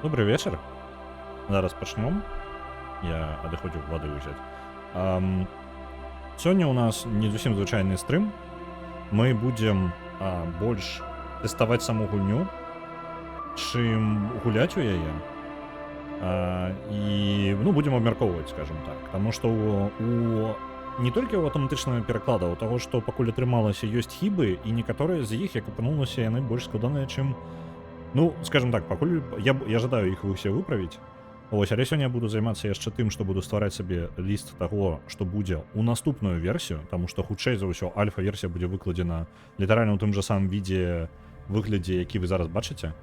Добры вечар. Зараз пачнём. Я адыходзіў вады ўзяць. Сёння у нас не зусім звычайны стрым. Мы будзем больш тэставаць саму гульню, чым гуляць у яе. І, ну, будзем абмяркоўваць, скажем так. Таму што не толькі ў аўтаматычнага пераклада, у таго, што пакуль атрымалася, ёсць хібы, і некаторыя з іх, як апынулася, яны больш складаныя, чым, ну, скажем так, пакуль я жадаю іх усе выправіць. Ось, але сёння я буду займацца яшчэ тым, што буду ствараць сабе ліст таго, што будзе ў наступную версію, таму што, хутчэй за ўсё, альфа-версія будзе выкладзена літаральна ў тым жа самым відзе, выглядзе, які вы зараз бачыце.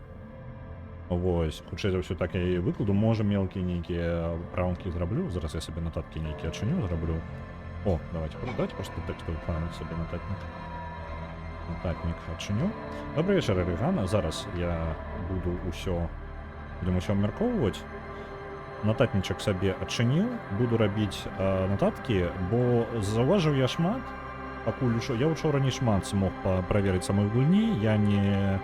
Вось, хутчэй за ўсё, так я і выкладу, можа, мелкія нейкія праўкі зраблю. Зараз я сабе нататкі нейкія адчыню, зраблю. О, давайте просто тэкставы файл сабе нататнік. Нататнік адчыню. Добры вечар, Рыгана. Зараз я буду ўсё будем усё абмяркоўваць. Нататнічак сабе адчыніў, буду рабіць нататкі, бо заўважыў я шмат. Пакуль я учора не шмат смог праверыць самой гульні, я не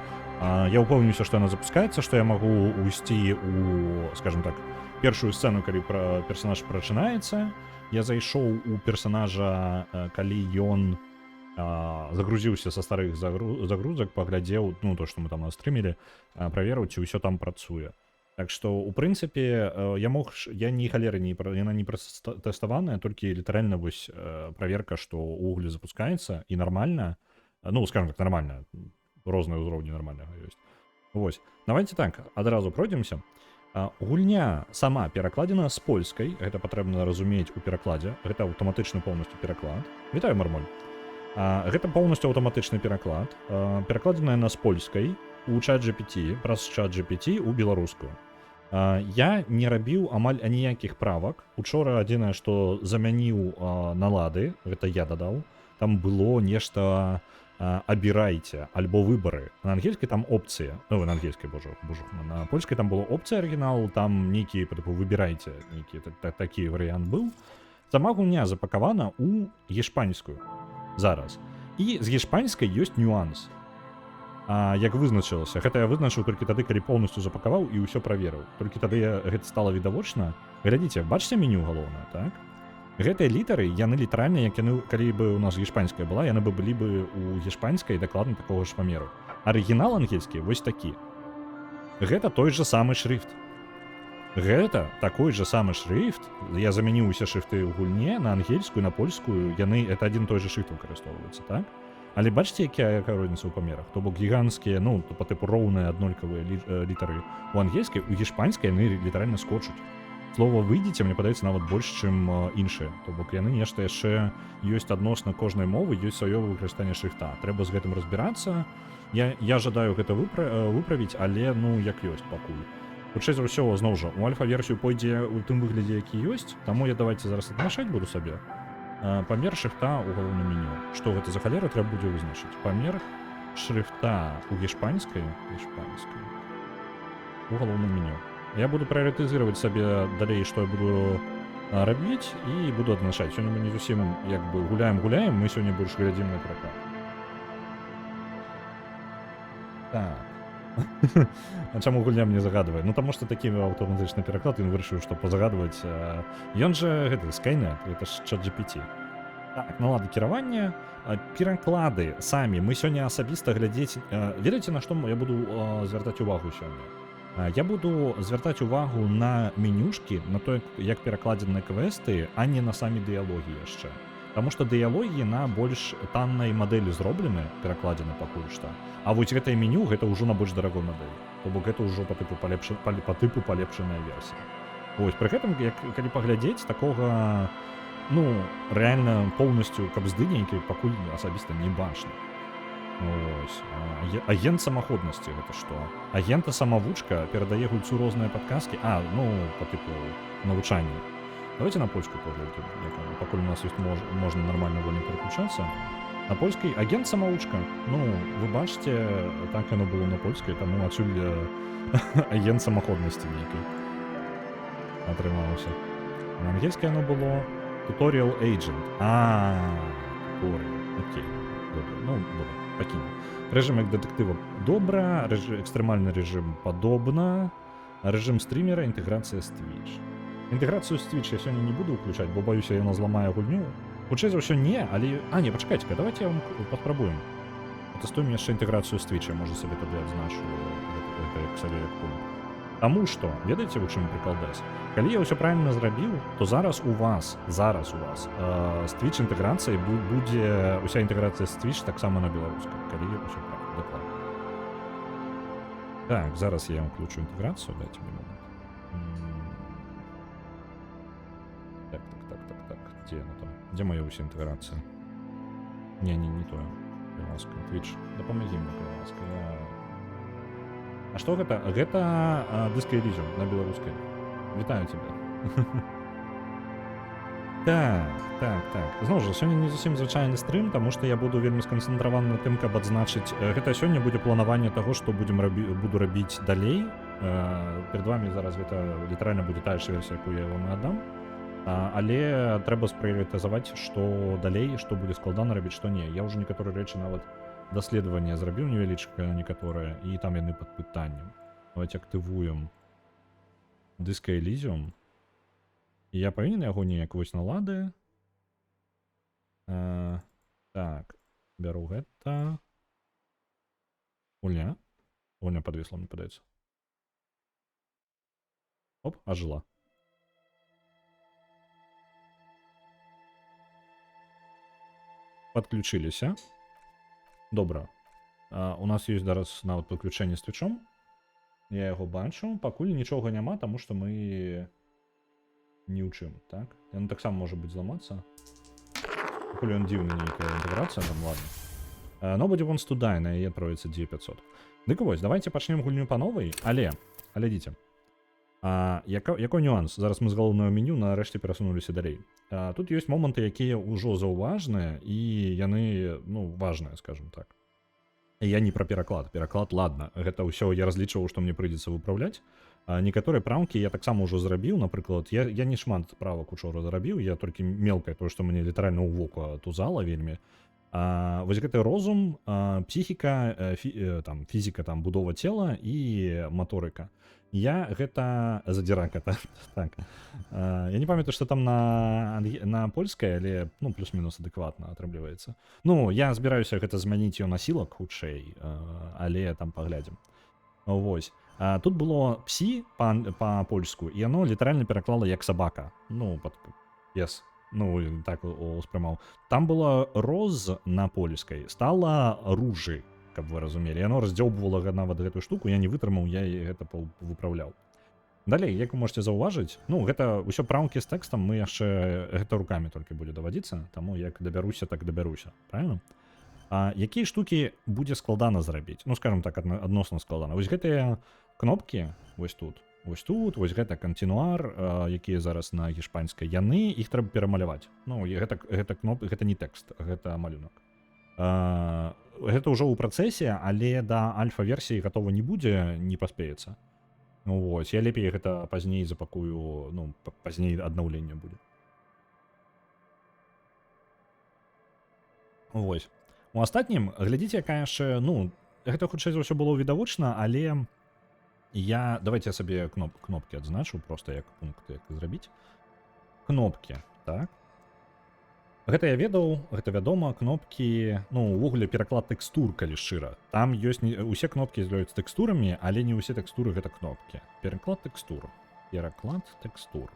я ўпэўніўся, што яна запускаецца, што я магу уйсці у, скажем так, першую сцэну, калі пра персонаж прачынаецца. Я зайшоў у персонажа, калі ён загрузіўся са старых загрузак, паглядзеў, ну, то, што мы там настрымілі, праверыў, ці ўсё там працуе. Так што, у прынцыпе, я мог я ні халеры не яна не пратэставаная, толькі літаральна вось праверка, што увогуле запускаецца і нармальна, ну, скажем так, нармальна, розныя ўзроўні нармальнага ёсць. Вось. Давайте так, адразу пройдземся. Гульня сама перакладзена з польскай, гэта патрэбна разумець у перакладзе, гэта аўтаматычны поўнасцю пераклад. Вітаю, Мармоль. Гэта поўнасцю аўтаматычны пераклад. Перакладзеная на з польскай у чат GPT, праз чат GPT у беларускую. Я не рабіў амаль аніякіх правак. Учора адзінае, што замяніў налады, гэта я дадаў. Там было нешта абірайце альбо выбары. На ангельскай там опцыя. Ну, на ангельскай, божа, божа, на польскай там было опцыя арыгінал, там нейкі па тыпу выбірайце, нейкі такі варыянт быў. Сама гульня запакавана ў гішпанскую зараз. І з гішпанскай ёсць нюанс. Як вызначылася, гэта я вызначыў толькі тады, калі поўнасцю запакаваў і ўсё праверыў. Толькі тады гэта стала відавочна. Глядзіце, бачыце меню галоўнае, так? Гэтыя літары, яны літаральна, як яны, калі бы у нас гішпанская была, яны бы былі бы у гішпанскай дакладна такога ж памеру. Арыгінал ангельскі вось такі. Гэта той жа самы шрыфт. Гэта такой жа самы шрыфт. Я замяніў усе шрыфты ў гульне на ангельскую, на польскую. Яны это адзін той жа шрыфт выкарыстоўваецца, так? Але бачыце, якая розніца ў памерах? То бок гіганцкія, ну, то па тыпу роўныя аднолькавыя літары у ангельскай, у гішпанскай яны літаральна скочуць. Слова «выйдзеце», мне падаецца, нават больш, чым іншыя. То бок яны нешта яшчэ ёсць адносна кожнай мовы, ёсць сваё выкарыстанне шрыфта. Трэба з гэтым разбірацца. Я жадаю гэта выправіць, але, ну, як ёсць пакуль. Хутчэй за ўсё, зноў жа, у альфа-версію пойдзе ў тым выглядзе, які ёсць, таму я давайте зараз адмашаць буду сабе. Памер шрыфта ў галоўным меню. Што гэта за халера, трэба будзе вызначыць. Памер шрыфта у гішпанскай у галоўным меню. Я буду прыярытызаваць сабе далей, што я буду рабіць, і буду адзначаць. Сёння мы не зусім як бы гуляем-гуляем, мы сёння больш глядзім на пераклад. Так. А чаму гульня мне загадвае? Ну, таму што такі аўтаматычны пераклад, ён вырашыў, што пазагадваць. Ён жа гэты Skynet, это ж чат GPT. Так, налады кіравання, пераклады самі. Мы сёння асабіста глядзець, ведаеце, на што я буду звяртаць увагу сёння? Я буду звяртаць увагу на менюшкі, на то, як перакладзены квесты, а не на самі дыялогі яшчэ. Таму што дыялогі на больш таннай мадэлі зроблены, перакладзены пакуль што. А вось гэтае меню, гэта ўжо на больш дарагой мадэлі. То бок гэта ўжо па тыпу палепшаная версія. Вось, пры гэтым, як калі паглядзець, такога, ну, рэальна поўнасцю кабзды нейкай пакуль асабіста не бачна. Ось. Агент самаходнасці, гэта што? Агента самавучка перадае гульцу розныя падказкі. Ну, по тыпу навучання. Давайте на польскую паглядзім, як оно, пакуль у нас ёсць можна нармальна вольна пераключацца. На польскай агент самавучка. Ну, вы бачыце, так яно было на польскай, таму адсюль агент самаходнасці нейкай атрымаўся. На ангельскай оно было Tutorial Agent. Tutorial. Окей. Добра. Ну, добра, пакінем. Рэжым як дэтэктыва добра, экстрэмальны рэжым падобна. Рэжым стрымера, інтэграцыя з Twitch. Інтэграцыю з Twitch я сёння не буду ўключаць, бо баюся, яна зламае гульню. Хутчэй за ўсё, не, але. А, не, пачакайце-ка, давайте я вам паспрабуем. Тэстуем яшчэ інтэграцыю з Twitch, я, можа, сабе тады адзначу гэта як сабе як пункт. Таму што, ведаеце, у чым прыкалдэс? Калі я ўсё правильно зрабіў, то зараз у вас з Twitch інтэграцыяй будзе уся інтэграцыя з Twitch таксама на беларускай, калі ўсё правильно, дакладна. Так, зараз я ўключу інтэграцыю, дайте мне момент. Так. Дзе яна там? Дзе моя ўся інтэграцыя? Не, не, не тое. Калі ласка, Twitch, дапамагі мне, калі ласка. А што гэта? Гэта Disco Elysium на беларускай. Вітаю цябе. Так. Зноў жа, сёння не зусім звычайны стрым, таму што я буду вельмі сканцэнтраваны на тым, каб адзначыць. Гэта сёння будзе планаванне таго, што будзем рабі... буду рабіць далей. Перад вамі зараз гэта літаральна будзе тая ж версія, якую я вам і аддам. Але трэба спрыярытызаваць, што далей, што будзе складана рабіць, што не. Я ўжо некаторыя рэчы, нават даследаванне зрабіў невялічкае некаторае, і там яны пад пытаннем. Давайте актывуем Disco Elysium. І я павінен яго неяк вось налады. Так, бяру гэта. Гульня. Гульня подвисла, мне падаецца. Оп, ажыла. Падключыліся. Добра. У нас ёсць зараз нават падключэнне з твічом. Я яго бачу. Пакуль нічога няма, таму што мы ні ў чым, так? Яно таксама можа быць зламацца. Пакуль ён дзіўны, нейкая інтэграцыя там, ладно. Nobody wants to die на яе троіцы 2500. Дык вось, давайте пачнем гульню па новай, але, глядзіце. Якой нюанс? Зараз мы з галоўнага меню нарэшце перасунуліся далей. Тут ёсць моманты, якія ўжо заўважныя, і яны, ну, важныя, скажем так. Я не пра пераклад. Пераклад, ладно, гэта ўсё я разлічваў, што мне прыйдзецца выпраўляць. Некаторыя праўкі я таксама ўжо зрабіў, напрыклад, я не шмат правак учора зрабіў, я толькі мелкае, тое, што мне літаральна ў вока тузала вельмі. Вось гэты розум, псіхіка, там фізіка, там будова цела і маторыка. Я гэта задзірака, так. Я не памятаю, што там на польскай, але, ну, плюс-мінус адэкватна атрымліваецца. Ну, я збіраюся гэта змяніць ее на сілак хутчэй, але там паглядзім. Вось. Тут было псі па-польску, і яно літаральна пераклала як сабака. Ну, пад пес. Ну, так успрымаў. Там было роз на польскай, стала ружы, каб вы разумелі. Яно раздзёбвала нават гэтую штуку, я не вытрымаў, я і гэта выпраўляў. Далей, як вы можете заўважыць, ну, гэта ўсё праўкі з тэкстам, мы яшчэ гэта рукамі толькі будзе давадзіцца, таму як дабяруся, так дабяруся, правильно? Якія штукі будзе складана зрабіць? Ну, скажем так, адносна складана. Вось гэтыя кнопкі вось тут, вось тут, вось гэта continuar, якія зараз на гішпанскай, яны, іх трэба перамаляваць. Ну, і гэта кноп, гэта не тэкст, гэта малюнак. Гэта ўжо ў працэсе, але да альфа-версіі гатова не будзе, не паспеецца. Ну, вось, я лепей гэта пазней запакую, ну, пазней аднаўленне будзе. Вось. У астатнім, глядзіце, якая яшчэ, ну, гэта хутчэй за ўсё было відавочна, але давайте я сабе кнопкі адзначу, просто як пункт, як зрабіць. Кнопкі, так? Гэта я ведаў, гэта вядома, кнопкі, ну, увогуле пераклад тэкстур, калі шчыра. Там ёсць не, усе кнопкі з'яўляюцца тэкстурамі, але не ўсе тэкстуры гэта кнопкі. Пераклад тэкстур. Пераклад тэкстур.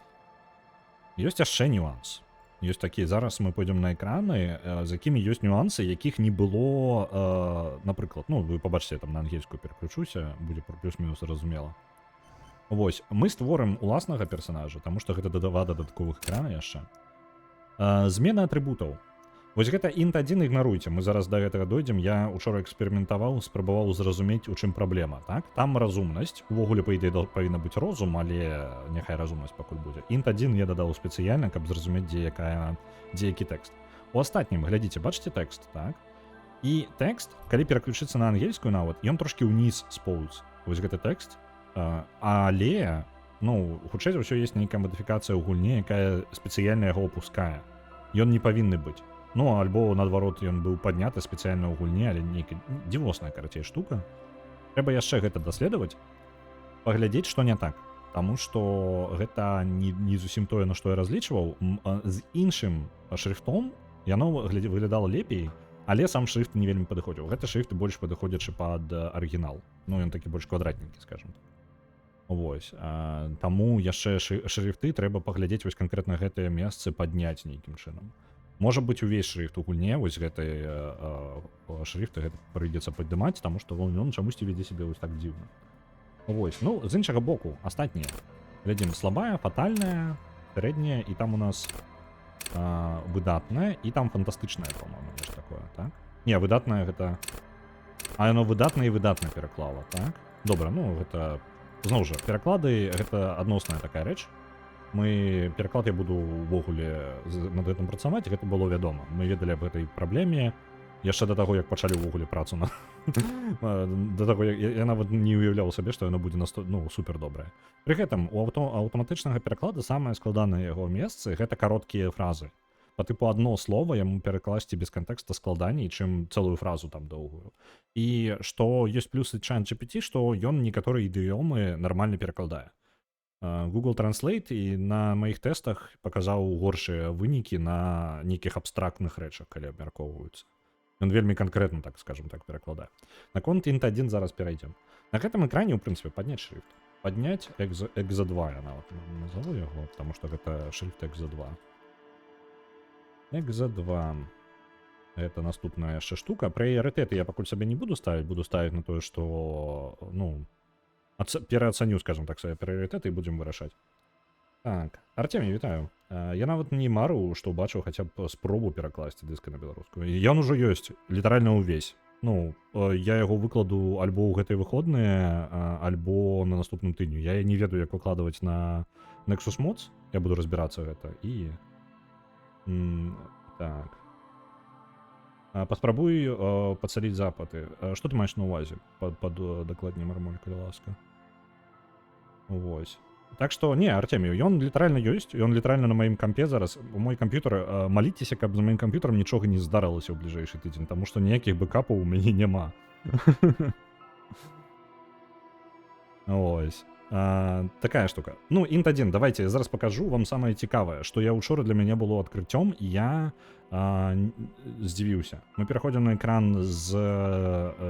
Ёсць яшчэ нюанс. Ёсць такі, зараз мы пойдзем на экраны, з якімі ёсць нюансы, якіх не было, напрыклад, ну, вы пабачыце, я там на ангельскую пераключуся, будзе плюс-мінус зразумела. Вось, мы створым уласнага персонажа, таму што гэта дадава дадатковых экрана яшчэ. Змена атрыбутаў. Вось гэта int 1 ігнаруйце, мы зараз да гэтага дойдзем. Я учора эксперыментаваў, спрабаваў зразумець, у чым праблема. Так? Там разумнасць, увогуле, па ідэі, павінна быць розум, але няхай разумнасць пакуль будзе. Int 1 я дадаў спецыяльна, каб зразумець, дзе які тэкст. У астатнім, глядзіце, бачыце тэкст, так? І тэкст, калі пераключыцца на ангельскую нават, ён трошкі ўніз споўз. Вось гэты тэкст. Але, ну, хутчэй за ўсё, есть нейкая мадыфікацыя ў гульні, якая спецыяльна яго опускае. Ён не павінны быць. Ну, альбо наадварот, ён быў падняты спецыяльна ў гульні, але нейкая дзівосная, карацей, штука. Трэба яшчэ гэта даследаваць. Паглядзець, што не так. Таму што гэта не зусім тое, на што я разлічваў. З іншым шрифтом яно выглядала лепей, але сам шрифт не вельмі падыходзіў. Гэты шрифт больш падыходзячы пад арыгінал. Ну, ён такі больш квадратненькі, скажем так. Вось. Таму яшчэ шрифты трэба паглядзець, вось канкрэтна гэтыя месцы падняць нейкім чынам. Можа быць, увесь шрифт у гульне, вось гэты шрифт гэта прыйдзецца падымаць, таму што ён чамусьці вядзе сябе вось так дзіўна. Вось, ну, з іншага боку, астатнія. Глядзім: слабая, фатальная, сярэдняя, і там у нас выдатная, і там фантастычная, по-моему, нешта такое, так? Не, выдатная гэта. А яно выдатна і выдатна пераклала, так? Добра, ну гэта зноў жа пераклады — гэта адносная такая рэч. Мы пераклад, я буду увогуле над гэтым працаваць, гэта было вядома. Мы ведалі аб гэтай праблеме яшчэ да таго, як пачалі ўвогуле працу на да таго, як я нават не уяўляў сабе, што яно будзе ну, супер добрае. Пры гэтым у аўтаматычнага пераклада самае складанае яго месцы — гэта кароткія фразы. По тыпу одно слово яму перакласці без кантэкста складаней, чым цэлую фразу там доўгую. І што ёсць плюсы чат GPT, што ён некаторыя ідыёмы нармальна перакладае. Google Translate і на маіх тэстах паказаў горшыя вынікі на нейкіх абстрактных рэчах, калі абмяркоўваюцца. Ён вельмі канкрэтна, так скажем так, перакладае. Наконт int 1 зараз перайдзем. На гэтым экране, у прынцыпе, падняць шрифт. Падняць экза 2 я нават назову яго, потому что гэта шрифт экза 2. Экза 2. Это наступная яшчэ штука. Прыярытэты я пакуль сабе не буду ставіць, буду ставіць на тое, што, ну, пераацаню, скажем так, свае прыярытэты і будзем вырашаць. Так, Артемій, вітаю. Я нават не марыў, што ўбачыў хаця б спробу перакласці дыска на беларускую. Ён ужо ёсць, літаральна ўвесь. Ну, я яго выкладу альбо ў гэтыя выходныя, альбо на наступным тыдню. Я не ведаю, як выкладваць на Nexus Mods. Я буду разбірацца гэта і так. Паспрабуй падсаліць запыты. Што ты маеш на ўвазе? Пад дакладней, Мармоль, калі ласка. Вось. Так што не, Артемію, ён літаральна ёсць, ён літаральна на маім кампе зараз. У мой камп'ютар, маліцеся, каб з маім камп'ютарам нічога не здарылася ў бліжэйшы тыдзень, таму што ніякіх бэкапаў у мяне няма. Ось. Такая штука. Ну, int 1, давайте я зараз покажу вам самае цікавае, што я учора для мяне было адкрыццём, і я здзівіўся. Мы пераходзім на экран з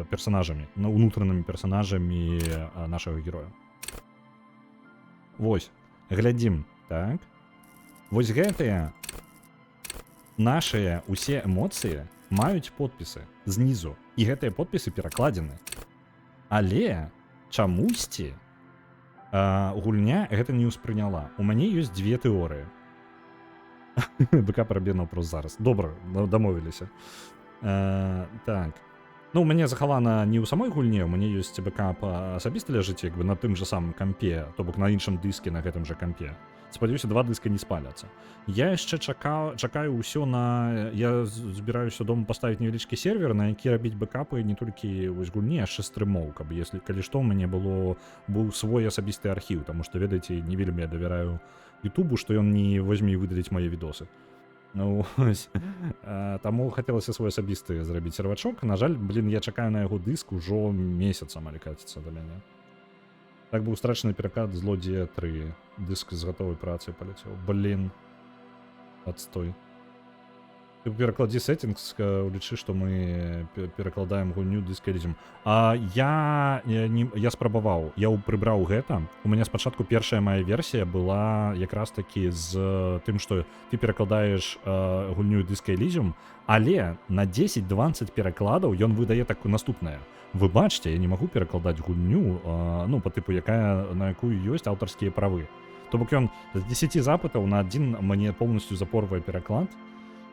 персонажамі, на унутранымі персонажамі нашага героя. Вось, глядзім, так. Вось гэтыя нашыя усе эмоцыі маюць подпісы знізу, і гэтыя подпісы перакладзены. Але чамусьці гульня гэта не ўспрыняла. У мяне ёсць дзве тэорыі. Бэкап рабі наўпрост зараз. Добра, дамовіліся. Так. Ну, у мяне захавана не ў самой гульне, у мяне ёсць бэкап асабіста ляжыць як бы на тым жа самым кампе, то бок на іншым дыске на гэтым жа кампе. Спадзяюся, два дыска не спаляцца. Я яшчэ чакаю ўсё на я збіраюся дома паставіць невялічкі сервер, на які рабіць бэкапы не толькі вось гульні, а яшчэ стрымоў, каб если калі што, у мяне было быў свой асабісты архіў, таму што, ведаеце, не вельмі я давяраю Ютубу, што ён не возьме і выдаліць мае відосы. Ну, ось. Таму хацелася свой асабісты зрабіць сервачок. На жаль, блин, я чакаю на яго дыск ужо месяц амаль каціцца да мяне. Так быў страчаны пераклад «Злодзея 3». Дыск з гатовай працай паляцеў. Блин. Отстой. Ты перакладзі settings, улічы, што мы перакладаем гульню Disco Elysium. А я не, я спрабаваў, я прыбраў гэта. У мяне спачатку першая моя версія была якраз такі з тым, што ты перакладаеш гульню Disco Elysium, але на 10-20 перакладаў ён выдае такую наступнае: «Вы бачце, я не магу перакладаць гульню, ну, по тыпу, якая на якую ёсць аўтарскія правы». То бок ён з 10 запытаў на адзін мне полностью запорвае пераклад,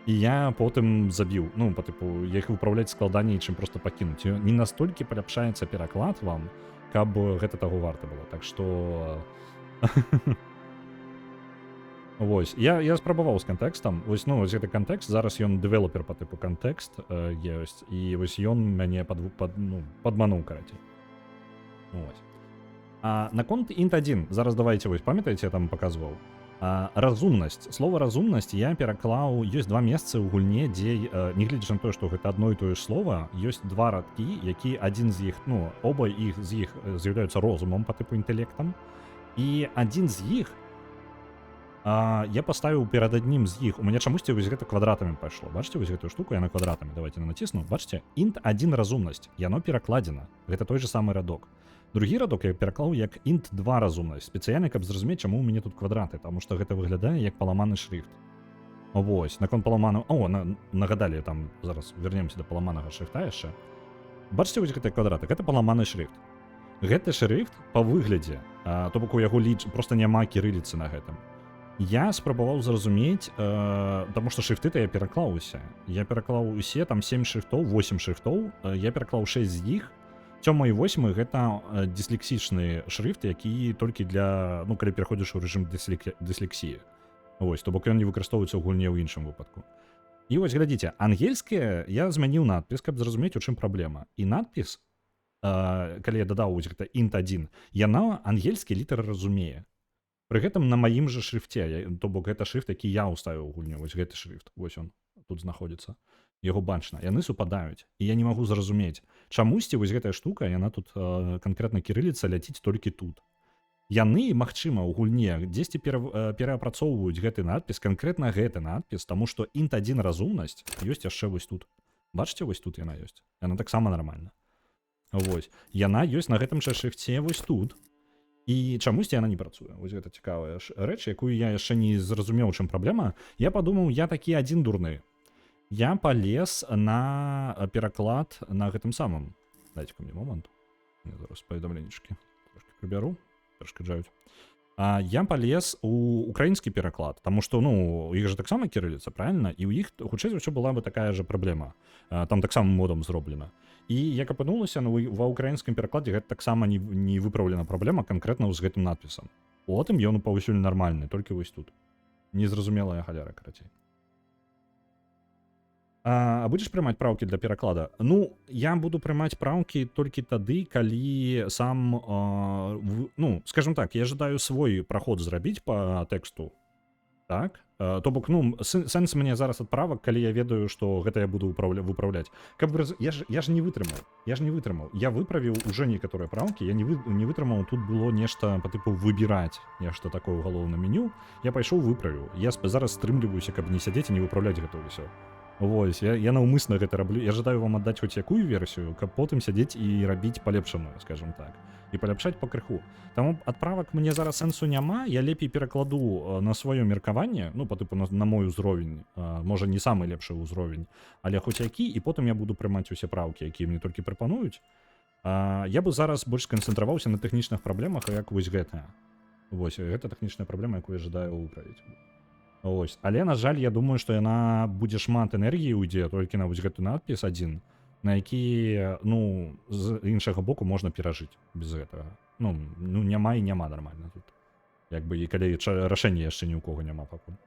і я потым забіў. Ну, по тыпу, іх выпраўляць складаней, чым просто пакінуць. І не настолькі паляпшаецца пераклад вам, каб гэта таго варта было. Так что вось я спрабаваў з кантэкстам. Вось, ну, вось гэты кантэкст зараз, ён дэвелопер по тыпу кантэкст ёсць, і вось ён мяне ну, падмануў, карацей. Вось. А наконт int 1 зараз давайте, вось памятаеце, я там показваў. Разумнасць, слова «разумнасць» я пераклаў. Ёсць два месцы ў гульне, дзе, нягледзячы на тое, што гэта адно і тое ж слова, ёсць два радкі, які адзін з іх, ну, оба іх з іх з'яўляюцца розумам, по тыпу інтэлектам, і адзін з іх я паставіў перад аднім з іх, у мяне чамусьці вось гэта квадратамі пайшло. Бачыце вось гэтую штуку? Яна квадратамі. Давайте націсну. Бачыце, int 1 разумнасць, яно перакладзена, гэта той же самы радок. Другі радок я пераклаў як int 2 разумнасць, спецыяльна, каб зразумець, чаму ў мяне тут квадраты, таму што гэта выглядае як паламаны шрифт. Вось, наконт паламану, о, нагадалі там, зараз вернемся да паламанага шрифта яшчэ. Бачыце вось гэтыя квадраты? Гэта паламаны шрифт. Гэты шрифт па выглядзе, то бок у яго ліч просто няма кірыліцы на гэтым. Я спрабаваў зразумець, таму што шрифты то я пераклаў усе. Я пераклаў усе там 7 шрифтоў, 8 шрифтоў, я пераклаў 6 з іх. Сёмы і восьмы — гэта дыслексічны шрифт, які толькі для, ну, калі пераходзіш у рэжым дыслексіі. Вось, то бок ён не выкарыстоўваецца ў гульне ў іншым выпадку. І вось глядзіце, ангельскія я змяніў надпіс, каб зразумець, у чым праблема. І надпіс, калі я дадаў вось гэта int 1, яна ангельскі літары разумее. Пры гэтым на маім жа шрифце, то бок гэта шрифт, які я ўставіў у гульню, вось гэты шрифт, вось он тут знаходзіцца. Яго бачна, яны супадаюць, і я не магу зразумець. Чамусьці вось гэтая штука, яна тут канкрэтна кірыліца ляціць толькі тут. Яны, магчыма, у гульне дзесьці пераапрацоўваюць гэты надпіс, канкрэтна гэты надпіс, таму што int 1 разумнасць ёсць яшчэ вось тут. Бачыце, вось тут яна ёсць. Яна таксама нармальна. Вось. Яна ёсць на гэтым жа шрифце вось тут. І чамусьці яна не працуе. Вось гэта цікавая ж рэч, якую я яшчэ не зразумеў, у чым праблема. Я падумаў, я такі адзін дурны. Я палез на пераклад на гэтым самым. Дайте-ка мне момант. Я зараз паведамленечкі трошки прыбяру, перашкаджаюць. Я палез у украінскі пераклад, таму што, ну, у іх жа таксама кірыліца, правильно? І ў іх, хутчэй за ўсё, была бы такая же праблема. Там таксама модам зроблена. І як апынулася, ну, ва украінскім перакладзе гэта таксама не выпраўлена праблема канкрэтна з гэтым надпісам. Потым ён паўсюль нармальны, толькі вось тут. Незразумелая халяра, карацей. А будзеш прымаць праўкі для пераклада? Ну, я буду прымаць праўкі толькі тады, калі сам, ну, скажем так, я жадаю свой праход зрабіць по тэксту. Так? То бок, ну, сэнс мне зараз адправак, калі я ведаю, што гэта я буду выпраўляць. Каб вы раз... я ж не вытрымаў. Я ж не вытрымаў. Я выправіў уже некаторыя праўкі, я не вытрымаў, тут было нешта по тыпу выбіраць нешта такое ў галоўным меню. Я пайшоў, выправіў. Я зараз стрымліваюся, каб не сядзець і не выпраўляць гэта ўсё. Вось, я наўмысна гэта раблю. Я жадаю вам аддаць хоць якую версію, каб потым сядзець і рабіць палепшаную, скажем так. І паляпшаць пакрыху. Таму адправак мне зараз сэнсу няма, я лепей перакладу на сваё меркаванне, ну, по тыпу на мой узровень, можа, не самы лепшы ўзровень, але хоць які, і потым я буду прымаць усе праўкі, якія мне толькі прапануюць. Я бы зараз больш сканцэнтраваўся на тэхнічных праблемах, як вось гэтая. Вось, гэта тэхнічная праблема, якую я жадаю выправіць. Ось. Але, на жаль, я думаю, што яна будзе, шмат энергіі уйдзе толькі на вось гэты надпіс адзін, на які, ну, з іншага боку, можна перажыць без гэтага. Ну, няма і няма, нармальна тут. Як бы і калі рашэння яшчэ ні ў кого няма пакуль.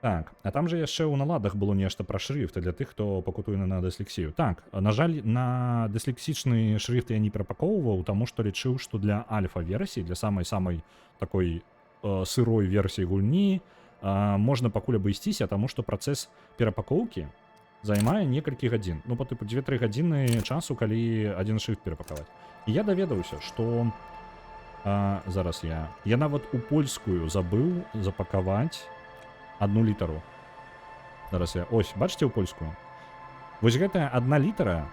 Так, а там же яшчэ ў наладах было нешта пра шрифты для тых, хто пакутуе на дыслексію. Так, на жаль, на дыслексічны шрифт я не перапакоўваў, таму што лічыў, што для альфа-версіі, для самай-самай такой сырой версіі гульні, можна пакуль абысціся, таму што працэс перапакоўкі займае некалькі гадзін. Ну, па тыпу 2-3 гадзіны часу, калі адзін шрифт перапакаваць. І я даведаўся, што зараз я нават у польскую забыў запакаваць одну літару. Зараз я, ось, бачыце, ў польскую. Вось гэтая одна літара,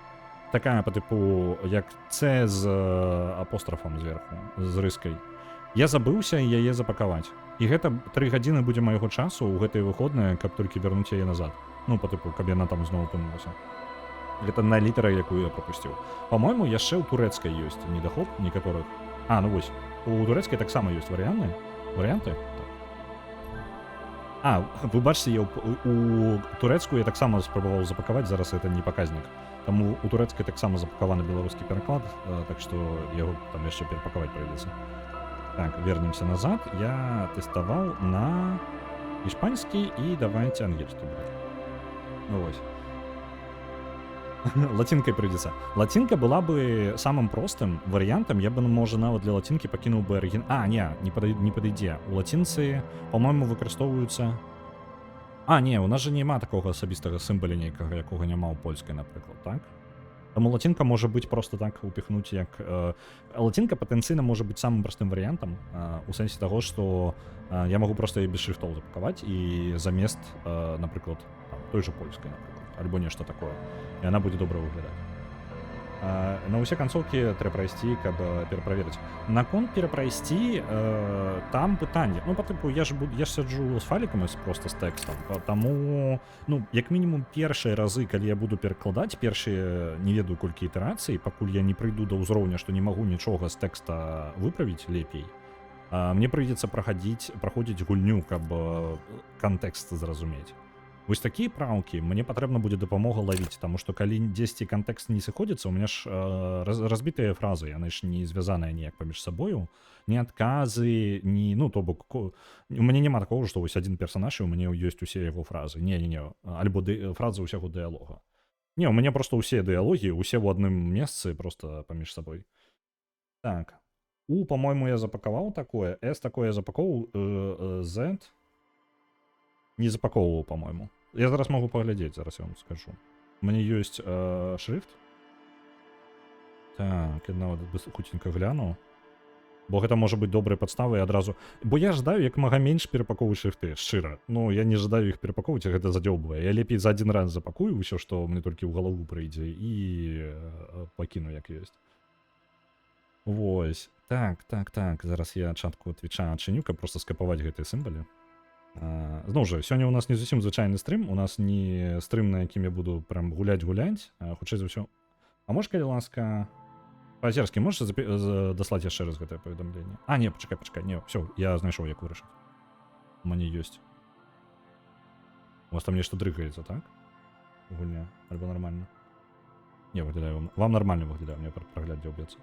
такая по тыпу як C з апострафам зверху, з рыскай. Я забыўся яе запакаваць. І гэта 3 гадзіны будзе майго часу ў гэтыя выходныя, каб толькі вярнуць яе назад. Ну, по тыпу, каб яна там зноў апынулася. Гэта одна літара, якую я прапусціў. По-моему, яшчэ ў турэцкай ёсць недахоп некаторых. А, ну вось. У турэцкай таксама ёсць варыянты. Варыянты? Так. А, вы бачыце, я у турэцкую я таксама спрабаваў запакаваць, зараз это не паказнік. Таму у турэцкай таксама запакаваны беларускі пераклад, так што яго там яшчэ перапакаваць прыйдзецца. Так, вернемся назад. Я тэставаў на іспанскі, і давайте ангельскі браць. Ну, вось. Лацінкай прыйдзецца. Лацінка была бы самым простым варыянтам. Я бы, можа, нават для лацінкі пакінуў бы арыгін. А, не, не падыдзе. У лацінцы, по-моему, выкарыстоўваюцца. А, не, у нас же няма такога асабістага сімбаля нейкага, якога няма ў польскай, напрыклад, так? Таму лацінка можа быць просто так упіхнуць як лацінка патэнцыйна можа быць самым простым варыянтам у сэнсе таго, што я магу просто яе без шрифтоў запакаваць і замест, напрыклад, там, той же польскай, напрыклад, альбо нешта такое. І она будзе добра выглядаць. На ўсе канцоўкі трэба прайсці, каб пераправерыць. Наконт перапрайсці, там пытанне. Ну, по тыпу, я ж буду, я ж сяджу з файлікам і просто з тэкстам, таму, ну, як мінімум першыя разы, калі я буду перакладаць, першыя не ведаю колькі ітэрацый, пакуль я не прыйду да ўзроўня, што не магу нічога з тэкста выправіць лепей, мне прыйдзецца праходзіць гульню, каб кантэкст зразумець. Вось такія праўкі мне патрэбна будзе дапамога лавіць, таму што калі дзесьці кантэкст не сыходзіцца, у меня ж разбітыя фразы, яны ж не звязаныя ніяк паміж сабою, ні адказы, ні, ну, то бок у мяне няма такого, што вось адзін персонаж і у мяне ёсць усе яго фразы. Не, не, не, альбо фразы ўсяго дыялога. Не, у мяне просто ўсе дыялогі, усе ў адным месцы просто паміж сабой. Так. У, по-моему, я запакаваў такое, S такое я запакоўваў, Z не запаковываў, по-моему. Я зараз могу паглядзець, зараз я вам скажу. У мяне ёсць шрифт. Так, я нават хуценька гляну. Бо гэта можа быць добрай падставай адразу. Бо я жадаю як мага менш перапакоўваць шрифты, шчыра. Ну, я не жадаю іх перапакоўваць, гэта задзёўбвае. Я лепей за адзін раз запакую ўсё, што мне толькі ў галаву прыйдзе, і пакіну як ёсць. Вось. Так. Зараз я чатку твіча адчыню, каб просто скапаваць гэтыя сімвалы. Зноў жа, сёння у нас не зусім звычайны стрым, у нас не стрым, на якім я буду прям гуляць-гуляць, хутчэй за ўсё. А можаш, калі ласка, Пазерскі, можаш даслаць яшчэ раз гэтае паведамленне? А, не, пачакай, пачакай, не, всё, я знайшоў, як вырашыць. У мяне ёсць. У вас там нешта дрыгаецца, так? Гульня, альбо нормально? Не, выглядае вам нормально выглядае, мне прагляд дзёўбецца.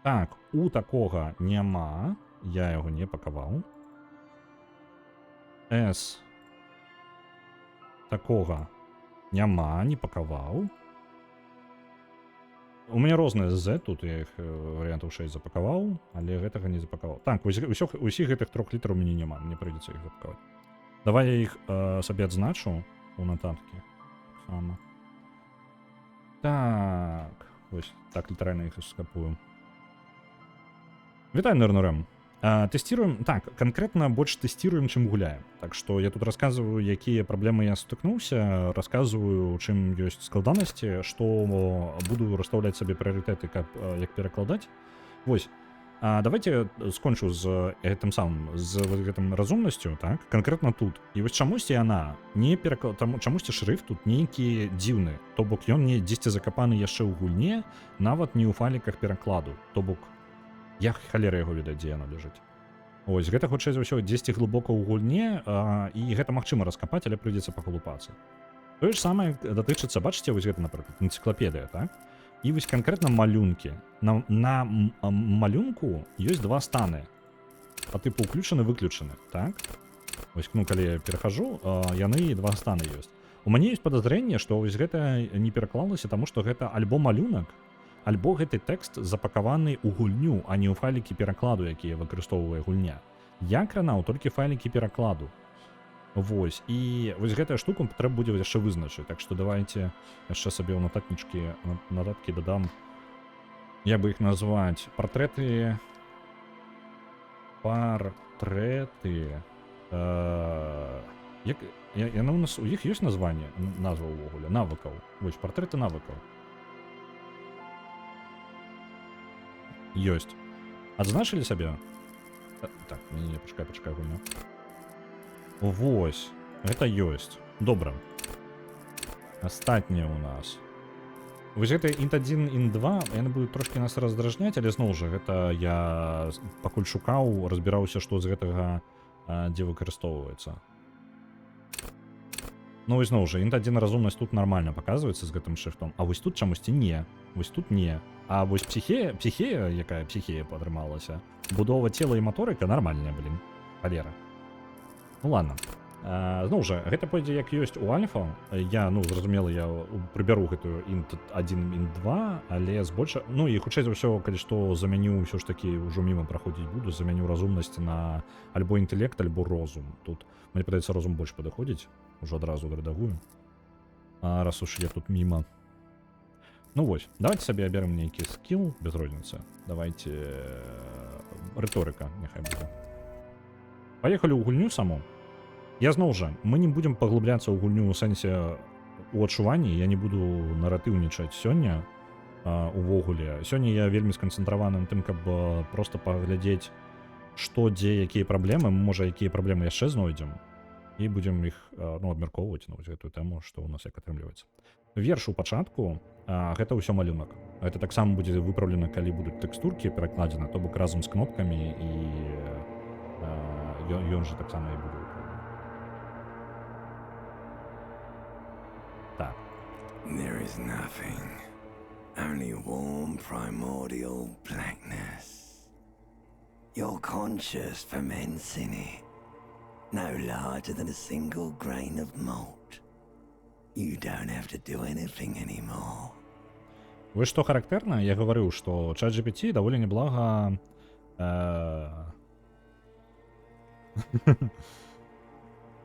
Так, у такога няма, я яго не пакаваў. S такога няма, не пакаваў. У мяне розныя Z, тут я іх варыянтаў 6 запакаваў, але гэтага не запакаваў. Так, вось усіх гэтых трох літар у мяне няма, мне прыйдзецца іх запакаваць. Давай я іх сабе адзначу у нататкі. Таксама. Так, вось так літаральна іх і скапую. Вітаю, Нернурем. Тестируем, так, конкретно больш тестируем, чым гуляем. Так что я тут рассказываю, якія праблемы я сутыкнуўся, рассказываю, чым ёсць складанасці, што буду расстаўляць сабе прыярытэты, каб як перакладаць. Вось. Давайте скончу з гэтым самым, з вот гэтым разумнасцю, так, конкретно тут. І вось чамусьці яна не пераклад, там чамусьці шрифт тут нейкі дзіўны. То бок ён не дзесьці закапаны яшчэ ў гульне, нават не ў файліках перакладу. То бок я халера яго ведае, дзе яно ляжыць. Ось гэта, хутчэй за ўсё, дзесьці глыбока ў гульне, і гэта магчыма раскапаць, але прыйдзецца пакалупацца. Тое ж самае датычыцца, бачыце, вось гэта, напрыклад, энцыклапедыя, так? І вось канкрэтна малюнкі. На малюнку ёсць два станы. По тыпу уключаны, выключаны, так? Вось, ну, калі я перахожу, яны два станы ёсць. У мяне ёсць падазрэнне, што вось гэта не пераклалася, таму што гэта альбо малюнак, альбо гэты тэкст запакаваны ў гульню, а не ў файлікі перакладу, якія выкарыстоўвае гульня. Я кранаў толькі файлікі перакладу. Вось, і вось гэтая штуку трэба будзе яшчэ вызначыць. Так што давайте яшчэ сабе ў нататнічкі, нататкі дадам. Я бы іх назваць партрэты, партрэты. Як яны у нас, у іх ёсць названне, назва ўвогуле навыкаў. Вось партрэты навыкаў. Ёсць. Адзначылі сабе? Так, не, не, пачакай, пачакай, гульня. Вось, гэта ёсць. Добра. Астатняе у нас. Вось гэта int 1, int 2, яны будуць трошкі нас раздражняць, але зноў жа гэта я пакуль шукаў, разбіраўся, што з гэтага дзе выкарыстоўваецца. Ну і зноў жа, int 1 разумнасць тут нармальна паказваецца з гэтым шрифтом, а вось тут чамусьці не. Вось тут не. А вось псіхея, псіхея, якая псіхея атрымалася. Будова цела і маторыка нармальная, блин. Халера. Ну ладно. Зноў жа, гэта пойдзе як ёсць у альфа. Я, ну, зразумела, я прыбяру гэтую int 1, int 2, але збольша, ну і хутчэй за ўсё, калі што, замяню ўсё ж такі, ўжо міма праходзіць буду, замяню разумнасць на альбо інтэлект, альбо розум. Тут, мне падаецца, розум больш падыходзіць, ужо адразу рэдагую. А раз уж я тут міма. Ну вось, давайте сабе аберем нейкі скіл, без розніцы. Давайте рыторыка, няхай будзе. Паехалі ў гульню саму. Я зноў жа, мы не будзем паглыбляцца ў гульню ў сэнсе у адчуванні, я не буду наратыўнічаць сёння увогуле. Сёння я вельмі сканцэнтраваны на тым, каб просто паглядзець, што дзе, якія праблемы, можа, якія праблемы яшчэ знойдзем, і будзем іх ну, абмяркоўваць, ну, вось гэтую тэму, што ў нас як атрымліваецца. Верш у пачатку, гэта ўсё малюнак. Гэта таксама будзе выпраўлена, калі будуць тэкстуркі перакладзены, то бок разам з кнопкамі, і ён жа таксама і будзе выпраўлены. Так. There is nothing. Only warm primordial blackness. Your conscious ferments in it. No larger than a single grain of malt. You don't have to do anything anymore. Вось што характэрна, я гаварыў, што ChatGPT даволі неблага.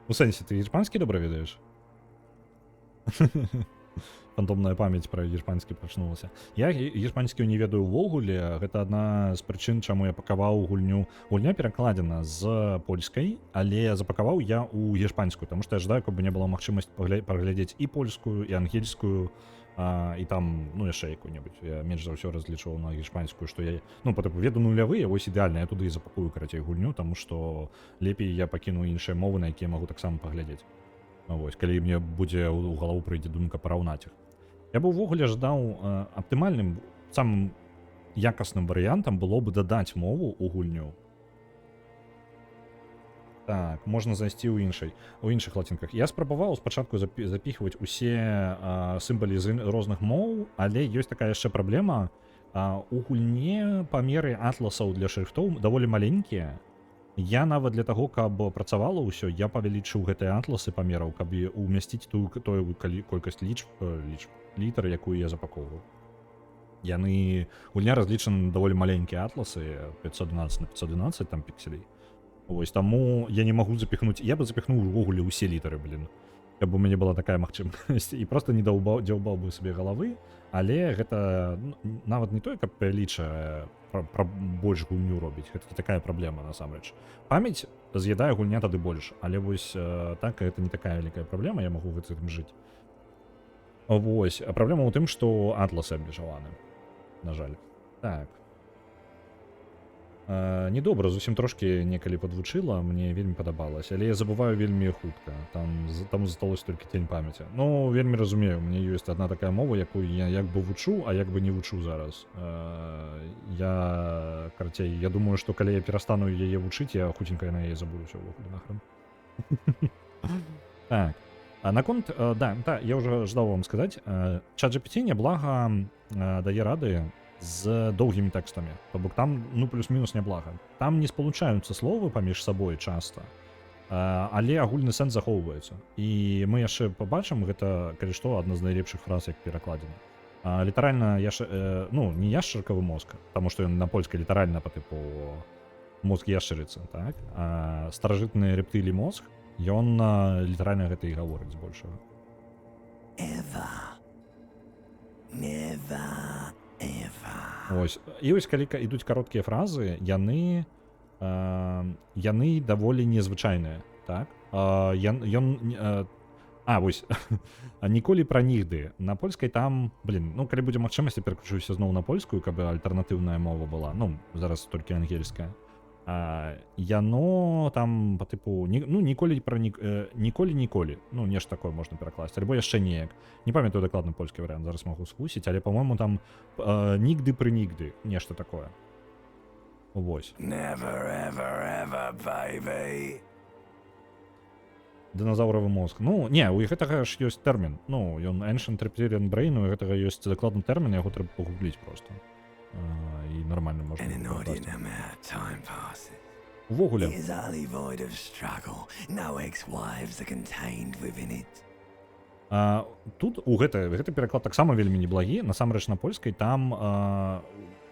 У сэнсе, ты іспанскі добра ведаеш? Фантомная памяць пра іспанскі прачнулася. Я іспанскі не ведаю ўвогуле, гэта адна з прычын, чаму я пакаваў гульню. Гульня перакладзена з польскай, але запакаваў я ў іспанскую, таму што я жадаю, каб у мяне была магчымасць паглядзець і польскую, і ангельскую, і там, ну, яшчэ якую-небудзь. Я менш за ўсё разлічваў на іспанскую, што я, ну, па тыпу, веду нулявыя, вось ідэальна, я туды і запакую, карацей, гульню, таму што лепей я пакіну іншыя мовы, на якія магу таксама паглядзець. Вось, калі мне будзе ў галаву прыйдзе думка параўнаць іх. Я бы ўвогуле жадаў, аптымальным, самым якасным варыянтам было бы дадаць мову ў гульню. Так, можна зайсці ў іншых лацінках. Я спрабаваў спачатку запіхваць усе сімвалы з розных моў, але ёсць такая яшчэ праблема. У гульне памеры атласаў для шрыфтоў даволі маленькія. Я нават для таго, каб працавала ўсё, я павялічыў гэтыя атласы памераў, каб і умясціць тую колькасць лічб, літар, якую я запакоўваў. Яны гульня разлічана на даволі маленькія атласы 512 на 512 там пікселей. Вось таму я не магу запіхнуць, я бы запіхнуў увогуле ўсе літары, блин, каб у мяне была такая магчымасць, і просто не даўбаў, дзяўбаў бы сабе галавы, але гэта, ну, нават не тое, каб павялічае, пра больш гульню робіць, гэта не такая праблема насамрэч. Памяць з'ядае гульня тады больш, але вось так гэта не такая вялікая праблема, я магу гэтым жыць. Вось, а праблема ў тым, што атласы абмежаваны, на жаль. Так. Недобра, зусім трошкі некалі падвучыла, мне вельмі падабалася, але я забываю вельмі хутка. Там засталось толькі тень памяці. Ну, вельмі разумею, у мяне ёсць адна такая мова, якую я як бы вучу, а як бы не вучу зараз. Я, карацей, я думаю, што калі я перастану яе вучыць, я хуценька на яе забудуся ўвогуле нахрен. Так. А наконт, да, я ўжо ждаў вам сказаць, ChatGPT няблага дае рады з доўгімі тэкстамі. То бок там, ну, плюс-мінус няблага. Там не спалучаюцца словы паміж сабой часта, але агульны сэнс захоўваецца. І мы яшчэ пабачым, гэта, калі што, адна з найлепшых фраз, як перакладзена. Літаральна, я ж, ну, не яшчаркавы мозг, таму што ён на польскай літаральна па тыпу мозг яшчарыцы, так? А старажытны рэптылій мозг, ён літаральна гэта і гаворыць збольшага. Ever. Never, ever. Ось. І ось калі ідуць кароткія фразы, яны даволі незвычайныя, так? Ён, вось ніколі пра нігды. На польскай там, блин, ну, калі будзе магчымасць, я пераключуся зноў на польскую, каб альтэрнатыўная мова была. Ну, зараз толькі ангельская. Яно там по тыпу ні, ну, ніколі пра ніколі ніколі, ну, нешта такое можна перакласці альбо яшчэ неяк, не памятаю дакладна польскі варыянт, зараз магу схлусіць, але, по-моему, там нігды пры нігды, нешта такое. Вось. Never, ever, ever, baby. Дыназаўравы мозг. Ну не, у гэтага ж ёсць тэрмін, ну, ён ancient reptilian brain, у гэтага ёсць дакладны тэрмін, яго трэба пагугліць просто. І нармальна можна An перакласці. inordinate amount of time passes. Увогуле. It is utterly void of struggle. No ex-wives are contained within it. Тут у гэты пераклад таксама вельмі неблагі. Насамрэч на польскай там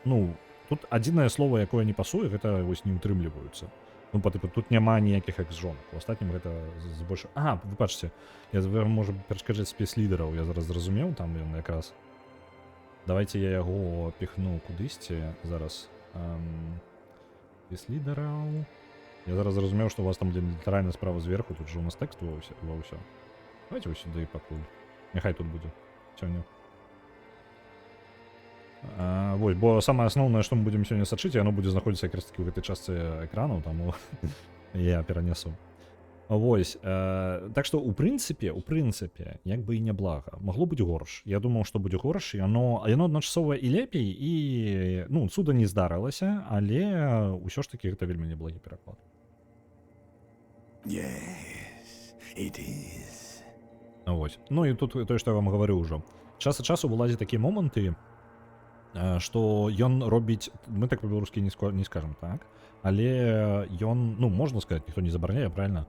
ну, тут адзінае слово, якое не пасуе, гэта вось «не ўтрымліваюцца». Ну, па тыпу тут няма ніякіх экс-жонак. У астатнім гэта з больш. Ага, выбачце, я можу перашкаджаць спіс лідараў, я зараз зразумеў, там ён якраз. Давайте я яго піхну кудысьці зараз. Спіс лідараў. Я зараз зразумеў, што у вас там літаральна справа зверху, тут же у нас тэкст ва ўсё. Давайте вось сюды пакуль. Няхай тут будзе. Сёння. Вось, бо самае асноўнае, што мы будзем сёння сачыць, яно будзе знаходзіцца якраз такі ў гэтай частцы экрану, таму я перанесу. Вось, так што у прынцыпе, як бы і няблага. Магло быць горш. Я думаў, што будзе горш, і яно адначасова і лепей, і, ну, цуда не здарылася, але ўсё ж такі гэта вельмі неблагі пераклад. Yes, it is. Вось. Ну і тут тое, што я вам гаварыў ужо. Час ад часу вылазяць такія моманты, што ён робіць, мы так па-беларускі не скажам, так? Але ён, ну, можна сказаць, ніхто не забараняе, правильно?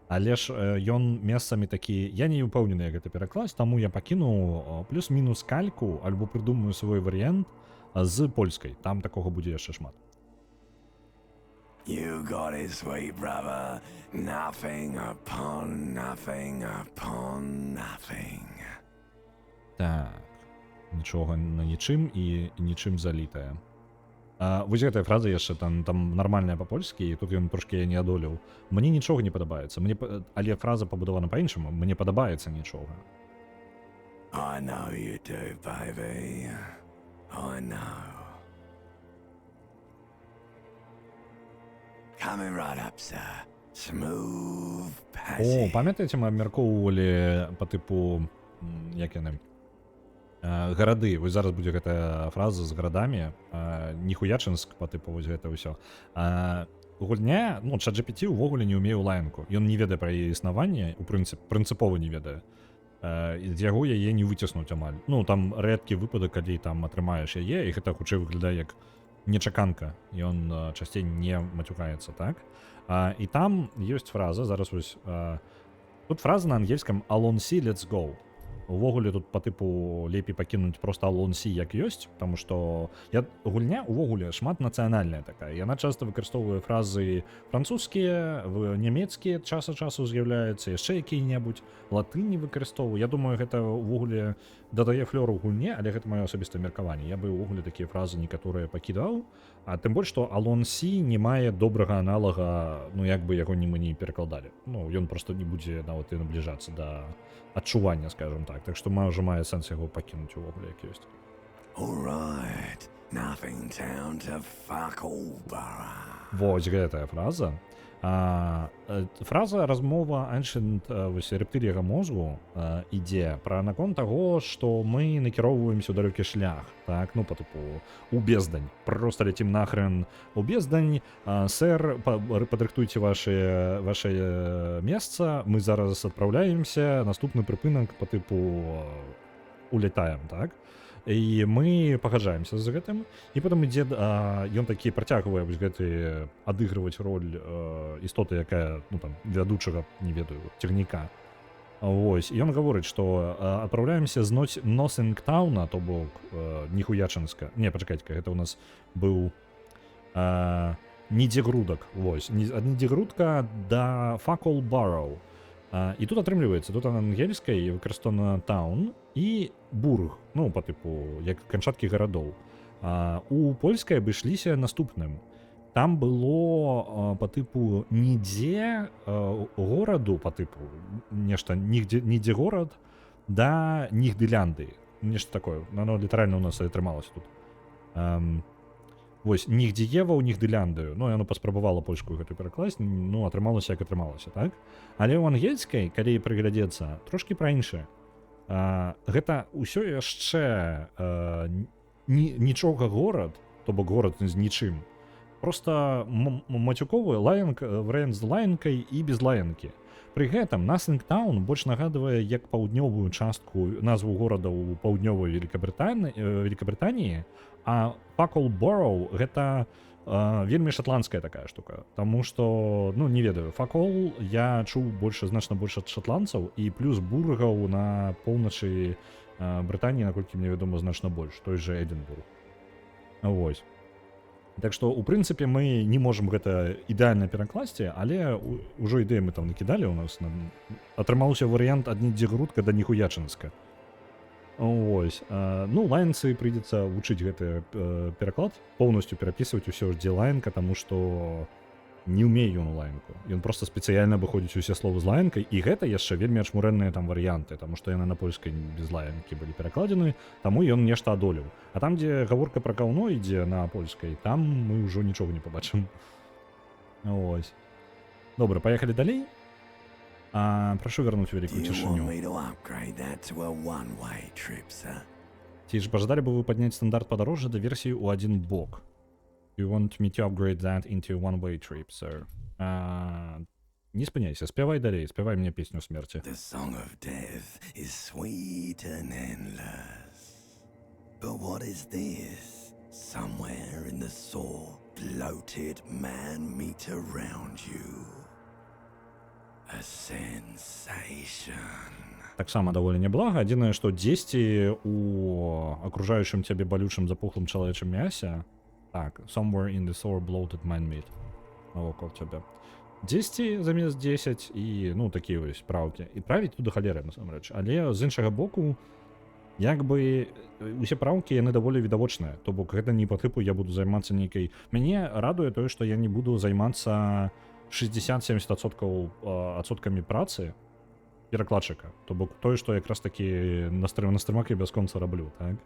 Але ж ён месцамі такі, я не ўпэўнены, як гэта перакласць, таму я пакіну плюс-мінус кальку альбо прыдумаю свой варыянт з польскай. Там такога будзе яшчэ шмат. You got it, sweet brother. Nothing upon nothing upon nothing. Так. Нічога на нічым і нічым залітая. Вось гэтая фраза яшчэ там нармальная па-польскі, і тут ён трошкі я не адолеў. Мне нічога не падабаецца. Але фраза пабудавана па-іншаму. Мне падабаецца нічога. I know you do, baby. I know. Coming right up, sir. Smooth О, passage. памятаеце, мы абмяркоўвалі па тыпу, як яны, гарады. Вось зараз будзе гэтая фраза з гарадамі. Ніхуячынск, па тыпу вось гэта ўсё. Гульня, ну, ChatGPT увогуле не ўмее ў лаянку. Ён не ведае пра яе існаванне, у прынцыпова не ведае. І з яго яе не выціснуць амаль. Ну, там рэдкі выпадак, калі там атрымаеш яе, і гэта хутчэй выглядае як нечаканка. Ён часцей не мацюкаецца, так? І там ёсць фраза, зараз вось, тут фраза на ангельском «Allons-y, let's go». Увогуле тут по тыпу лепей пакінуць просто «allons-y» як ёсць, потому что гульня увогуле шмат нацыянальная такая. Яна часто выкарыстоўвае фразы французскія, нямецкія час ад часу з'яўляюцца, яшчэ якія-небудзь, латыні выкарыстоўваю. Я думаю, гэта увогуле дадае флёру гульне, але гэта маё асабістае меркаванне. Я бы увогуле такія фразы некаторыя пакідаў, а тым больш што «allons-y» не мае добрага аналага, ну, як бы яго ні мы не перакладалі. Ну, ён просто не будзе нават і набліжацца да адчування, скажем так. Так што ўжо мае сэнс яго пакінуць увогуле як ёсць. All right. Nothing town to fuck all borough. Вось гэтая фраза. Фраза размова ancient вось, рэптыльяга мозгу ідзе пра наконт таго, што мы накіроўваемся ў далёкі шлях, так, ну, по тыпу у бездань. Просто ляцім нахрен у бездань. Сэр, падрыхтуйце ваше месца, мы зараз адпраўляемся, наступны прыпынак по тыпу улетаем, так? І мы пагаджаемся з гэтым, і потым ідзе, ён такі працягвае вось гэты адыгрываць роль істоты, якая, ну, там вядучага, не ведаю, цягніка. Вось, і ён гаворыць, што адпраўляемся з Носінгтауна, то бок Ніхуячынска. Не, пачакайце, гэта у нас быў Нідзегрудак, вось, ад Нідзегрудка да Fuck All Borough. І тут атрымліваецца, тут на ангельскай выкарыстана town і burg, ну, по тыпу, як канчаткі гарадоў. У польскай абышліся наступным. Там было по тыпу нідзе гораду, по тыпу нешта нігдзе, нідзе горад да Нігдылянды. Нешта такое. Оно літаральна у нас і атрымалася тут. Вось, Нігдзіева ў Нігдыляндыю. Ну, яно паспрабавала польскую гэтую перакласць, ну, атрымалася як атрымалася, так? Але ў ангельскай, калі прыглядзецца, трошкі пра іншае. Гэта ўсё яшчэ нічога горад, то бок горад з нічым. Просто мацюковы лаянка, варыянт з лаянкай і без лаянкі. Пры гэтым Nothing Town больш нагадвае як паўднёвую частку, назву горада ў паўднёвай Великабрытаніі, а Fuck All Borough гэта Вельмі шатландская такая штука. Таму што, ну, не ведаю, fuck all я чуў больше, значна больш ад шатландцаў, і плюс бургаў на поўначы Брытаніі, наколькі мне вядома, значна больш, той же Эдинбург. Вось. Так што, у прынцыпе, мы не можам гэта ідэальна перакласці, але ўжо ідэі мы там накідалі, у нас атрымаўся варыянт ад нідзе грудка да ніхуячынска. Вось. Ну, лаянцы прыйдзецца вучыць гэты пераклад, поўнасцю перапісваць усё ж, дзе лаянка, таму што не ўмее ён лаянку. Ён просто спецыяльна абыходзіць усе словы з лаянкай, і гэта яшчэ вельмі ачмурэнныя там варыянты, таму што яны на польскай без лаянкі былі перакладзены, таму ён нешта адолеў. А там, дзе гаворка пра гаўно ідзе на польскай, там мы ўжо нічога не пабачым. Вось. Добра, паехалі далей. Прашу вярнуць Do вялікую you want цішыню. Me to upgrade that to a one-way trip, sir? Ці ж пажадалі бы вы падняць стандарт падарожжа да версіі ў адзін бок? You want me to upgrade that into a one-way trip, sir? Не спыняйся, спявай далей, спявай мне песню смерці. The song of death is sweet and endless. But what is this? Somewhere in the sore, bloated man meat around you. A sensation. Таксама даволі няблага. Адзінае, што дзесьці у акружаючым цябе балючым запухлым чалавечым мясе, так, somewhere in the sore bloated man meat навокал цябе. Дзесьці замест 10 і, ну, такія вось праўкі. І правіць тут да халеры насамрэч. Але з іншага боку, як бы усе праўкі, яны даволі відавочныя. То бок гэта не па тыпу я буду займацца нейкай. Мяне радуе тое, што я не буду займацца 60-70% адсоткамі працы перакладчыка. То бок тое, што якраз такі на стрымах я бясконца раблю, так?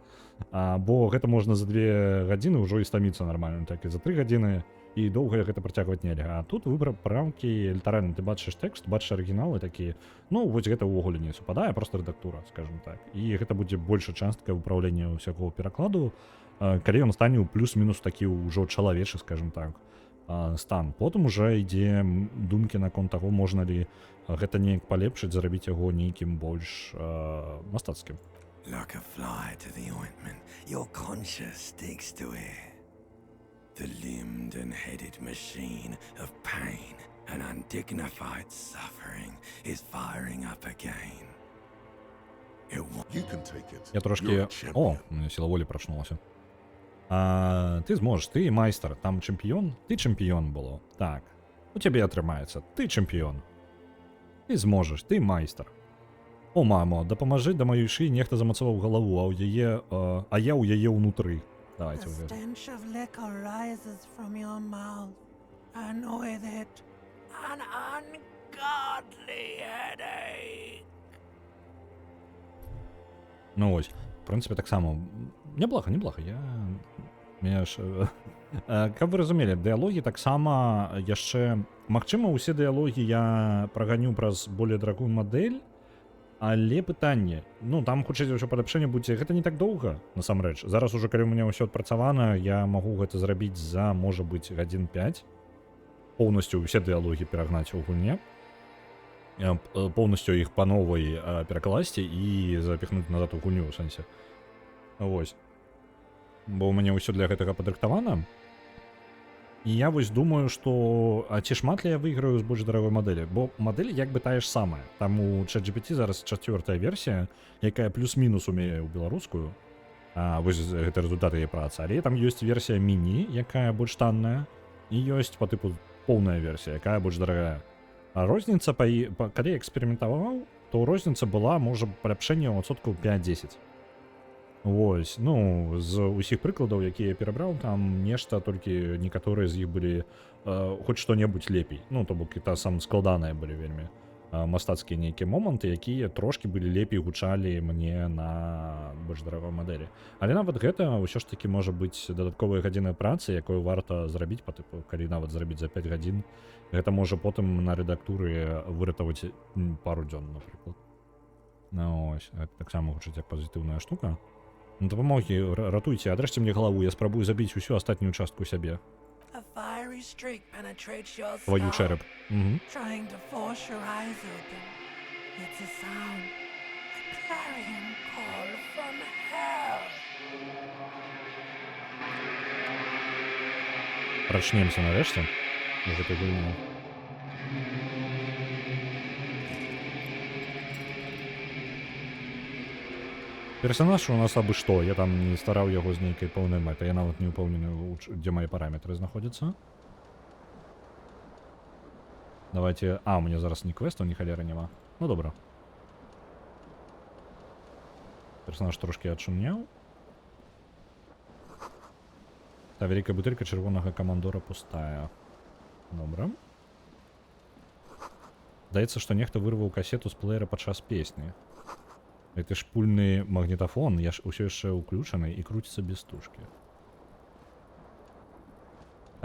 Бо гэта можна за 2 гадзіны ўжо і стаміцца нармальна, так, і за 3 гадзіны, і доўга гэта працягваць нельга. А тут выбар праўкі літаральна: ты бачыш тэкст, бачыш арыгіналы, такі: ну вось гэта ўвогуле не супадае, просто рэдактура, скажем так. І гэта будзе большая частка выпраўлення ўсякого перакладу, калі ён стане ў плюс-мінус такі ўжо чалавечы, скажем так, стан. Потым уже ідзе думкі наконт таго, можна ли гэта неяк палепшыць, зрабіць яго нейкім больш мастацкім. Like a fly to the ointment, your conscience sticks to it. The limbed and headed machine of pain and undignified suffering is firing up again. It You can take it. Я трошкі. You're a champion. О, у меня сила воли прачнулася. Ты зможаш, ты майстар, там чэмпіён, ты чэмпіён было. Так. У цябе атрымаецца, ты чэмпіён. Ты зможаш, ты майстар. О, мамо, дапамажы, да маёй шыі нехта замацаваў галаву, а ў яе, а я ў яе ўнутры. Давайте The уже. Stench of liquor rises from your mouth, and with it, an ungodly headache. Ну вось, в прынцыпе, таксама няблага, няблага. Я меня ж каб вы разумелі, дыялогі таксама яшчэ, магчыма, усе дыялогі я праганю праз более дарагую мадэль, але пытанне, ну, там хутчэй за ўсё паляпшэнне будзе, гэта не так доўга насамрэч. Зараз уже, калі у меня ўсё адпрацавана, я магу гэта зрабіць за, можа быць, гадзін 5, поўнасцю усе дыялогі перагнаць у гульне, поўнасцю іх па новай перакласці і запіхнуць назад у гульню, у сэнсе. Вось. Бо ў мяне ўсё для гэтага падрыхтавана. І я вось думаю, што а ці шмат ли я выйграю з больш дарагой мадэлі, бо мадэль як бы тая ж самая. Там у ChatGPT зараз чацвёртая версія, якая плюс-мінус умее ў беларускую. Вось гэта рэзультаты яе працы. Але там ёсць версія міні, якая больш танная, і ёсць па тыпу поўная версія, якая больш дарагая. А розніца калі я эксперыментаваў, то розніца была, можа, паляпшэнне ў адсоткаў 5-10. Вось, ну, з усіх прыкладаў, якія я перабраў, там нешта толькі некаторыя з іх былі хоць што-небудзь лепей. Ну, то бок і та сам складаныя былі вельмі мастацкія нейкія моманты, якія трошкі былі лепей гучалі мне на больш дарагой мадэлі. Але нават гэта ўсё ж такі можа быць дадатковая гадзіна працы, якую варта зрабіць па тыпу, калі нават зрабіць за 5 гадзін, гэта можа потым на рэдактуры выратаваць пару дзён, напрыклад. Ну, ось, гэта таксама гучыць як пазітыўная штука. На дапамогі, ратуйце, адрэжце мне галаву, я спрабую забіць усю астатнюю частку сябе. A fiery streak penetrates your Твою skull, чэрап. Угу. trying to force your eyes open. It's a sound, a clarion call from hell. Прачнемся нарэшце у гэтай гульні. Персонаж у нас абы што, я там не стараў яго з нейкай пэўнай мэтай, я нават не ўпэўнены, дзе мае параметры знаходзяцца. Давайте. А, у мяне зараз ні квестаў, ні халеры няма. Ну добра. Персонаж трошкі ачумнеў. Та вялікая бутэлька чырвонага камандора пустая. Добра. Здаецца, што нехта вырваў касету з плеера падчас песні. Гэты шпульны магнітафон я ж ўсё яшчэ ўключаны і круціцца без стужкі.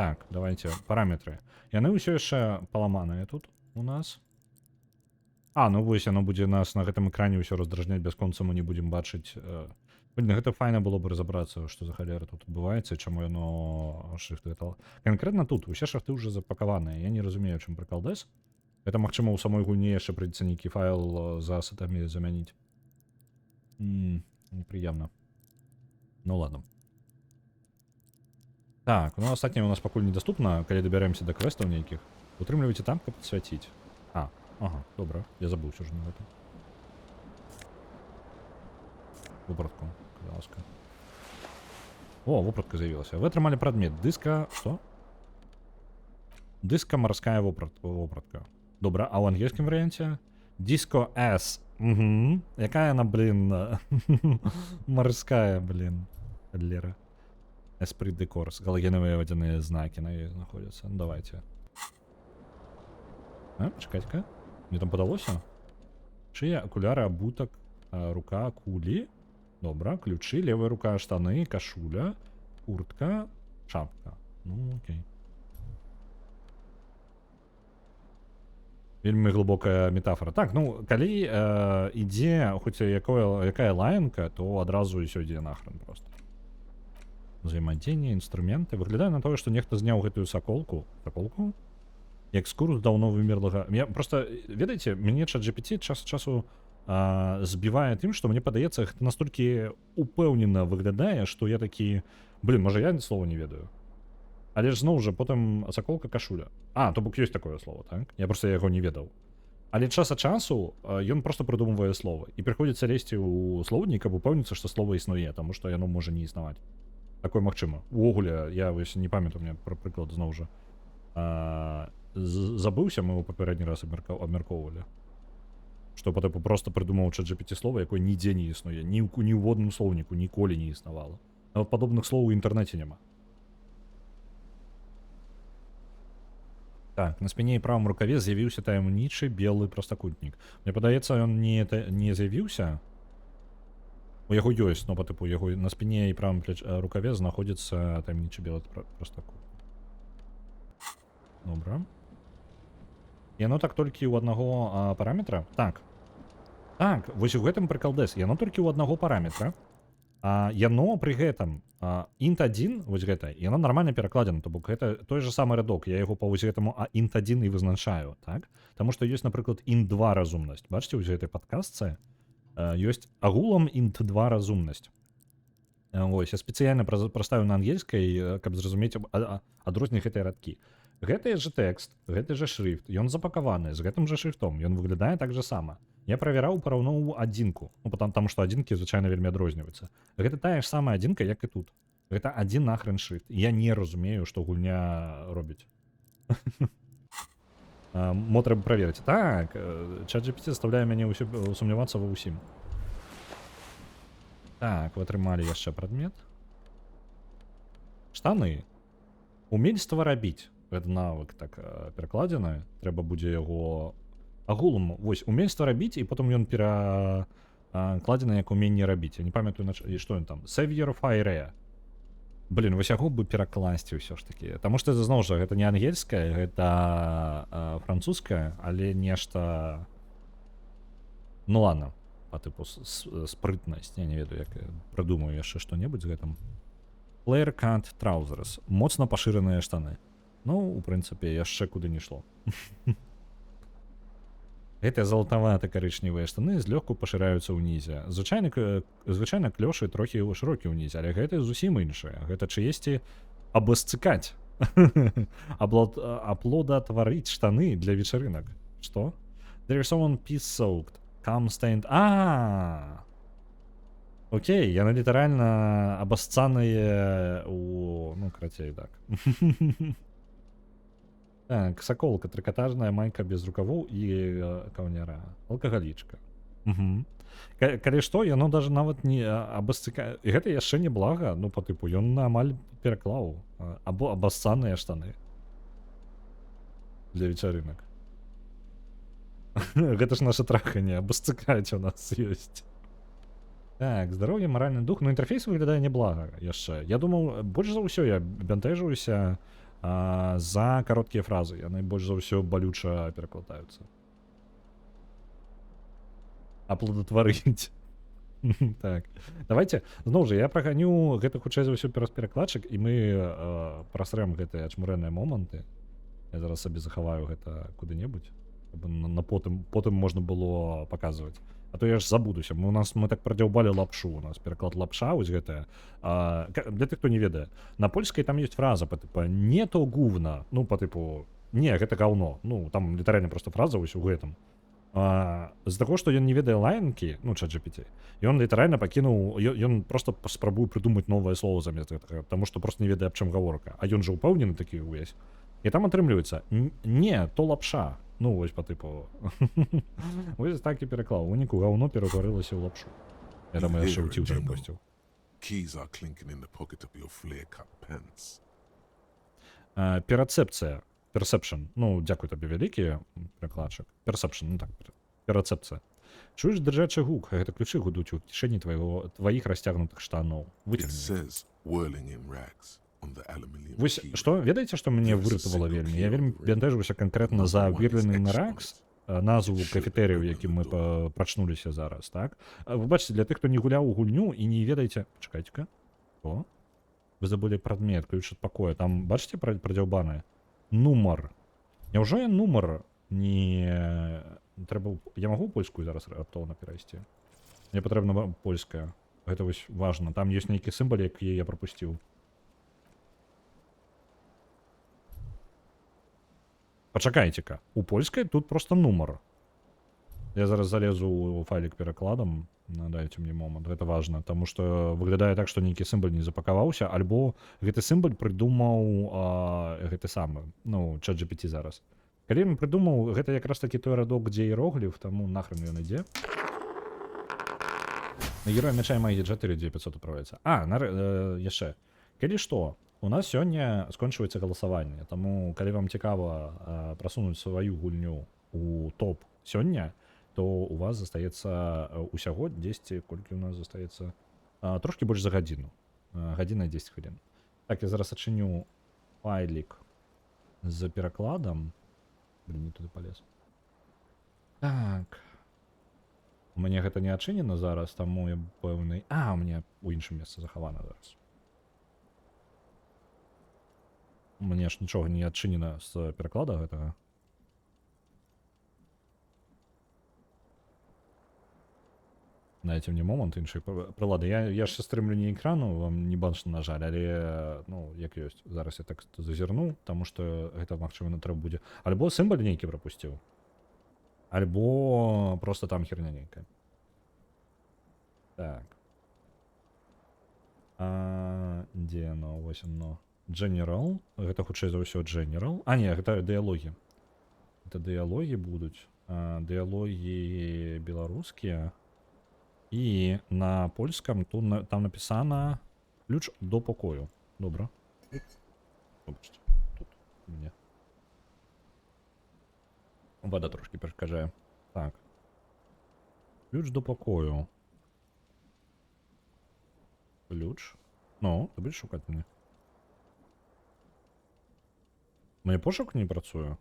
Так, давайте параметры. Яны ўсё яшчэ паламаныя тут у нас. А, ну вось яно будзе нас на гэтым экране ўсё раздражняць бясконца, мы не будзем бачыць. Блин, гэта файна было б разабрацца, што за халера тут адбываецца і чаму яно шрифты гэта. Канкрэтна тут усе шрифты ўжо запакаваныя. Я не разумею, чым прыкалдэс. Это, магчыма, у самой гульні яшчэ прыйдзецца нейкі файл з асетамі замяніць. Непрыемна. Ну ладно. Так, ну астатняе у нас пакуль недаступна, калі дабярэмся да квестаў нейкіх. Утрымлівайце там, каб падсвяціць. А, ага, добра. Я забыўся ўжо на гэта. Вопратку, калі ласка. О, вопратка з'явілася. Вы атрымалі прадмет. Дыска... Што? Дыска марская вопратка. Добра, а ў ангельскім варыянце? Диско S. Угу. Якая яна, блин, марская, блин. Лера. Esprit de Corps. Галогенавыя вадзяныя знакі на ёй знаходзяцца. Ну, давайте. А, чакайце-ка. Мне там падалося? Шыя, акуляры, абутак, рука, кулі. Добра, ключы, левая рука, штаны, кашуля, куртка, шапка. Ну, окей. Вельмі глыбокая метафора. Так, ну, калі ідзе хоць якая лаянка, то адразу ўсё ідзе нахрен просто. Взаемадзеянне, інструменты. Выглядае на тое, што нехта зняў гэтую саколку. Саколку? Як скуру з даўно вымерлага. Я просто, ведаеце, мяне чат GPT час ад часу збівае тым, што мне падаецца, гэта настолькі упэўнена выглядае, што я такі, блин, можа, я слова не ведаю. Але ж зноў жа потым саколка, кашуля. А, то бок ёсць такое слово, так? Я просто яго не ведаў. Але час ад часу ён просто прыдумвае слова. І прыходзіцца лезці ў слоўнік, каб упэўніцца, што слова існуе, таму што яно можа не існаваць. Такое магчыма. Увогуле, я вось не памятаю, мне пра прыклад зноў жа. Забыўся, мы ў папярэдні раз абмяркоўвалі. Што па тыпу просто прыдумаў чат GPT слова, якое нідзе не існуе, ні ў водным слоўніку ніколі не існавала. Нават падобных слоў у інтэрнэце няма. Так, на спине і правым рукаве з'явіўся таямнічы белы прастакутнік. Мне падаецца, ён не з'явіўся. У яго ёсць, но па тыпу яго на спине і правым рукаве знаходзіцца таямнічы белы прастакутнік. Добра. Яно так толькі ў аднаго параметра? Так. Так, вось у гэтым прыкалдэс. Яно толькі ў аднаго параметра. А, яно пры гэтым, int 1, вось гэта, яно нармальна перакладзена, то бок гэта той же самы радок, я яго па вось гэтаму int 1 і вызначаю, так? Таму што ёсць, напрыклад, int 2 разумнасць. Бачыце, вось гэтай падказцы, ёсць агулам int 2 разумнасць. Вось, я спецыяльна праставіў на ангельскай, каб зразумець адрозні гэтыя радкі. Гэты же тэкст, гэты же шрифт, ён запакаваны з гэтым же шрифтом, ён выглядае так же сама. Я правяраў, параўноўваў адзінку, ну, потому што адзінкі звычайна вельмі адрозніваюцца. Гэта тая ж самая адзінка, як і тут. Гэта адзін нахрен шрифт. Я не разумею, што гульня робіць. Мо трэба праверыць. Так, чат GPT заставляе мяне ўсё сумнявацца ва ўсім. Так, вы атрымалі яшчэ прадмет. Штаны. Умельства рабіць. Гэта навык так перакладзены. Трэба будзе яго агулам. Вось, умельства рабіць, і потым ён перакладзены як уменне рабіць. Я не памятаю, і што ён там. Savior Fire. Блин, вось яго бы перакласці ўсё ж такі. Таму што это зноў жа, гэта не ангельская, гэта французская, але нешта... Ну ладно, по типу спрытнасць, я не ведаю, як я прыдумаю яшчэ што-небудзь з гэтым. Flare cut trousers. Моцна пашыраныя штаны. Ну, у прынцыпе, яшчэ куды не шло. Гэтыя залатавата-карычневыя штаны злёгку пашыраюцца ўнізе. Звычайна клёшы трохі шырокі ўнізе, але гэтыя зусім іншыя. Гэта чыесьці абасцыкаць. Аплодатварыць штаны для вечарынак. Што? There is someone piss-soaked. Cum stained. А! Окей, яны літаральна абасцаныя у... Ну, карацей, так. Так, соколка, трикотажная майка без рукавоў і каўняра. Алкагалічка. Угу. Калі што, яно даже нават не абасцыка... І гэта яшчэ не блага, ну, по тыпу, ён амаль пераклаў. Або абасцаныя штаны. Для вечарынак. Гэта ж наша траханне, абасцыкаць у нас ёсць. Так, здароўе, маральны дух. Ну, інтэрфейс выглядае неблага яшчэ. Я думаў, больш за ўсё я бянтэжуся за кароткія фразы. Яны больш за ўсё балюча перакладаюцца. Аплодатварыць. Так. Давайте, зноў жа, я праганю гэта хутчэй за ўсё праз перакладчык, і мы прасрэм гэтыя ачмурэнныя моманты. Я зараз сабе захаваю гэта куды-небудзь, каб на потым можна было паказваць. А то я ж забудуся. Мы так прадзяўбалі лапшу. У нас пераклад лапша вось гэтая. Для тых, хто не ведае, на польскай там ёсць фраза по типу не то гувна, ну, по типу не, гэта гаўно. Ну, там літаральна просто фраза вось у гэтым. З таго, што ён не ведае лаянкі, ну, чат GPT, ён літаральна пакінуў, ён просто спрабуе прыдумаць новае слово замест гэтага, таму што просто не ведае, аб чым гаворка. А ён жа ўпэўнены такі ўвесь. І там атрымліваецца, не, то лапша. Ну, вось по типу. Вось так і пераклаў. У выніку гаўно пераўтварылася ў лапшу. Я там яшчэ ў Twitter посціў. Keys are clinking in the pocket of your flare-cut pants. Перацэпцыя. Perception. Ну, дзякуй табе вялікі, перакладчык. Perception, ну так, перацэпцыя. Чуеш дрыжачы гук, гэта ключы гудуць у кішэні тваіх расцягнутых штаноў. It Выцягні. says whirling in rags on the aluminium Вось key што, ring. ведаеце, што мяне There's a выратавала single вельмі? key Я on вельмі the ring. бянтэжыўся канкрэтна Another за one is Whirling in etched on Rags, it. Назву It should кафетэрыю, у open якім the мы door. Прачнуліся зараз, так? Вы бачыце, для тых, хто не гуляў у гульню і не ведаеце... Чакайце-ка. О. Вы забылі прадмет, ключ ад пакоя. Там, бачыце, прадзяўбанае? Нумар. Няўжо я нумар не... Трэба... Я магу польскую зараз раптоўна перайсці? Мне патрэбна польская. Гэта вось важна. Там ёсць нейкі сімвал, які я прапусціў. Пачакайце-ка. У польскай тут просто нумар. Я зараз залезу ў файлік перакладам. Дайце мне момант, гэта важна, таму што выглядае так, што нейкі сімвал не запакаваўся, альбо гэты сімвал прыдумаў, гэты самы, ну, чат GPT зараз. Калі ён прыдумаў, гэта якраз такі той радок, дзе іерогліф, таму нахрен ён ідзе. На Героя Мяча і Магіі 4 2500 адправляецца. А, яшчэ. Калі што, у нас сёння скончваецца галасаванне, таму калі вам цікава, прасунуць сваю гульню у топ сёння, то у вас застаецца, усяго 10, колькі у нас застаецца? Трошкі больш за гадзіну. Гадзіна і 10 хвілін. Так, я зараз адчыню файлік з перакладам. Блин, не туды палез. Так. У мяне гэта не адчынена зараз, таму я пэўны... А, у мяне ў іншым месцы захавана зараз. У мяне ж нічога не адчынена з пераклада гэтага. Дайце мне момант, іншай прылады. Я ж стрымлю не экрану, вам не бачна, на жаль, але, ну, як ёсць. Зараз я так зазірну, таму што гэта, магчыма, не трэба будзе. Альбо сімвал нейкі прапусціў, альбо просто там херня нейкая. Так. А, дзе яно? Вось яно. General. Гэта хутчэй за ўсё General. А, не, гэта дыялогі. Гэта дыялогі будуць. А, дыялогі беларускія. І на польскам тут там напісана ключ до покою. Добра. Выбачце, тут мне вода трошки перашкаджае. Так. Ключ до покою. Ключ. Ну, ты будешь шукаць мяне? Мне пошук не працуе.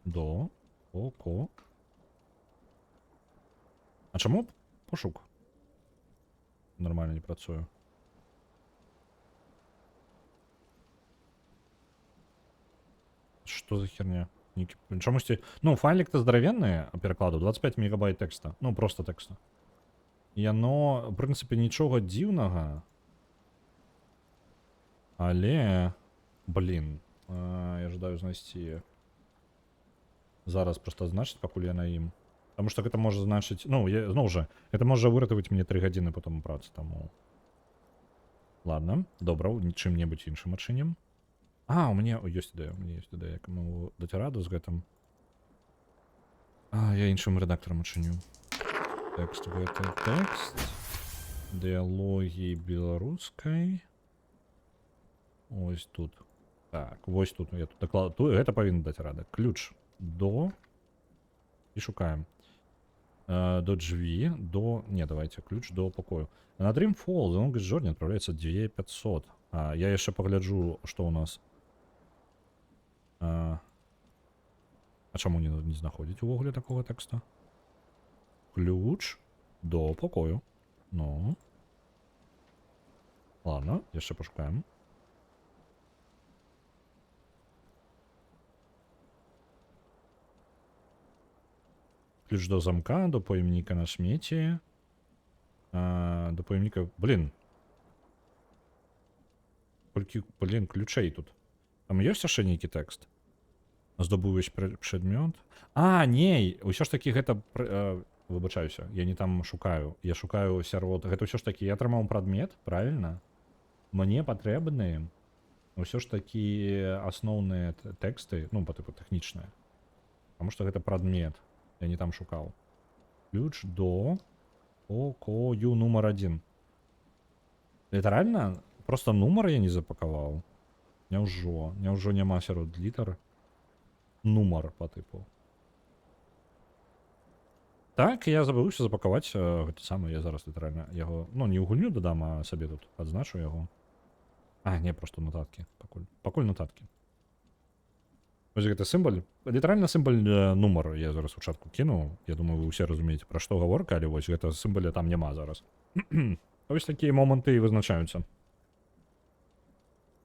До. Око. А чаму пошук нормально не працуе? Что за херня? Чамусьці... Ну, файлик-то здаравенны перакладу, 25 мегабайт тэкста. Ну, просто тэкста. Яно, в прынцыпе, нічога дзіўнага. Але, блин, я жадаю знайсці зараз, просто значыць, пакуль я на ім. Таму што гэта можа значыць, ну, я, зноў жа, гэта можа выратаваць мне 3 гадзіны потом працы, таму. Ладно, добра, чым-небудзь іншым адчынім. А, у мяне ёсць ідэя, у мяне ёсць ідэя, як магу даць раду з гэтым. А, я іншым рэдактарам адчыню. Тэкст, гэты тэкст. Дыялогі беларускай. Ось тут. Так, вось тут я тут даклад... Тут, гэта павінна даць рада. Ключ до. І шукаем. До дзві, до... Не, давайте, ключ до пакою. На Dreamfall The Longest Journey отправляется 2500. А, я яшчэ пагляджу, што у нас. А чаму не знаходзіць увогуле такога тэкста? Ключ до пакою. Ну. Ладно, яшчэ пашукаем. Ключ до замка, до пojemnika на смеці. А, до pojemnika. Блин. Колькі, блин, ключей тут. Там ёсць яшчэ нейкі тэкст? Здобувеш прадмёт. А, не, ўсё ж такі гэта выбачаюся, я не там шукаю. Я шукаю сярод. Гэта ўсё ж такі я атрымаў прадмет, правильно? Мне патрэбны ўсё ж такі асноўныя тэксты, ну, па тыпу тэхнічныя. Таму што гэта прадмет. Я не там шукаў. Ключ до покою нумар 1. Літаральна просто нумар я не запакаваў. Няўжо, няўжо няма сярод літар нумар по тыпу. Так, я забыўся запакаваць гэта самае, я зараз літаральна яго, ну, не ў гульню дадам, а сабе тут адзначу яго. А, не, просто нотаткі. Пакуль, пакуль нотаткі. Вось гэты сімвал, літаральна сімвал нумар я зараз у чатку кіну. Я думаю, вы ўсе разумееце, пра што гаворка, але вось гэта сімваля там няма зараз. Ось такія моманты і вызначаюцца.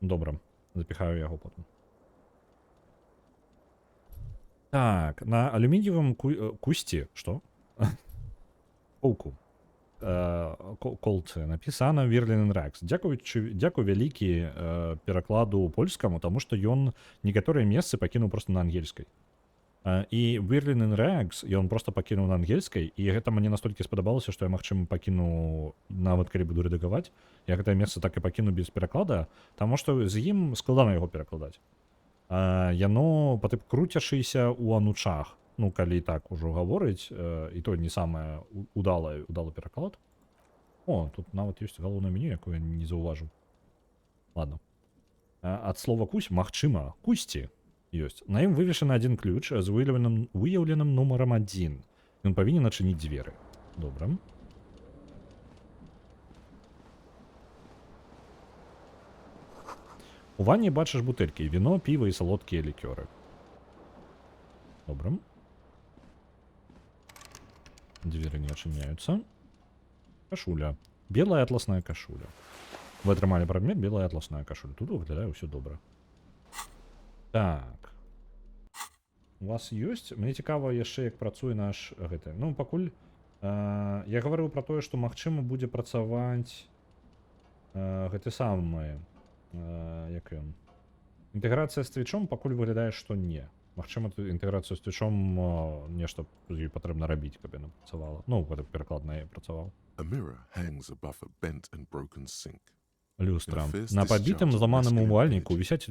Добра, запіхаю яго потым. Так, на алюмініевым кусці, што? Коўку. Колцы напісана Whirling in Rags. Дзякуючы, дзякуй вялікі перакладу польскаму, таму што ён некаторыя месцы пакінуў просто на ангельскай. І Whirling in Rags ён просто пакінуў на ангельскай, і гэта мне настолькі спадабалася, што я, магчыма, пакіну, нават калі буду рэдагаваць, я гэтае месца так і пакіну без пераклада, таму што з ім складана яго перакладаць. Яно па тыпу круцячыся ў анучах, ну, калі так ужо гаворыць, і то не самае удалы пераклад. О, тут нават ёсць галоўнае меню, якое я не заўважыў. Ладно. Ад слова кусь, магчыма, кусці ёсць. На ім вывешаны адзін ключ з выяўленым нумарам 1. Ён павінен адчыніць дзверы. Добра. У ванне бачыш бутэлькі, віно, піва і салодкія лікёры. Добра. Дзверы не адчыняюцца. Кашуля. Белая атласная кашуля. Вы атрымалі прадмет белая атласная кашуля. Тут выглядае ўсё добра. Так. У вас ёсць? Мне цікава яшчэ, як працуе наш гэты. Ну, пакуль я гаварыў пра тое, што магчыма будзе працаваць гэты самы, як ён? Інтэграцыя з твічом пакуль выглядае, што не. Магчыма, тут інтэграцыю з твічом нешта з ёй патрэбна рабіць, каб яна працавала. Ну, гэты пераклад на яе працаваў. A mirror hangs above a bent and broken sink. Люстра. На пабітым зламаным умывальніку вісяць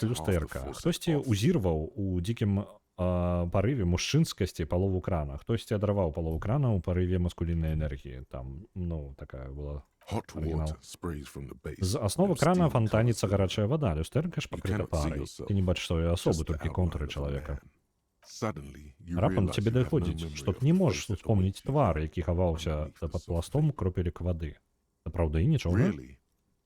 люстэрка. Хтосьці узірваў у дзікім парыве мужчынскасці палову крана. Хтосьці адарваў палову крана ў парыве маскуліннай энергіі. Там, ну, такая была Hot арыгінал. water sprays from the base З асновы and крана steam фантаніцца covers the гарачая вада, люстэрка ж You пакрыта cannot see парай. yourself, Ты не бачыш сваю асобу, just the толькі outline контуры of a чалавека. man. Suddenly, you Раптам realize цябе you have no даходзіць, memory што of ты не the можаш face that успомніць awaits you твар, які хаваўся underneath the пад soft пластом veil. кропелек вады. Сапраўды нічога? Really,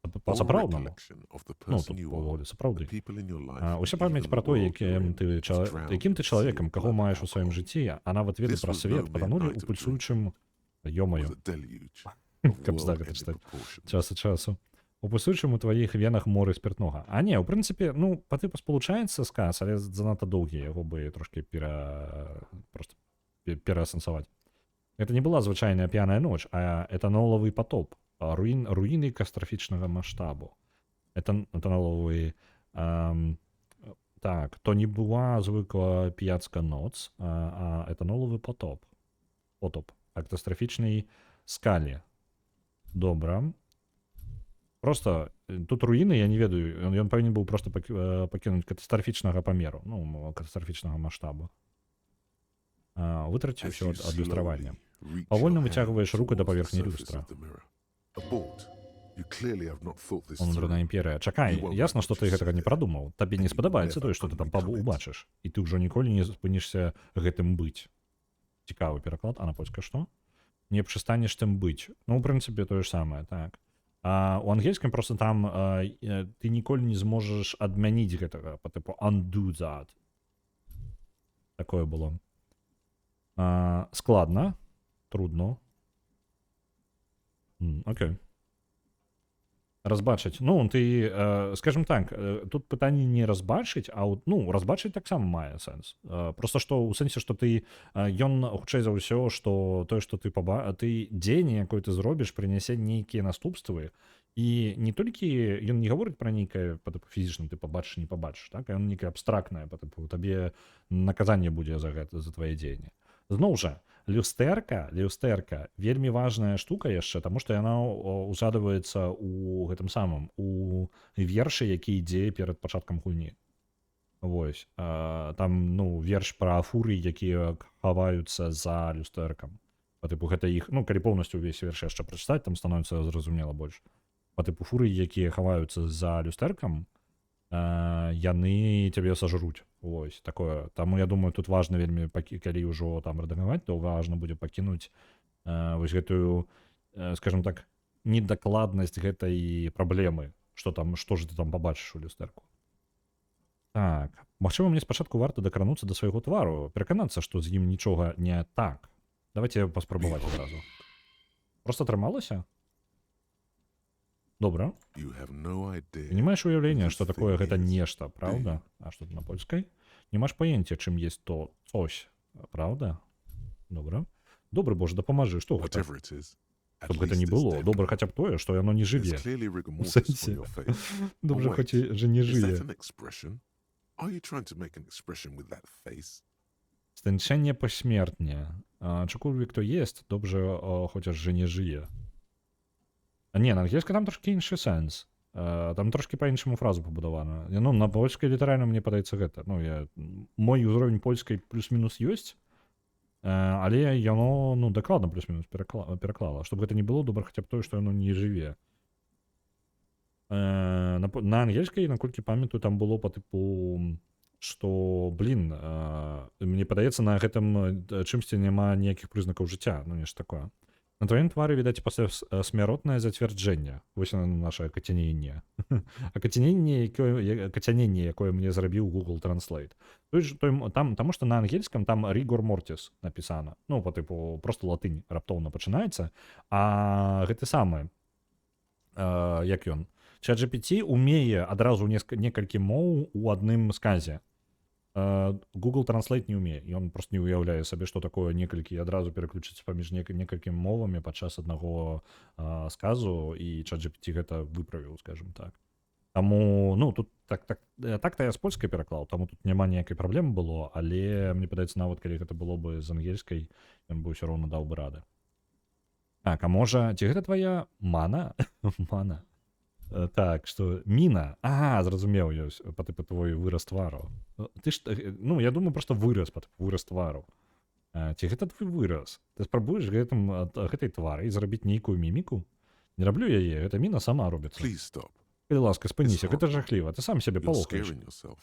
all Па-сапраўднаму. recollection of the Ну, person тут you are, увогуле the сапраўды. people in your life, А, and уся памяць even пра the тое, world you're якім in ты is drowned якім in ты a sea чалавекам, of каго blood маеш у сваім alcohol. жыцці, а нават веды This пра was no свет mere патанулі night ў of пульсуючым, drink. ё-маё, Was a deluge of кабзда гэта world-ending чытаць proportions. час ад часу. У пульсуючым у тваіх венах моры спіртнога. А не, у прынцыпе, ну, па тыпу спалучаецца сказ, але занадта доўгі, яго бы трошкі просто пераасэнсаваць. Гэта не была звычайная п'яная ноч, а этанолавы патоп, руіны катастрафічнага маштабу. Этанолавы. Так, to nie była zwykła pijacka noc, a etanolowy potop. Potop. O katastroficznej skali. Добра. Просто тут руіны, я не ведаю, ён павінен быў просто пакінуць катастрафічнага памеру, ну, катастрафічнага маштабу. Вытраць усё ад адлюстравання. Павольна выцягваеш руку да паверхні люстра. Унутраная імперыя. Чакай, ясна, што ты гэтага не прадумаў. Табе не спадабаецца тое, што ты там убачыш. І ты ўжо ніколі не спынішся гэтым быць. Цікавы пераклад, а на польскай што? Не przestaniesz tym być. Ну, у прынцыпе, тое ж самае, так. А у ангельскім просто там ты ніколі не зможаш адмяніць гэтага, по типу undo that. Такое было. Складна, трудно. Окей. Разбачыць. Ну, ты, скажем так, тут пытанне не разбачыць, а вот, ну, разбачыць таксама мае сэнс. Просто што ў сэнсе, што ты ён хутчэй за ўсё, што тое, што ты дзеянне, якое ты зробіш, прынясе нейкія наступствы. І не толькі ён не гаворыць пра нейкае па тыпу фізічна ты пабачыш, не пабачыш, так, а ён нейкае абстрактнае, па тыпу табе наказанне будзе за гэта, за твае дзеянні. Зноў жа, люстэрка вельмі важная штука яшчэ, таму што яна узгадваецца у гэтым самым, у вершы, які ідзе перад пачаткам гульні. Вось, там, ну, верш пра фурый, якія хаваюцца за люстэркам. Па тыпу гэта іх, ну, калі поўнасцю ўвесь верш яшчэ прачытаць, там становіцца зразумела больш. Па тыпу фурый, якія хаваюцца за люстэркам, яны цябе сажруць. Вось такое. Таму я думаю, тут важна вельмі, калі ўжо там рэдагаваць, то важна будзе пакінуць вось гэтую, скажем так, недакладнасць гэтай праблемы, что там, што ж ты там пабачыш у люстэрку. Так, магчыма, мне спачатку варта дакрануцца да свайго твару, пераканацца, што з ім нічога не так. Давайте паспрабаваць адразу. Просто атрымалася? Добра. Ты не маеш уяўлення, што такое гэта нешта, правда? А што на польскай? Nie masz pojęcia, czym jest to coś, правда? Добра. Добры Божа, дапамажы, што гэта? Чтоб гэта не было, добра хаця б тое, што яно не жыве. У сэнсе. Добра хоць і же не жыве. Are you trying to make an expression with that face? Stęczenie pośmiertnie. A, cokolwiek to jest, dobrze, o, chociaż, że nie żyje. А не, на ангельскай там трошкі іншы сэнс. Там трошкі па-іншаму фразу пабудавана. Ну, на польскай літаральна, мне падаецца, гэта. Ну, мой узровень польскай плюс-мінус ёсць, але яно, ну, дакладна плюс-мінус пераклала. Чтоб гэта не было, добра хаця б тое, што яно не жыве. На ангельскай, наколькі памятаю, там было по тыпу, што, блин, мне падаецца, на гэтым чымсьці няма ніякіх прызнакаў жыцця, ну, нешта такое. На тваім твары відаць паслясмяротнае зацвярджэнне. Вось яно, наша акацяненне. Акацяненне, якое, якое мне зрабіў Google Translate. Той ж, той, там, таму што на ангельскам там rigor mortis напісана. Ну, по тыпу, просто латынь раптоўна пачынаецца. А гэты самы, як ён? ChatGPT умее адразу некалькі моў у адным сказе. Google Translate не умее. Ён просто не уяўляе сабе, што такое некалькі адразу пераключыцца паміж некалькімі мовамі падчас аднаго сказу, і ChatGPT гэта выправіў, скажем так. Таму, ну, тут так-то я з польскай пераклаў, таму тут няма ніякай праблемы было, але мне падаецца, нават калі гэта было бы з ангельскай, ён бы ўсё роўна даў бы рады. Так, а можа, ці гэта твоя мана? Мана. Так, што міна. Ага, зразумеў, ёсць па тыпу твой выраз твару. Ты ж, ну, я думаю, просто выраз, па тыпу выраз твару. Ці гэта твой выраз? Ты спрабуеш гэтай твары зрабіць нейкую міміку? Не раблю яе, гэта міна сама робіцца. Please stop. Калі ласка, спыніся, гэта жахліва. Ты сам сябе You're палохаеш. scaring yourself.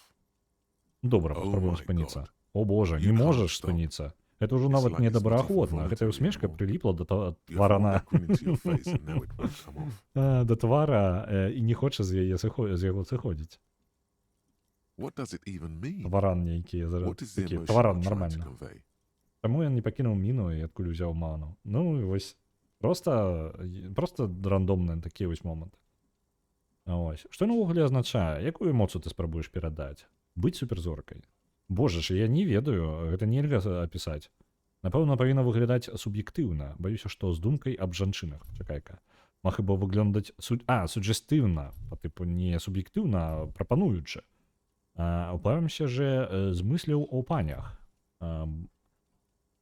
Добра, Oh паспрабуем my спыніцца. God. О божа, не You can't можаш stop. спыніцца. Это ўжо It's нават like не it's not even добраахвотна. Гэтая voluntary усмешка anymore. прыліпла да You have worn тварана. that grin into your face and now it won't come off. Да твара і не хоча з яго сыходзіць. What does it even mean? Тваран нейкі зараз. What is the Такі, emotion тваран you're trying to нормально. convey? Таму ён не пакінуў міну і адкуль узяў ману. Ну і вось просто рандомныя такія вось моманты. Ось. Што ён увогуле азначае? Якую эмоцыю ты спрабуеш перадаць? Быць суперзоркай. Божа ж, я не ведаю, гэта нельга апісаць. Напэўна, павінна выглядаць суб'ектыўна. Баюся, што з думкай аб жанчынах. Чакай-ка. Ma chyba wyglądać sugestywna, по типу не суб'ектыўна, а прапануючы. Obawiam się, że z myślą o paniach.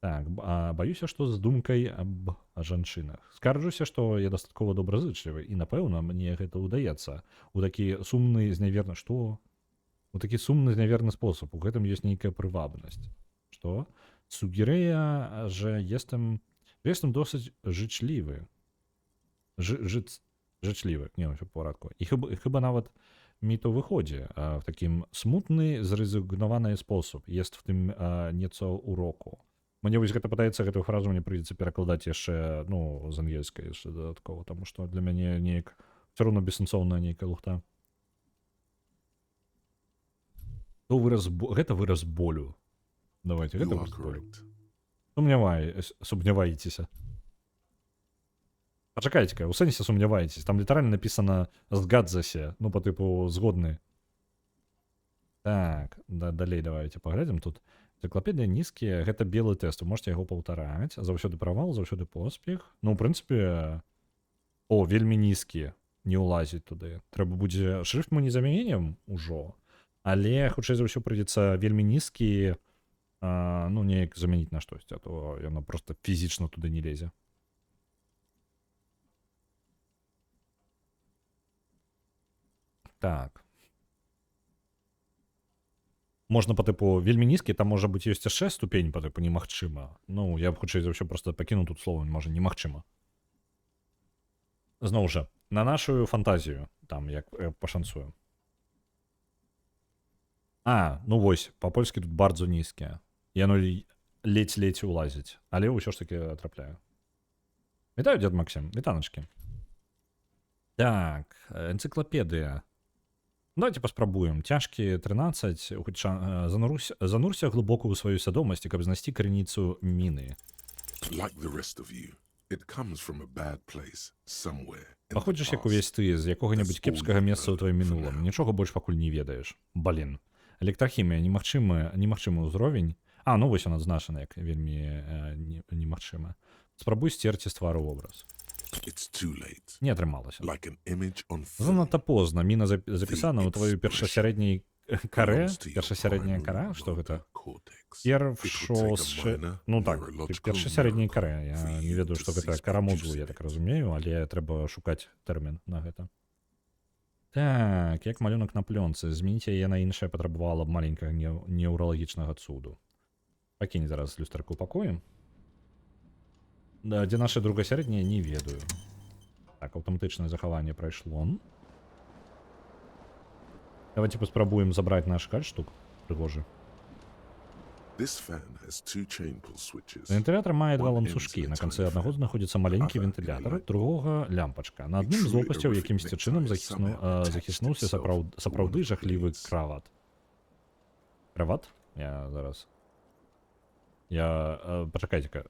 Tak, баюся, што з думкай аб жанчынах. Скарджуся, што я дастаткова добразычлівы, і, напэўна, мне гэта ўдаецца. У такі сумны зневерны што? У такі сумны зневерны спосаб. У гэтым ёсць нейкая прывабнасць. Што? Sugeruję, że jestem dosyć życzliwy. Życzliwy, nie wiem, w porядku. I chyba nawet mi to wychodzi w takim smutny, zrezygnowany sposób. Jest w tym nieco uroku. Мне вось гэта падаецца, гэтую фразу мне прыйдзецца перакладаць яшчэ, ну, з ангельскай яшчэ дадаткова, таму што для мяне неяк все роўно бессэнсоўная нейкая лухта. То выраз, гэта выраз болю. Давайте, You гэта are выраз болю. correct. Сумняваецеся. Пачакайце-ка, у сэнсе сумняваецесь. Там літаральна написано «zgadza się», ну, по типу згодны. Так, да, далей давайте паглядзім тут. Энцыклапедыя нізкія, гэта белы тэст, вы можете яго паўтараць. Заўсёды правал, заўсёды поспех. Ну, у прынцыпе, о, вельмі нізкі, не ўлазіць туды. Трэба будзе, шрифт мы не заменім ужо, але хутчэй за ўсё прыйдзецца вельмі нізкі, ну, неяк замяніць на штосьці, а то яно просто фізічна туды не лезе. Так. Можна по типу вельмі нізкі, там можа быць ёсць яшчэ ступень по типу немагчыма. Ну, я б хутчэй за ўсё просто пакіну тут слова, можа, немагчыма. Зноў жа, на нашу фантазію, там як пашанцую. Ну вось, па-польскі тут bardzo нізкія. Яно ледзь-ледзь улазіць, але ўсё ж таки трапляю. Вітаю, дзед Максим, вітаначкі. Так, энцыклапедыя. Давайте паспрабуем. Цяжкі 13, хоць занурся глыбока ў сваю свядомасць, каб знайсці крыніцу міны. Like the rest of you, it comes from a bad place somewhere in the Паходзіш, як past. увесь ты, з якога-небудзь That's all кепскага you месца ў know тваім for мінулым. now. Нічога больш пакуль не ведаеш. Блин. Электрахімія немагчымы ўзровень. Ну вось ён адзначаны як вельмі немагчыма. Спрабуй сцерці з твару вобраз. It's too late. Не атрымалася. Like an image on film. Занадта позна. Міна запісана ў тваёй expression першасярэдняй карэ. Belongs to your Першасярэдняя primary кара, што гэта? motor cortex. It would take a minor Ну так, neurological першасярэдняй miracle карэ. Я for не you ведаю, to што гэта cease кара мозгу, producing я так it. разумею, але трэба шукаць тэрмін на гэта. Так, як малюнак на плёнцы. Змяніць яе на іншае патрабавала б маленькага неўралагічнага цуду. Пакінь зараз люстэрку ў пакоі. Да, дзе наша другасярэдняя, не ведаю. Так, аўтаматычнае захаванне прайшло. Давайте паспрабуем забраць наш гальштук прыгожы. This fan has two chain pull switches. Вентылятар мае два One ланцужкі. ends in a На канцы tiny аднаго fan, знаходзіцца маленькі other in a вентылятар, light. другога лямпачка. На A адным з truly лопасцяў horrific якімсьці necktie чынам somehow attached захіснуўся itself to one сапраўды of the жахлівы blades. крават. Крават? Я зараз. Пачакайце-ка.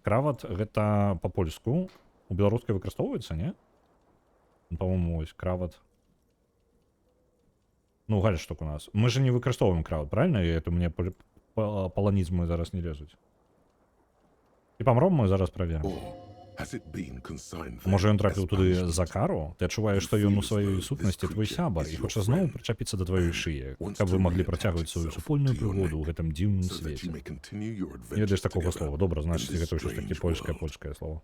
Крават гэта па-польску. У беларускай выкарыстоўваецца, не? Ну, по-моему, ось крават. Ну, гальштук у нас. Мы же не выкарыстоўваем крават, правильно? И это у меня паланізмы зараз не лезуць. І памром мы зараз праверым. Or has it been consigned there Можа, ён as трапіў туды punishment? за кару? Ты адчуваеш, што ён у сваёй сутнасці твой сябар і хоча зноў прычапіцца да тваёй шыі, wants каб to вы маглі reattach працягваць сваю itself супольную to your прыгоду ў neck гэтым дзіўным so that свеце. you may continue your Не ведаеш adventures такога together слова. Добра, in значыць, this гэта ўсё ж такі strange польскае world. польскае слово.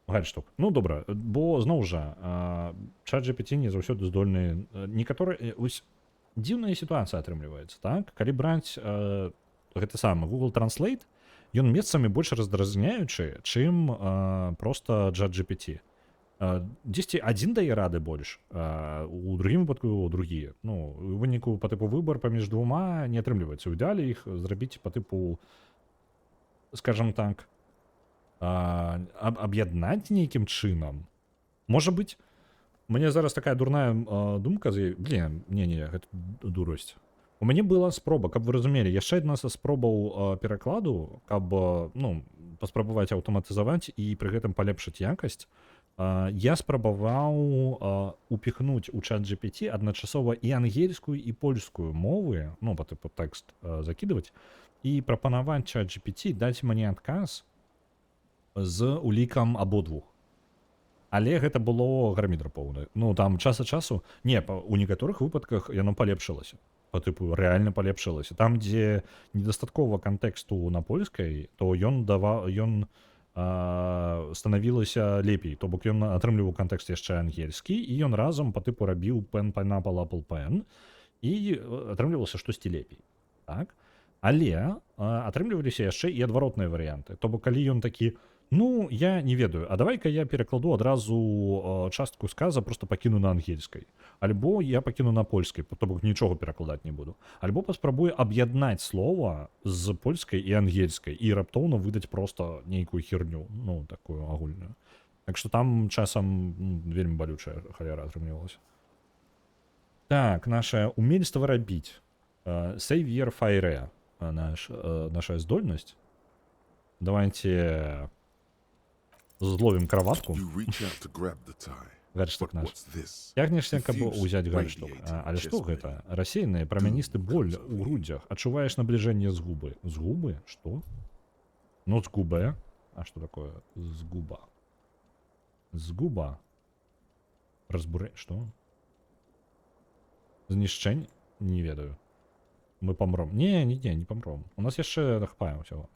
Гальштук. Ну добра, бо зноў жа чат GPT не заўсёды здольны некаторы ось дзіўная сітуацыя атрымліваецца, так? Калі браць гэты самы Google Translate, ён месцамі больш раздразняючы, чым просто чат GPT. Дзесьці адзін дае рады больш, у другім выпадку другі. Ну, у выніку па тыпу выбар паміж двума не атрымліваецца. У ідэале іх зрабіць па тыпу, скажем так, аб'яднаць нейкім чынам. Можа быць, мне зараз такая дурная думка, блин, не, гэта дурасць. У мяне была спроба, каб вы разумелі, яшчэ адна са спробаў перакладу, каб ну, паспрабаваць аўтаматызаваць і пры гэтым палепшыць якасць. Я спрабаваў упіхнуць у чат GPT адначасова і ангельскую, і польскую мовы, ну, па тыпу тэкст закідваць, і прапанаваць чат GPT даць мне адказ з улікам абодвух. Але гэта было гармідар поўны. Ну, там час ад часу не у некаторых выпадках яно палепшылася. По тыпу рэальна палепшылася. Там, дзе недастаткова кантэксту на польскай, то ён дава ён станавілася лепей. То бок ён атрымліваў кантэкст яшчэ ангельскі, і ён разам по тыпу рабіў pen, pineapple, apple, pen, і атрымлівалася штосьці лепей. Так? Але атрымліваліся яшчэ і адваротныя варыянты. То бок калі ён такі: «Ну, я не ведаю, а давай-ка я перакладу адразу частку сказа, просто пакіну на ангельскай. Альбо я пакіну на польскай, то бок нічога перакладаць не буду. Альбо паспрабую аб'яднаць слова з польскай і ангельскай і раптоўна выдаць просто нейкую херню, ну, такую агульную». Так што там часам вельмі балючая халера атрымлівалася. Так, наше умельства рабіць. Savoir faire, наша здольнасць. Давайте зловім краватку. Гальштук наш. Цягнешся, каб узяць гальштук. Але што гэта? Рассеяны прамяністы боль у грудзях. Адчуваеш набліжэнне згубы. Згубы? Што? Ну, згубе. А что такое згуба? Згуба. Разбурэ... Што? Знішчэнне? Не ведаю. Мы памром. Не, не, не, не памром. У нас яшчэ хапае ўсяго.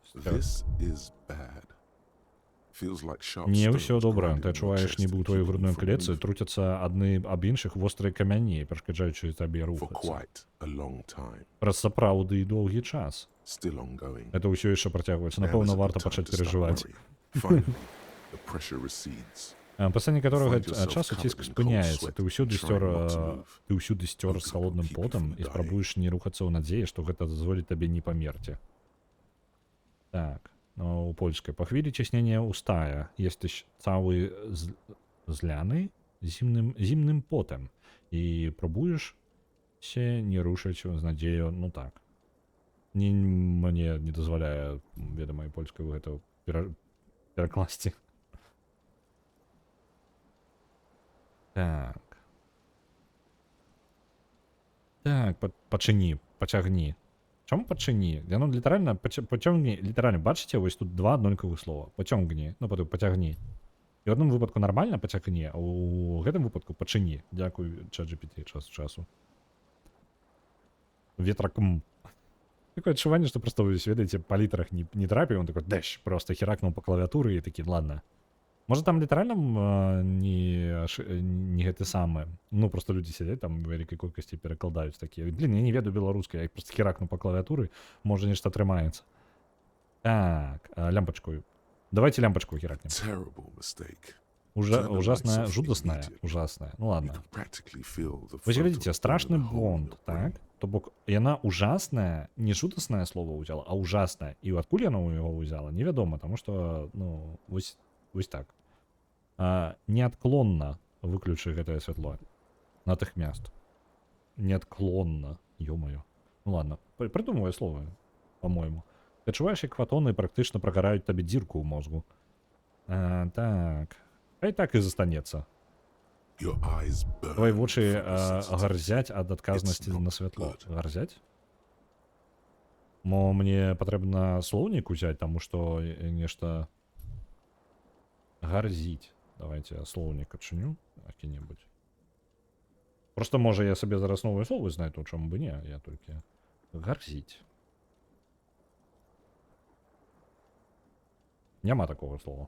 Не, ўсё добра. Ты адчуваеш, нібы ў тваёй грудной клетцы труцяцца адны аб іншых вострыя камяні, перашкаджаючы табе рухацца. Праз сапраўды і доўгі час. Это ўсё яшчэ працягваецца. Напэўна, варта пачаць перажываць. Пасля некаторага часу ціск спыняецца. Ты ўсюды сцёр з халодным потам і спрабуеш не рухацца ў надзеі, што гэта дазволіць табе не памерці. Так. No, у польскай. Po chwili ciśnienie ustaje. Jesteś cały zlany zimnym potem i próbujesz się nie ruszyć z nadzieją, no tak. Nie, мне не дазваляе ведамай польскай гэта перакласці. Так. Так, пачыні, пацягні. Чаму пачыні? Яно літаральна пацягні, літаральна, бачыце, вось тут два аднолькавых слова. Пацягні, ну потым пацягні. І ў адным выпадку нармальна пацягні, а ў гэтым выпадку пачыні. Дзякуй, ChatGPT, час ад часу. Ветракм. Такое адчуванне, што просто вы ведаеце, па літарах не трапіў, он такой дэш, просто херакнуў па клавіатуры і такі: «Ладно». Можа, там літаральна не гэты самы. Ну, просто людзі сядзяць там у вялікай колькасці, перакладаюць такія: «Блин, я не ведаю беларускай, я просто херакну па клавіатуры, можа, нешта атрымаецца». Так, лямпачку. Давайте лямпачку херакнем. Ужасная, жудасная, ужасная. Ну ладно. Вось глядзіце, страшны бонд, так? То бок яна ужасная, не жудасное слово ўзяла, а ужасная. І адкуль яна ў яго ўзяла, невядома, таму што, ну, вось так. Неадклонна выключы гэтае святло. Natychmiast. Неадклонна, ё-моё. Ну ладно, придумываю слово, по-моему. Ты адчуваеш, як фатоны практычна прагараюць табе дзірку ў мозгу. Так. Хай так і застанецца. Твои вочы гарзяць ад адказнасці на святло. Гарзяць? Мо мне патрэбна слоўнік узяць, таму што нешта гарзіць. Давайте я слоўнік адчыню які-небудзь. Просто, можа, я сабе зараз новае слово знайду, чаму бы не, я толькі гарзіць. Няма такого слова.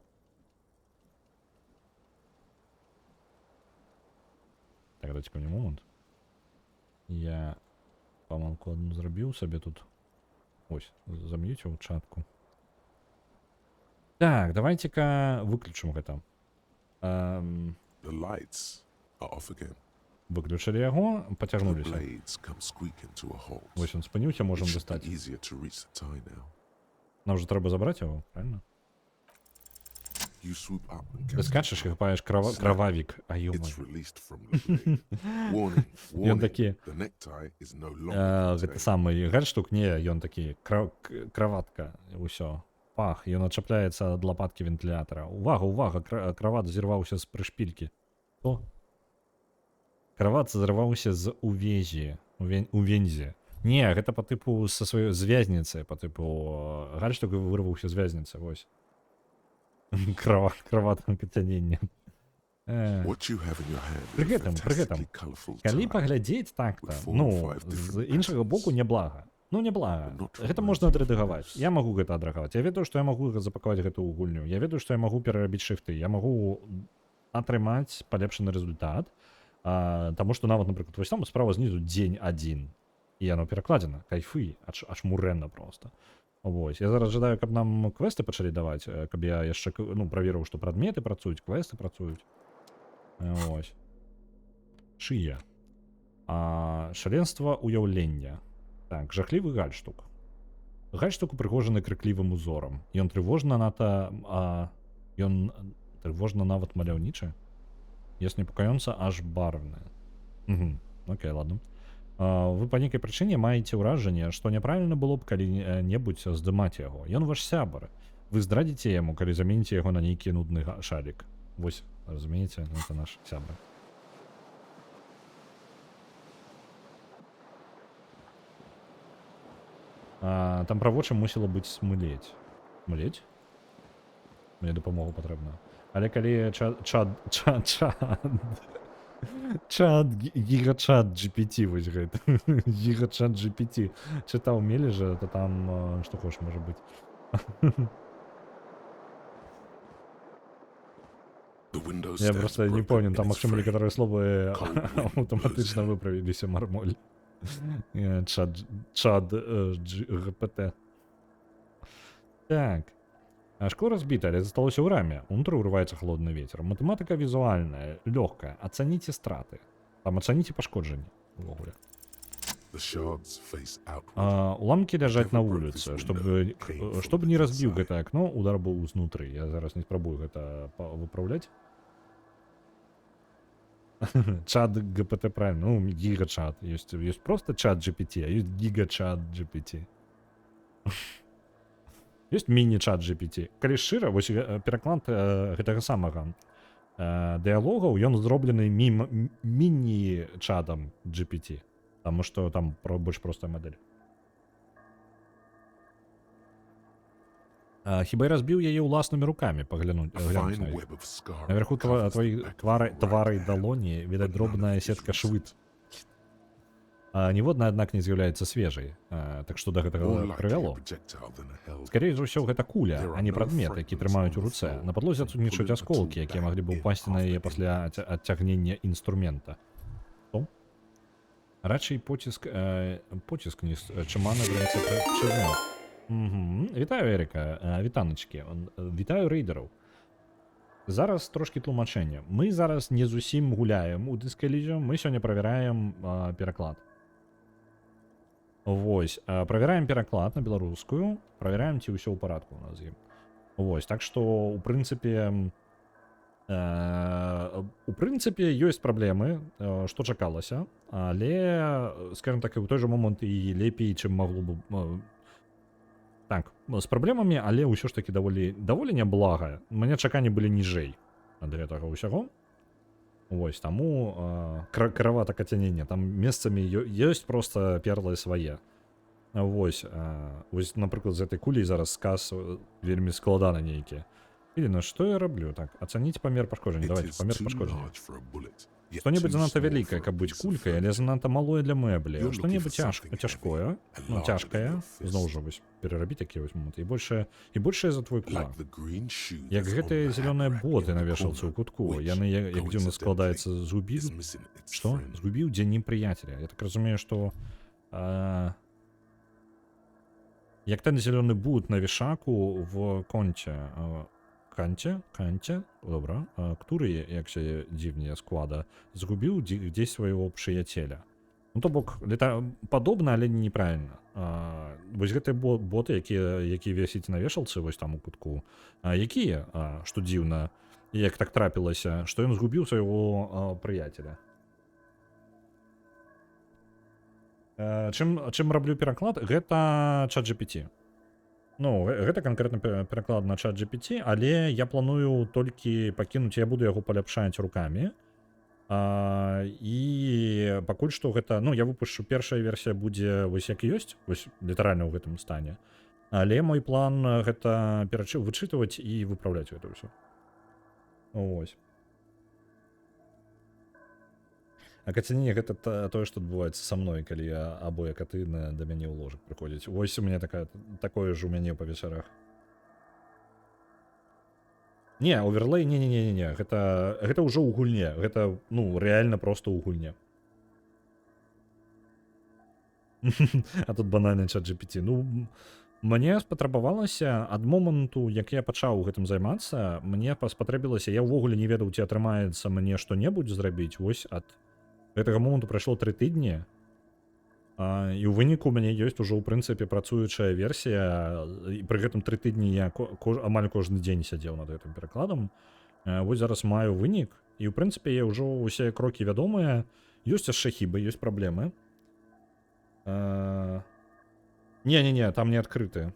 Так, дайте-ка мне момант. Я памылку одну зрабіў сабе тут. Ось, зам'юціў чатку. Так, давайте-ка выключым гэта. Выключылі яго, пацягнуліся. Вось ён спыніўся, можам дастаць. Нам же трэба забраць яго, правильно? Ты скачаш і хапаеш крававік. А ё. Ён такі гэта самы гальштук, не, ён такі краватка, ўсё. Пах, ён адчапляецца ад лапаткі вентылятара. Увага, увага, крават зірваўся з прышпількі. О! Крават зірваўся з увезі, у вензе. Не, гэта по тыпу са сваёй звязніцы, по тыпу гальштук вырваўся з вязніцы, вось. Крават, крават кацянення. Пры гэтым, калі паглядзець так-то, ну, з іншага боку, няблага. Ну, няблага. Гэта можна адрэдагаваць. Я магу гэта адрэдагаваць. Я ведаю, што я магу запакаваць гэтую гульню. Я ведаю, што я магу перарабіць шрифты. Я магу атрымаць палепшаны рэзультат. Таму што нават, напрыклад, вось там справа знізу дзень адзін. І яно перакладзена. Кайфы, аж мурэнна просто. Вось. Я зараз жадаю, каб нам квесты пачалі даваць, каб я яшчэ ну, праверыў, што прадметы працуюць, квесты працуюць. Вось. Шыя. Шаленства уяўлення. Так, жахлівы гальштук. Гальштук упрыгожаны крыклівым узорам. Ён трывожна нават маляўнічы. Ёсць непакаёнца аж барвны. Угу. Окей, ладно. Вы па нейкай прычыне маеце ўражанне, што няправільна было б калі-небудзь здымаць яго. Ён ваш сябар. Вы здрадзіце яму, калі заменіце яго на нейкі нудны шалік. Вось, разумееце, ну, это наш сябра. Там пра вочы мусіла быць смылець. Смылець? Мне дапамогу патрэбна. Але калі чат чат чат чат чат гігачат GPT, вось гэта гігачат GPT чытаў Мележа, то там што хочаш можа быць. Я просто не помню, там магчыма, некаторыя словы аўтаматычна выправіліся, мармоль. Чат GPT. Так. А шкло разбіта, але засталося ў раме. Унутры ўрываецца холодны ветер. Матэматыка візуальная, лёгкая. Ацаніце страты. Там ацаніце пашкоджанні увогуле. Уламкі ляжаць на вуліцы, чтобы не разбіў гэтае акно, удар быў знутры. Я зараз не спрабую гэта выпраўляць. Чат ГПТ, правильно, ну, гигачат. Есть просто чат GPT, а есть гигачат GPT. Ёсць міні-чат GPT. Калі шчыра, вось пераклад гэтага самага дыялогаў, ён зроблены міні-чатам GPT. Таму што там больш простая мадэль. Хіба я разбіў яе ўласнымі рукамі, паглянуць, глянуць на іх. Наверху твоей твары далоні відаць дробная сетка швыд. Ніводна, аднак, не з'яўляецца свежай. Так што да гэтага прывяло? Скорей за ўсё, гэта куля, а не прадмет, які трымаюць у руцэ. На падлозе адсутнічаюць асколкі, якія маглі бы ўпасці на яе пасля адцягнення інструмента. Што? Радчэй поціск не чымана чырвоны. Угу. Вітаю, Эрика, вітаначкі. Вітаю рэйдераў. Зараз трошкі тлумачэння. Мы зараз не зусім гуляем у Disco Elysium, мы сёння правяраем пераклад. Вось, правяраем пераклад на беларускую, правяраем, ці ўсё ў парадку у нас з ім. Вось, так што у прынцыпе ёсць праблемы, што чакалася, але, скажем так, і ў той жа момант і лепей, чым магло б так, з праблемамі, але ўсё ж такі даволі няблага. Мяне чаканні былі ніжэй ад гэтага ўсяго. Вось, таму кравата кацянення там месцамі ёсць просто перлы свае. Вось, напрыклад, з гэтай кулей зараз сказ вельмі складаны нейкі. Или на што я раблю? Так, ацаніць памер пашкоджання. Давайте памер пашкоджання. Што-небудзь занадта вялікае, каб быць кулькай, але занадта малое для мэблі. Што-небудзь цяжкое, ну, цяжкае, зноў жа вось перарабіць такія вось моманты, і большае за твой кулак. Як гэтыя зялёныя боты на вешалцы ў кутку, яны, як дзіўна складаецца, згубіў. Што? Згубіў дзень прыяцеля. Я так разумею, што як ten зялёны бут на вешаку в конце, канце, канце, добра, który, як się dziwnie składa, згубіў gdzieś свайго прыяцеля. Ну, то бок падобна, але неправільна. Вось гэтыя боты, якія вісіць на вешалцы вось там у кутку, якія, што дзіўна, як так трапілася, што ён згубіў свайго прыяцеля. Чым раблю пераклад? Гэта чат GPT. Ну, гэта канкрэтна пераклад на чат GPT, але я планую толькі пакінуць, я буду яго паляпшаць рукамі. І пакуль што гэта, ну, я выпушчу, першая версія будзе вось як ёсць, вось літаральна ў гэтым стане. Але мой план гэта вычытваць і выпраўляць гэта ўсё. Вось. А кацяненне — гэта тое, што адбываецца са мной, калі я абое каты да мяне ў ложак прыходзяць. Вось у мяне такое ж у мяне па вечарах. Не, оверлей, не, не, не, не, не, гэта ўжо ў гульне, гэта, ну, рэальна проста ў гульне. А тут банальны чат GPT. Ну, мне спатрабавалася ад моманту, як я пачаў гэтым займацца, мне спатрэбілася, я ўвогуле не ведаў, ці атрымаецца мне што-небудзь зрабіць. Вось ад гэтага моманту прайшло 3 тыдні. І ў выніку у мяне ёсць ужо ў прынцыпе працуючая версія, і пры гэтым 3 тыдні я амаль кожны дзень сядзеў над гэтым перакладам. Вось зараз маю вынік, і ў прынцыпе я ўжо ўсе крокі вядомыя. Ёсць яшчэ хібы, ёсць праблемы. Не, не, не, там не адкрыты.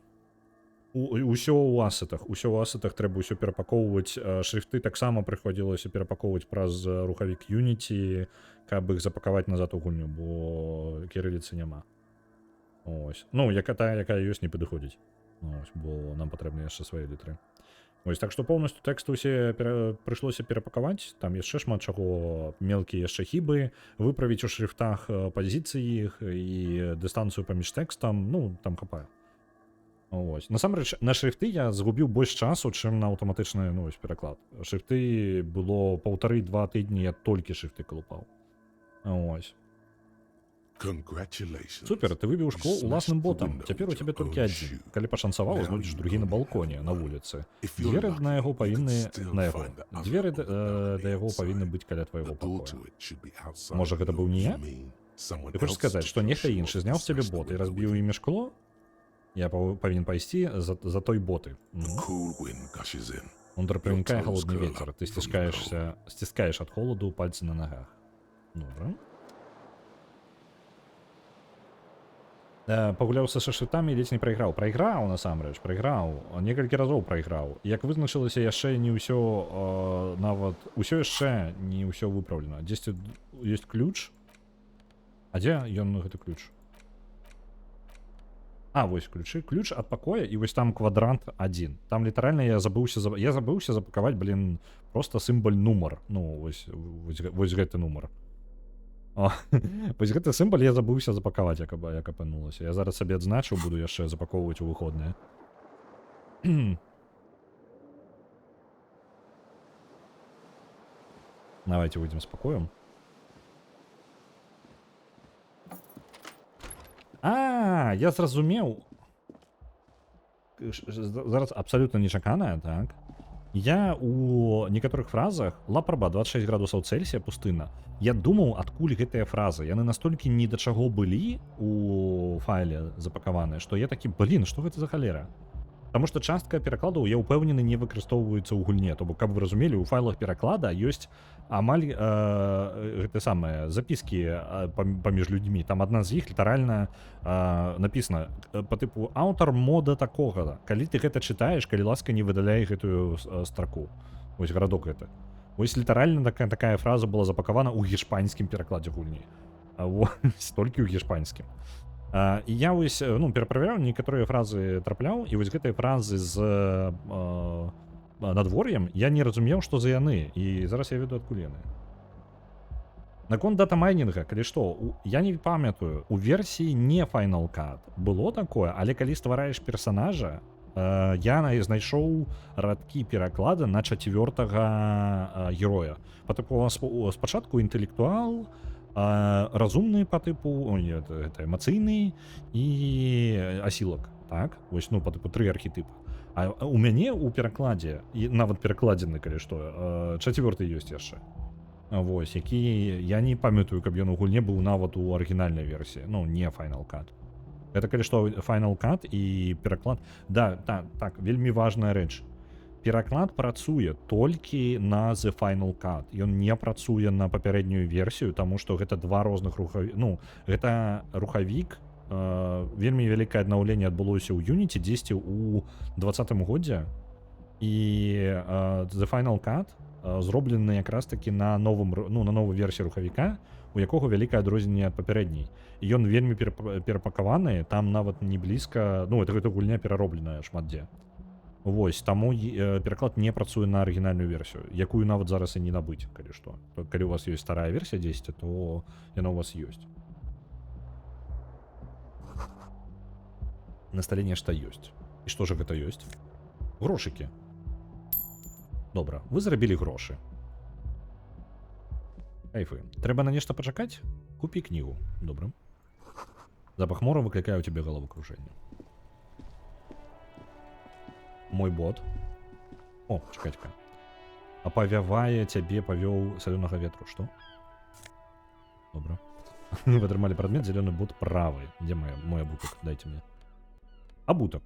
Усё ў асетах, усё ў асетах, трэба ўсё перапакоўваць. Шрифты таксама прыходзілася перапакоўваць праз рухавік Unity, каб іх запакаваць назад у гульню, бо кірыліцы няма. Ось. Ну, яка та, якая ёсць, не падыходзіць. Ось, бо нам патрэбны яшчэ свае літары. Ось, так што поўнасцю тэкст усе прыйшлося перапакаваць, там яшчэ шмат чаго, мелкія яшчэ хібы, выправіць у шрифтах пазіцыі іх і дыстанцыю паміж тэкстам, ну, там хапае. Ось. Насамрэч, на шрифты я згубіў больш часу, чым на аўтаматычны, ну, ось, пераклад. Шрифты было 1,5-2 тыдні, я толькі шрифты калупаў. Ось. Супер, ты выбіў шкло уласным ботам. Цяпер у цябе толькі адзін. Калі пашанцавала, знойдзеш другі на балконе, на вуліцы. Дзверы на яго павінны на яго. Дзверы да яго павінны быць каля твайго пакоя. Можа, гэта быў не я? Ты хочаш сказаць, што нехта іншы зняў з цябе боты і разбіў імі шкло? Я павінен пайсці за той боты. Унутр пранікае холодны ветер. Ты сціскаеш ад холаду пальцы на нагах. Добра. Пагуляў са шрифтамі і ледзь не прайграў. Прайграў насамрэч, прайграў. Некалькі разоў прайграў. Як вызначылася, яшчэ не ўсё, нават усё яшчэ не ўсё выпраўлена. Дзесьці ёсць ключ. А дзе ён, гэты ключ? А, вось ключы. Ключ ад пакоя, і вось там квадрант 1. Там літаральна я забыўся запакаваць, блин, просто сімвал нумар. Ну, вось гэты нумар. О, вось гэты сімвал я забыўся запакаваць, як апынулася. Я зараз сабе адзначыў, буду яшчэ запакоўваць у выходныя. Давайте выйдем с покоем. А, я зразумеў. Зараз абсалютна нечаканая, так? Я у некаторых фразах Лапраба, 26 градусаў Цельсія, пустына. Я думаў, адкуль гэтыя фразы. Яны настолькі ні да чаго былі у файле запакаваныя, што я такі: «Блин, што гэта за халера?» Таму што частка перакладаў, я ўпэўнены, не выкарыстоўваецца ў гульне. То бок, каб вы разумелі, у файлах пераклада ёсць амаль гэты самыя запіскі паміж людзьмі. Там адна з іх літаральна написано по тыпу аўтар мода такога. Калі ты гэта чытаеш, калі ласка, не выдаляй гэтую строку. Вось гарадок гэта. Вось літаральна такая фраза была запакавана ў гішпанскім перакладзе гульні. Вось, толькі ў гішпанскім. І я вось, ну, пераправяраў, некаторыя фразы трапляў, і вось гэтыя фразы з надвор'ем я не разумеў, што за яны, і зараз я ведаю, адкуль яны. Наконт датамайнінга, калі што, я не памятаю, у версіі не Final Cut было такое, але калі ствараеш персонажа, я знайшоў радкі пераклада на чацвёртага героя. По тыпу, у вас спачатку інтэлектуал, разумны по тыпу, ой, нет, это эмацыйны і асілак, так? Вось, ну, по тыпу тры архетыпа. А у мяне ў перакладзе, і нават перакладзены, калі што, чацвёрты ёсць яшчэ. Вось, які я не памятаю, каб ён у гульне быў нават у арыгінальнай версіі, ну, не Final Cut. Это калі што Final Cut і пераклад. Да, так, вельмі важная рэч. Пераклад працуе толькі на The Final Cut. Ён не працуе на папярэднюю версію, таму што гэта два розных рухаві... Ну, гэта рухавік, вельмі вялікае аднаўленне адбылося ў Unity дзесьці ў 20-м годзе. І The Final Cut зроблены якраз такі на новым ну, на новой версіі рухавіка, у якога вялікае адрозненне ад папярэдняй. І ён вельмі перапакаваны, там нават не блізка, ну, это гэта гульня пераробленая шмат дзе. Вось, таму пераклад не працуе на арыгінальную версію, якую нават зараз і не набыць, калі што. То, калі у вас ёсць старая версія 10, то яна у вас ёсць. На стале нешта ёсць. І што ж гэта ёсць? Грошыкі. Добра, вы зарабілі грошы. Кайфы. Трэба на нешта пачакаць? Купі кнігу. Добра. Запах мора выклікае ў цябе головокружение. Мой бот. О, чакай-ка. Апавявае цябе павёў салёнага ветру. Што? Добра. Вы атрымалі прадмет зялёны бот правы. Дзе мой абутак? Дайце мне. Абутак.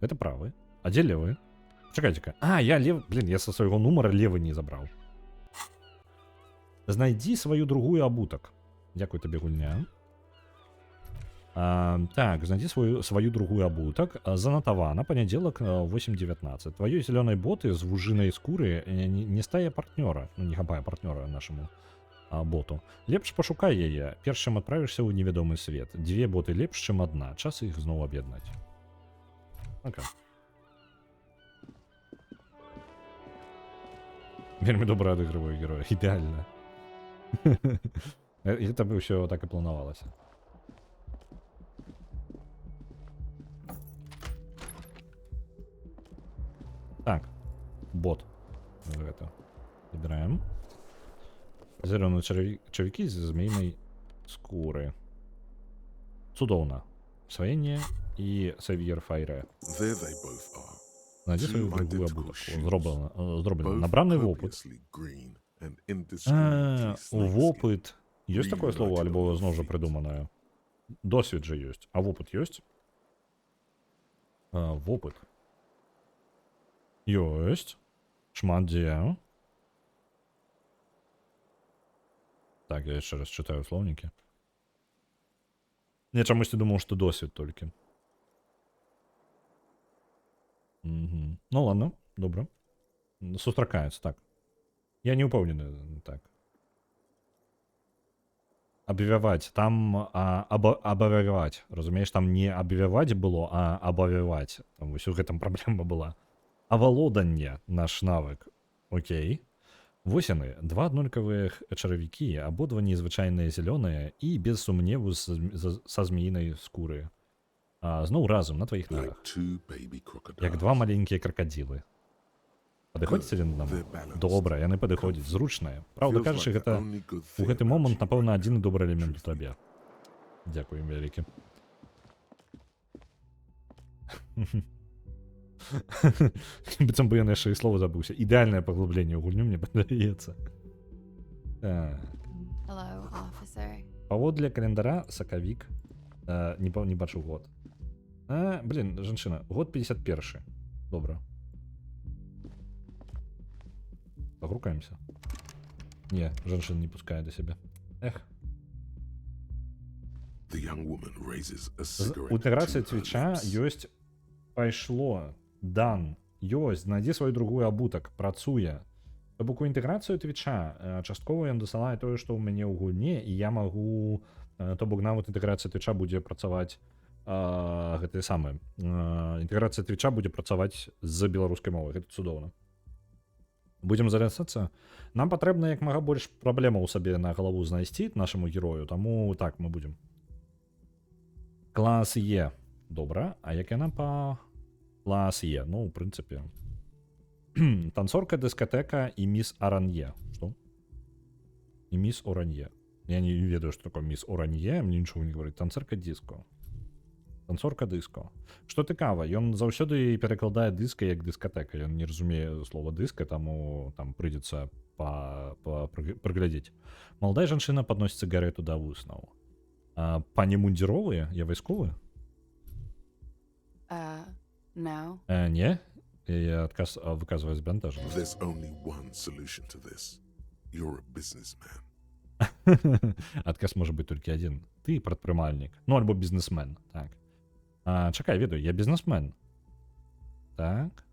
Это правы. А дзе левы? Чакайце-ка. А, я лев... Блин, я са свайго нумара левы не забраў. Знайдзі сваю другую абутак. Дзякуй табе, гульня. Так, знайдзі сваю другую абутак. Занатавана, панядзелак, 8:19. Тваёй зялёнай боты з вужынай скуры не стае партнёра. Ну, не хапае партнёра нашаму боту. Лепш пашукай яе, перш чым адправішся ў невядомы свет. Дзве боты лепш, чым адна. Час іх зноў аб'яднаць. Окей. Вельмі добра адыгрываю героя. Ідэальна. Гэта бы ўсё так і планавалася. Так, бот. Гэта. Забіраем. Зялёныя чарвякі з змеінай скуры. Цудоўна. Усваенне і Савьер Файре. There they both are. Знайдзі Two сваю другую identical абутак. shoes. Зроблена. Both Набраны вопыт. copiously green and indiscriminately snakeskin. Вопыт. Ёсць такое слово, Reunited альбо on зноў жа feet. прыдуманае? Досвед жа ёсць. А вопыт ёсць? Вопыт. Ёсць. Шмат дзе. Так, я яшчэ раз чытаю слоўнікі. Я чамусьці думаў, што досвед толькі. Ну ладно, добра. Сустракаюцца, так. Я не ўпэўнены, так. Абвяваць. Там, абавяваць. Разумееш, там не абвяваць было, а абавяваць. Там вось у гэтым праблема была. Авалоданне наш навык. Окей. Вось яны, два аднолькавых чаравікі, абодва незвычайныя зялёныя і без сумневу са змеінай скуры. Зноў разам на тваіх Like нагах. two baby crocodiles. Як два маленькія кракадзілы. Падыходзіць адзін аднаму? They're balanced. Добра, яны падыходзяць, зручныя. Праўда Feels кажучы, like the гэта only good у thing гэты about момант, you напэўна, right адзіны now. добры элемент у Truth be табе. Дзякуй вялікі. Быццам бы ён яшчэ і слова забыўся. Ідэальнае паглыбленне ў гульню, мне падаецца. Так. Hello, officer. Паводле календара сакавік, не бачу год. Блин, жанчына, год 51. Добра. Пагрукаемся. Не, жанчына не пускае да сябе. Эх. The young woman raises a cigarette У інтэграцыі to her Твіча lips. ёсць пайшло, дан, ёсць, знайдзі сваю другую абутак, працуе. То бок у інтэграцыю Твіча, часткова ён дасылае тое, што ў мяне ў гульне, і я магу, то бок нават інтэграцыя Твіча будзе працаваць, гэтае самае. Інтэграцыя Твіча будзе працаваць з беларускай мовай, гэта цудоўна. Будзем заляцацца. Нам патрэбна як мага больш праблемаў сабе на галаву знайсці нашаму герою, таму так мы будзем. Клас Е. Добра, а як яна па клас Е? Ну, у прынцыпе. Танцорка, дыскатэка і міс Аранье. Што? І міс Оранье. Я не ведаю, што такое міс Оранье, мне нічога не говорит. Танцорка диско. Танцорка диско. Што цікава, ён заўсёды перакладае дыска як дыскатэка. Ён не разумее слова дыска, таму там прыйдзецца прыглядзець. Маладая жанчына падносіць цыгарету да вуснаў. Пані мундзіровыя? Я вайсковы? No. Не. Яе адказ выказвае збянтэжанасць. There's only one solution to this. You're a businessman. Адказ можа быць толькі адзін. Ты прадпрымальнік. Ну, альбо бізнесмен, так. Чакай, ведаю, я бізнесмен. Так.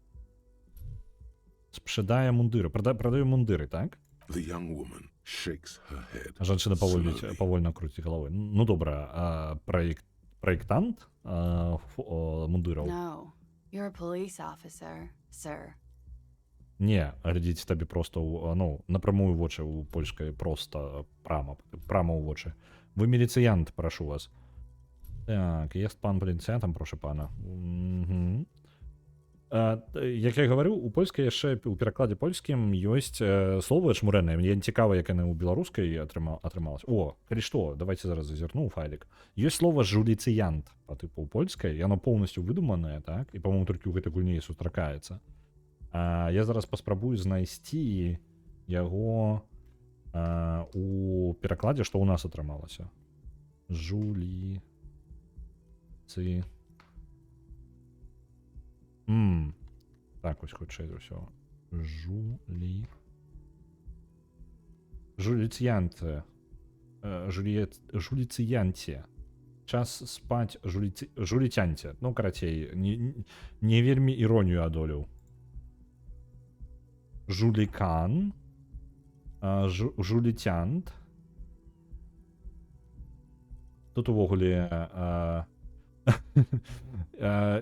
Спшыдае мундыры. Прадаю мундыры, так? The young woman shakes her head. Жанчына slowly. павольна круціць галавой. Ну, добра, а, проектант, мундыраў? No. You're a police officer, sir. Не, глядзіць табе проста ў, ну, напрамую вочы ў польскай, проста прама, прама ў вочы. Вы міліцыянт, прашу вас. Так, jest pan policjantem, proszę pana. Як я гаварыў, у польскай яшчэ, у перакладзе польскім ёсць словы чмурэнныя. Мне не цікава, як яны ў беларускай атрымалась. О, калі што, давайте зараз зазірну ў файлік. Ёсць слова «жуліцыянт» па тыпу ў польскай, яно поўнасцю выдуманае, так? І, по-моему, толькі ў гэтай гульні і сустракаецца. Я зараз паспрабую знайсці яго у перакладзе, што ў нас атрымалася. Жулі... Цы... Так, вось, хутчэй за ўсё. Жулі... Жуліцыянт. Жуліцыянце. Час спаць жуліцянце. Ну, карацей, не вельмі іронію адолеў. Жулікан. Жуліцянт. Тут увогуле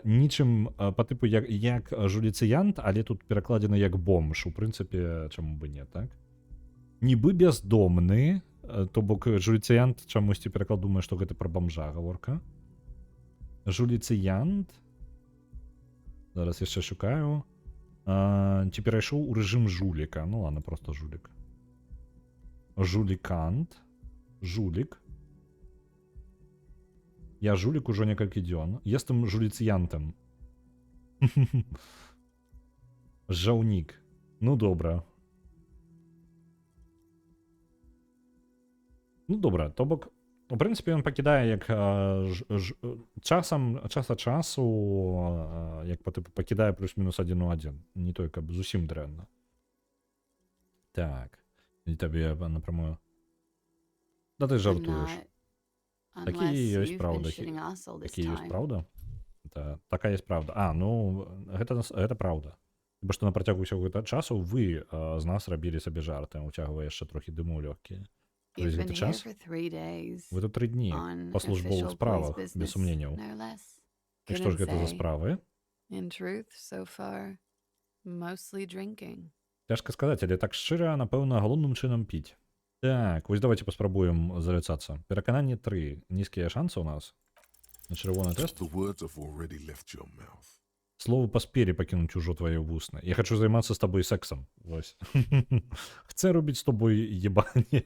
нічым па тыпу як жуліцыянт, але тут перакладзена як бомж. У прынцыпе, чаму бы не, так? Нібы бяздомны, то бок жуліцыянт, чамусьці пераклад думае, што гэта пра бамжа гаворка. Жуліцыянт. Зараз яшчэ шукаю. Ці перайшоў у рэжым жуліка. Ну ладно, просто жулік. Жулікант. Жулік. Я жулік ужо некалькі дзён. Jestem жуліцыянтам. Жаўнік. Ну добра. Ну добра, то бок у прынцыпе ён пакідае як часам, час ад часу, як па тыпу пакідае плюс-мінус адзін у адзін. Не той, каб зусім дрэнна. Так. І табе напрямую. Да ты I'm жартуеш. not. Такі Unless ёсць you've been праўда. shitting us all this Такі ёсць time. праўда. Это, такая есть правда. А, ну, гэта праўда. Бо што на працягу ўсяго гэтага часу вы з нас рабілі сабе жарты, уцягвае яшчэ трохі дыму ў лёгкія. You've Вось been гэты here час for 3 days. вы тут 3 дні On па службовых official police справах, без business, сумненняў. no less. І што ж Couldn't гэта за say. справы? In truth, so far, mostly drinking. Цяжка сказаць, але так шчыра, напэўна, галоўным чынам піць. Так, вось давайте паспрабуем заляцацца. Перакананне 3. Нізкія шансы ў нас. На чырвоны тэст. The words have already left your mouth. Словы паспелі пакінуць ужо твае вусны. Я хочу займацца з табой сексам. Вось. Chcę рубіць з тобой ебанне.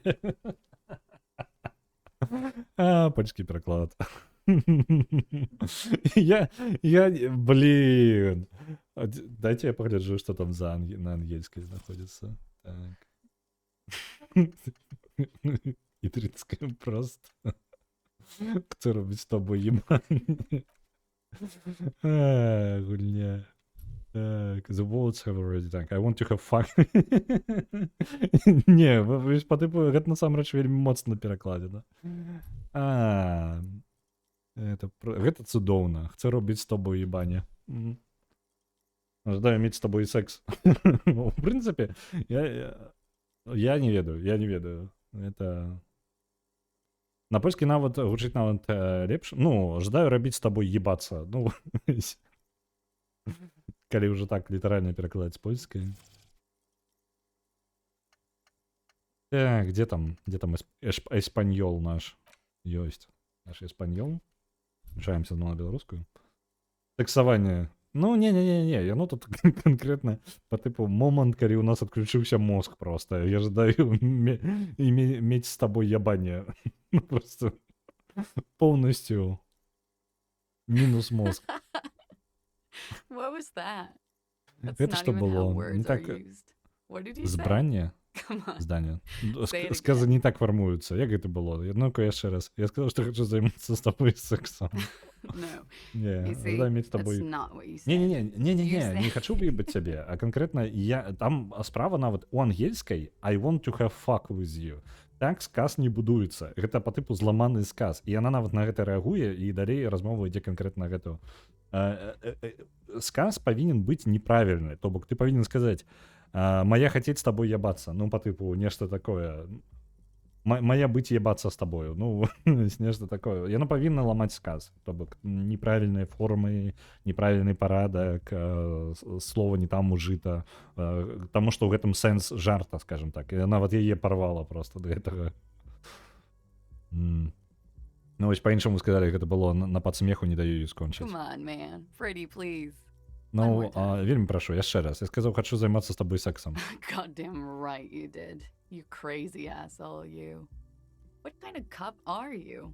А, польскі пераклад. Я, блин. А дайте я пагляджу, что там на ангельскай знаходзіцца. Так. Ітрицкая просто. Хто робіць з тобой ебанне? А, гульня. Так, the words have already, так. I want to have fun. Не, вы ж по типу, гэта насамрэч вельмі моцна перакладзена. А, гэта цудоўна. Хце робіць з тобой ебанне. Жадаю мець з тобой секс. У прынцыпе, я не ведаю, я не ведаю. Это... На польскі нават гучыць нават лепш. Ну, жадаю рабіць з тобой ебацца. Ну, калі ўжо так літаральна перакладаць з польскай. Так, где там? Где там эспаньол наш? Ёсць. Наш эспаньол. Включаемся зноў на беларускую. Таксаванне. Ну, не-не-не-не, яно тут конкретно по типу момант, калі у нас отключыўся мозг просто. Я жадаю иметь с тобой ебание. Ну, просто полностью минус мозг. What was that? That's Гэта not што even how было? words Не are так used. What did you say? збранне? Come on. Здание. Say it Сказы again. не так фармуюцца. Як гэта было? Ну-ка яшчэ раз. Я сказал, что хочу займацца з тобой сексом. No. Не, You see, жадаю мець з that's тобой... not what you said. Не-не-не, не-не-не, You не said- хочу выебать тебе, а конкретно я... Там справа нават у ангельскай I want to have fuck with you. Так сказ не будуецца. Гэта по тыпу зламаны сказ. І яна нават на гэта рэагуе, і далей размова ідзе канкрэтна гэту. Сказ павінен быць неправільны. То бок ты павінен сказаць, моя хацець з тобой ябацца. Ну, по тыпу, нешта такое. Мая быць ебацца з табою. Ну, нешта такое. Яно павінна ламаць сказ. То бок неправільныя формы, неправільны парадак, слова не там ужыта. Таму што ў гэтым сэнс жарта, скажем так. Я нават яе парвала просто да гэтага. Ну вось па-іншаму сказалі, гэта было на падсмеху, не даю ёй скончыць. Come on, man. Pretty please. Ну, One more time. вельмі прашу, яшчэ раз. Я сказаў, хачу займацца з табой сексам. Goddamn right you did. You crazy asshole, you. What kind of cop are you?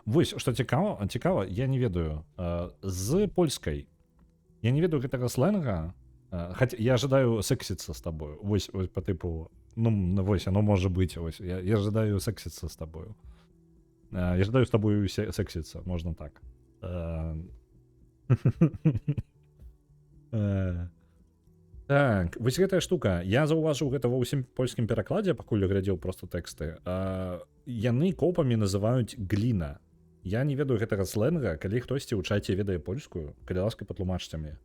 Вось, што цікава, я не ведаю, з польскай. Я не ведаю гэтага сленга, хаця я жадаю сексіцца з табою. Вось по тыпу, ну, вось, оно можа быць, вось, я жадаю сексіцца з табою. Я жадаю з табою сексіцца, можна так. Так, вось гэтая штука. Я заўважыў гэта ва ўсім польскім перакладзе, пакуль глядзеў просто тэксты. Яны копамі называюць гліна. Я не ведаю гэтага сленга, калі хтосьці ў чаце ведае польскую, калі ласка, патлумачце мне.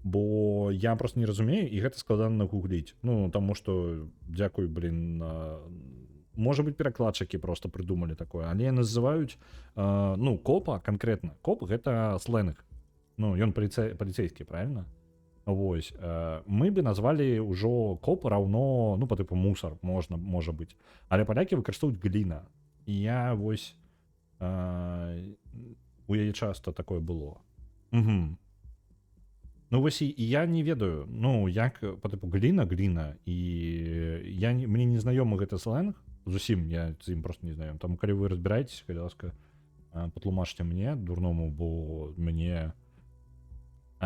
Бо я просто не разумею, і гэта складана нагугліць. Ну, таму што, дзякуй, блин, можа быць, перакладчыкі просто прыдумалі такое, але называюць, ну, копа канкрэтна. Коп гэта сленг. Ну, ён паліцейскі, правильно? Вось, мы бы назвалі ўжо коп раўно, ну, по тыпу мусор, можна, можа быць. Але палякі выкарыстоўваюць гліна. І я вось, у яе часта такое было. Ну, вось і я не ведаю, ну, як, по тыпу гліна, гліна, і я не, мне не знаёмы гэты сленг, зусім я з ім просто не знаём. Таму, калі вы разбіраецеся, калі ласка, патлумачце мне, дурному, бо мне...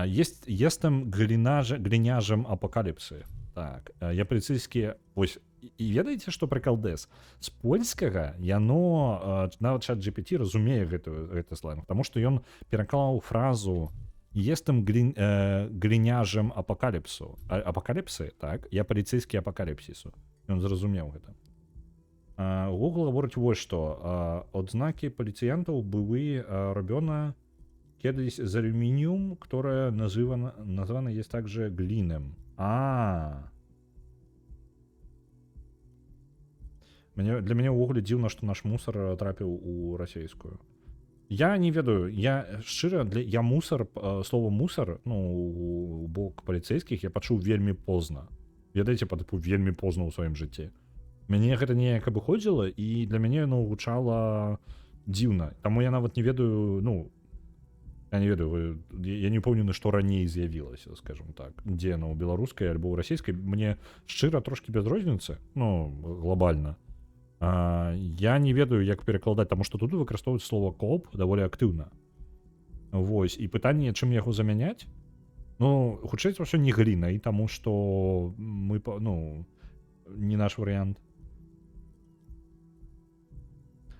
Есть, jestem глиняжем апокаліпсы. Так, я паліцейскі... Вось, і ведаеце, што прыкалдэс? З польскага яно, нават чат джи пи ти разумее гэты сленг, таму што ён пераклаў фразу jestem глиняжем апокаліпсу. Апокаліпсы, так? Я паліцейскі апокаліпсісу. Ён зразумеў гэта. Google гаворыць вось што. Адзнакі паліцыянтаў былі, робёна кедысь з алюмініум, которое названо есть также глином. А. Для мяне ўвогуле дзіўна, што наш мусор трапіў у расейскую. Я не ведаю, я шчыра, для, я мусор, слово мусор, ну, у бок паліцейскіх я пачуў вельмі позна. Ведаеце, па тыпу вельмі позна ў сваім жыцці. Мяне гэта неяк абыходзіла, і для мяне яно гучала дзіўна. Таму я нават не ведаю, ну, я не ведаю, я не ўпэўнены, што раней з'явілася, скажем так. Дзе яно, у беларускай альбо ў расійскай, мне шчыра трошкі без розніцы, ну, глобальна. Я не ведаю, як перакладаць, таму што тут выкарыстоўваюць слова коп даволі актыўна. Вось, і пытанне, чым яго замяняць? Ну, хутчэй за ўсё, не глінай, таму што мы па-, ну, не наш варыянт.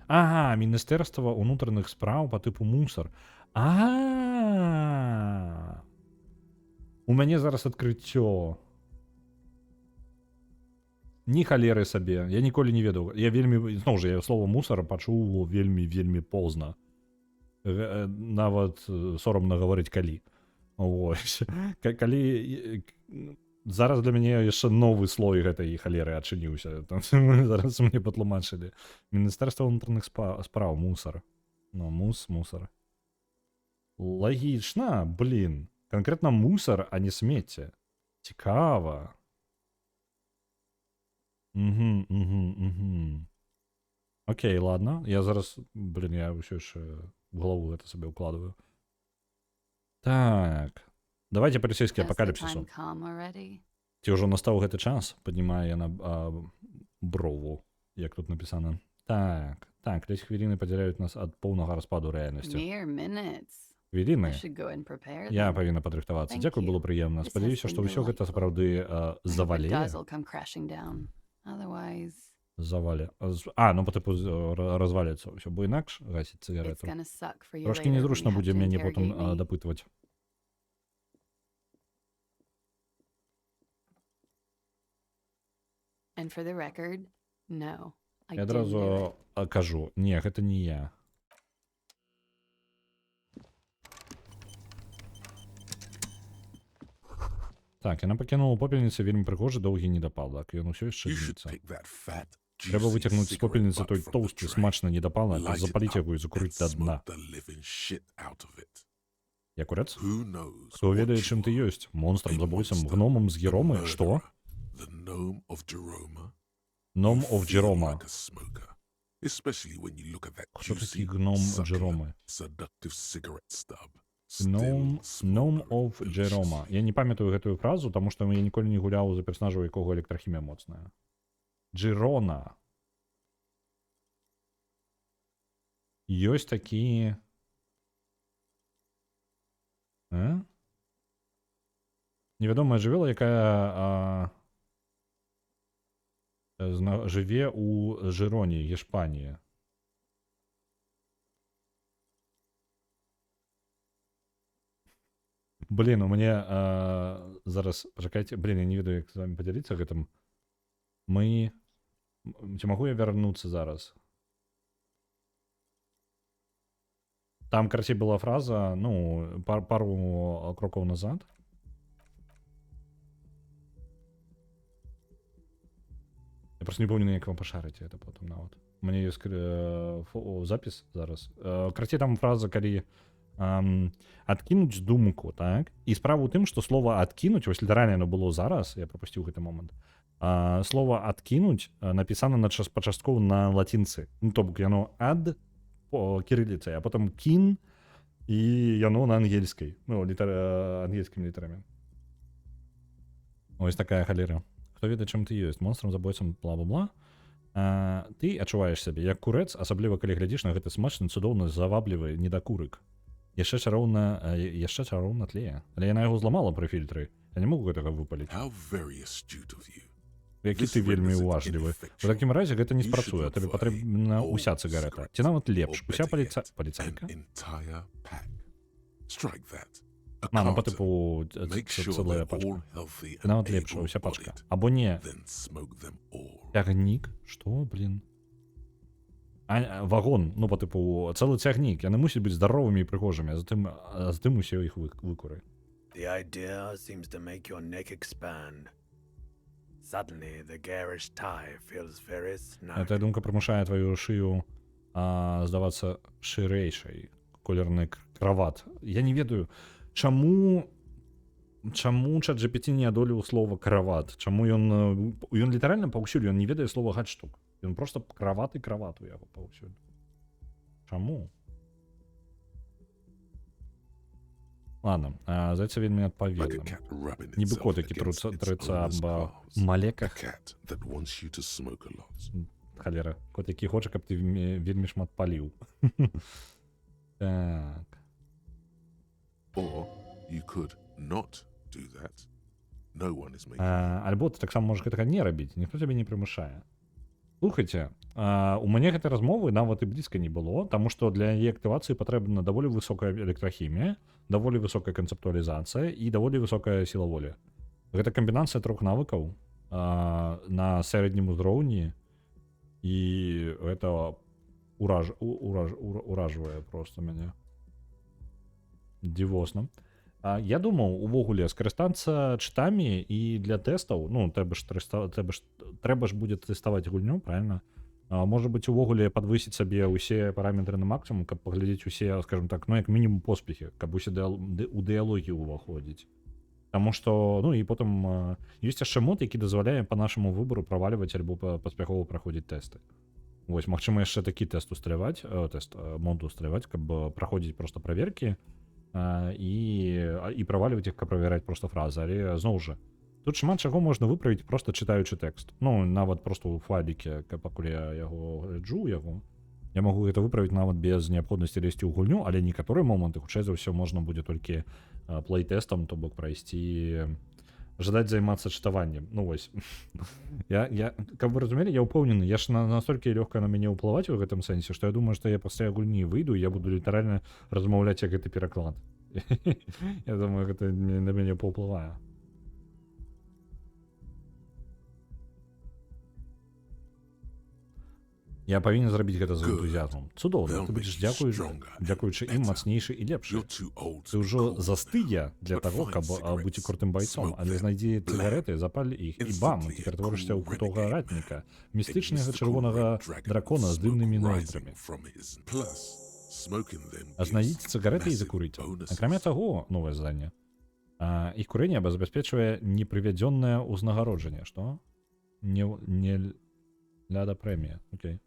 Ага, Міністэрства ўнутраных спраў па тыпу мусор. А-а-а! У мяне зараз адкрыццё. Ні халеры сабе. Я ніколі не ведаў. Я вельмі, зноў жа, я слово мусор пачуў вельмі, вельмі позна. Нават сорамна гаварыць калі. Вось. Калі зараз для мяне яшчэ новы слой гэтай халеры адчыніўся. Там зараз мне патлумачылі. Міністэрства ўнутраных спраў, мусор. Ну, мусор. Лагічна, блин. Канкрэтна мусор, а не смецце. Цікава. Окей, ладно. Я зараз, блин, я ўсё яшчэ в галаву гэта сабе ўкладваю. Так. Давайте паліцейскі Has the апокаліпсісу. time come already? Ці ўжо настаў гэты час? Паднімае яна, брову, як тут напісана. Так, так, десь хвіліны падзяляюць нас ад поўнага распаду рэальнасці. Mere minutes. Хвіліны. I should go and prepare Я them. павінна падрыхтавацца. Thank Дзякуй, you. было прыемна. This has Спадзяюся, been што ўсё гэта delightful. сапраўды, I hope it завалее. does all come crashing down. Otherwise... Завале. Ну, по типу, развалится ўсё, бо інакш гасіць It's цыгарету. gonna suck for you Трошкі later when незручна you have будзе to мяне потым, interrogate me. дапытваць. And for the record, no, I Я didn't do адразу, it. кажу, не, гэта не я. Так, яна пакінула попельніцы вельмі прыгожы доўгі недапалак. Ён усё яшчэ You should дніцца. pick that fat, Трэба выцягнуць з попельніцы той тоўсты смачны недапалак, запаліць яго і закурыць да дна. Я курэц? Хто ведае, чым ты ёсць? Монстрам, забойцам, гномам з Геромы? Што? Ном of Джерома. Хто такі гном Джеромы? Gnome of Jeroma. Я не памятаю гэтую фразу, таму што я ніколі не гуляў за персонажа, у якога электрахімія моцная. Джерона. Ёсць такі... А? Невядомая жывёла, якая жыве ў Жыроне, Гішпаніі. Блин, у мяне зараз, пачакайце, блин, я не ведаю, як з вами падзяліцца гэтым. Мы... Ці магу я вярнуцца зараз? Там, карацей, была фраза, ну, пару крокаў назад. Я просто не помню, як вам пашарыць это потым нават. У мяне ёсць запіс зараз. Карацей, там фраза, калі адкінуць думку, так? І справа ў тым, што слова адкінуць, вось літаральна яно было зараз, я прапусціў гэты момант. Слова адкінуць напісана на час пачасткова на лацінцы. Ну, то бок яно ад по кірыліцай, а потым кін, і яно на ангельскай, ну, ангельскімі літарамі. Ось такая халера. Хто ведае, чым ты ёсць? Монстрам, забойцам, бла-бла-бла. Ты адчуваеш сябе як курэц, асабліва калі глядзіш на гэты смачны, цудоўны, заваблівы недакурык. Яшчэ чароўна тлее. Але яна яго зламала пры фільтры. Я не могу гэтага выпаліць. Які ты вельмі уважлівы. У такім разе гэта не спрацуе. Табе патрэбна ўся цыгарэта. Ці нават лепш. Уся паліцайка? А, ну, по типу цэлая пачка. Нават лепш, уся пачка. Або не. Цягнік? Што, блин? А, вагон, ну, по типу, цэлы цягнік. Яны мусяць быць здаровымі і прыгожымі, а затым усе іх выкуры. The idea seems to make your neck expand. Suddenly, the garish tie feels very snug. Гэтая думка прымушае твою шыю здавацца шырэйшай. Колерны крават. Я не ведаю, чаму чат-GPT не адолеў слова крават? Чаму ён літаральна паўсюль, ён не ведае слова гальштук. Ён просто крават і крават у яго паўсюль. Чаму? Ладно, здаецца, вельмі адпаведна. Нібы кот, які трэцца аб малеках. Халера, кот, які хоча, каб ты вельмі шмат паліў. Так. Альбо ты таксама можаш гэтага не рабіць, ніхто цябе не прымушае. Слухайце, у мяне гэтай размовы нават і блізка не было, таму што для яе актывацыі патрэбна даволі высокая электрахімія, даволі высокая канцэптуалізацыя і даволі высокая сіла волі. Гэта камбінацыя трох навыкаў на сярэднім узроўні, і гэта уражвае просто мяне. Дзівосна. Я думаў увогуле скарыстацца чытамі і для тэстаў, ну, трэба ж будзе тэставаць гульню, правильно? Можа быць, увогуле падвысіць сабе ўсе параметры на максімум, каб паглядзець усе, скажем так, ну, як мінімум поспехі, каб усе у дыялогі ўваходзіць. Таму што, ну, і потым ёсць яшчэ мод, які дазваляе па нашаму выбару правальваць альбо паспяхова праходзіць тэсты. Вось, магчыма, яшчэ такі тэст усталяваць, мод усталяваць, каб праходзіць проста праверкі, і правальваць іх, каб правяраць проста фразы. Але, зноў жа, тут шмат чаго можна выправіць, проста чытаючы тэкст. Ну, нават проста ў файліке, пакуль я яго гляджу, я магу гэта выправіць нават без неабходнасці лезці ў гульню, але некаторыя моманты, хутчэй за ўсё, можна будзе толькі плейтэстам, то бок прайсці, жадаць займацца чытаваннем. Ну вось. Я, каб вы разумелі, я ўпэўнены, я ж настолькі лёгка на мяне ўплываць у гэтым сэнсе, што я думаю, што я пасля гульні выйду, і я буду літаральна размаўляць як гэты пераклад. Я думаю, гэта на мяне паўплывае. Я павінен зрабіць гэта з энтузіазмам. Цудоўна, ты будзеш дзякуючы ім мацнейшы і лепшы. Ты ўжо застыя для таго, каб быць крутым байцом, але знайдзі цыгареты, запалі іх, і бам, ты ператворышся ў крутога ратніка, містычнага чырвонага дракона з дымнымі ноздрямі. Знайдзіце цыгареты і закурыце. Акрамя таго, новае заданне. Іх курэнне забяспечвае непрывядзённае ўзнагароджанне. Што? Не ляда прэмія. Окей.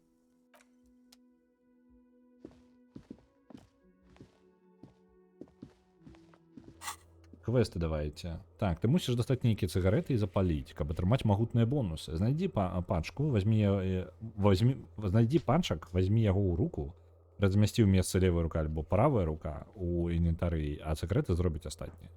Квесты давайте. Так, ты мусіш дастаць нейкія цыгареты і запаліць, каб атрымаць магутныя бонусы. Знайдзі пачку, знайдзі пачак, возьми яго ў руку, размясці ў месцы левая рука альбо правая рука у інвентары, а цыгареты зробяць астатняе.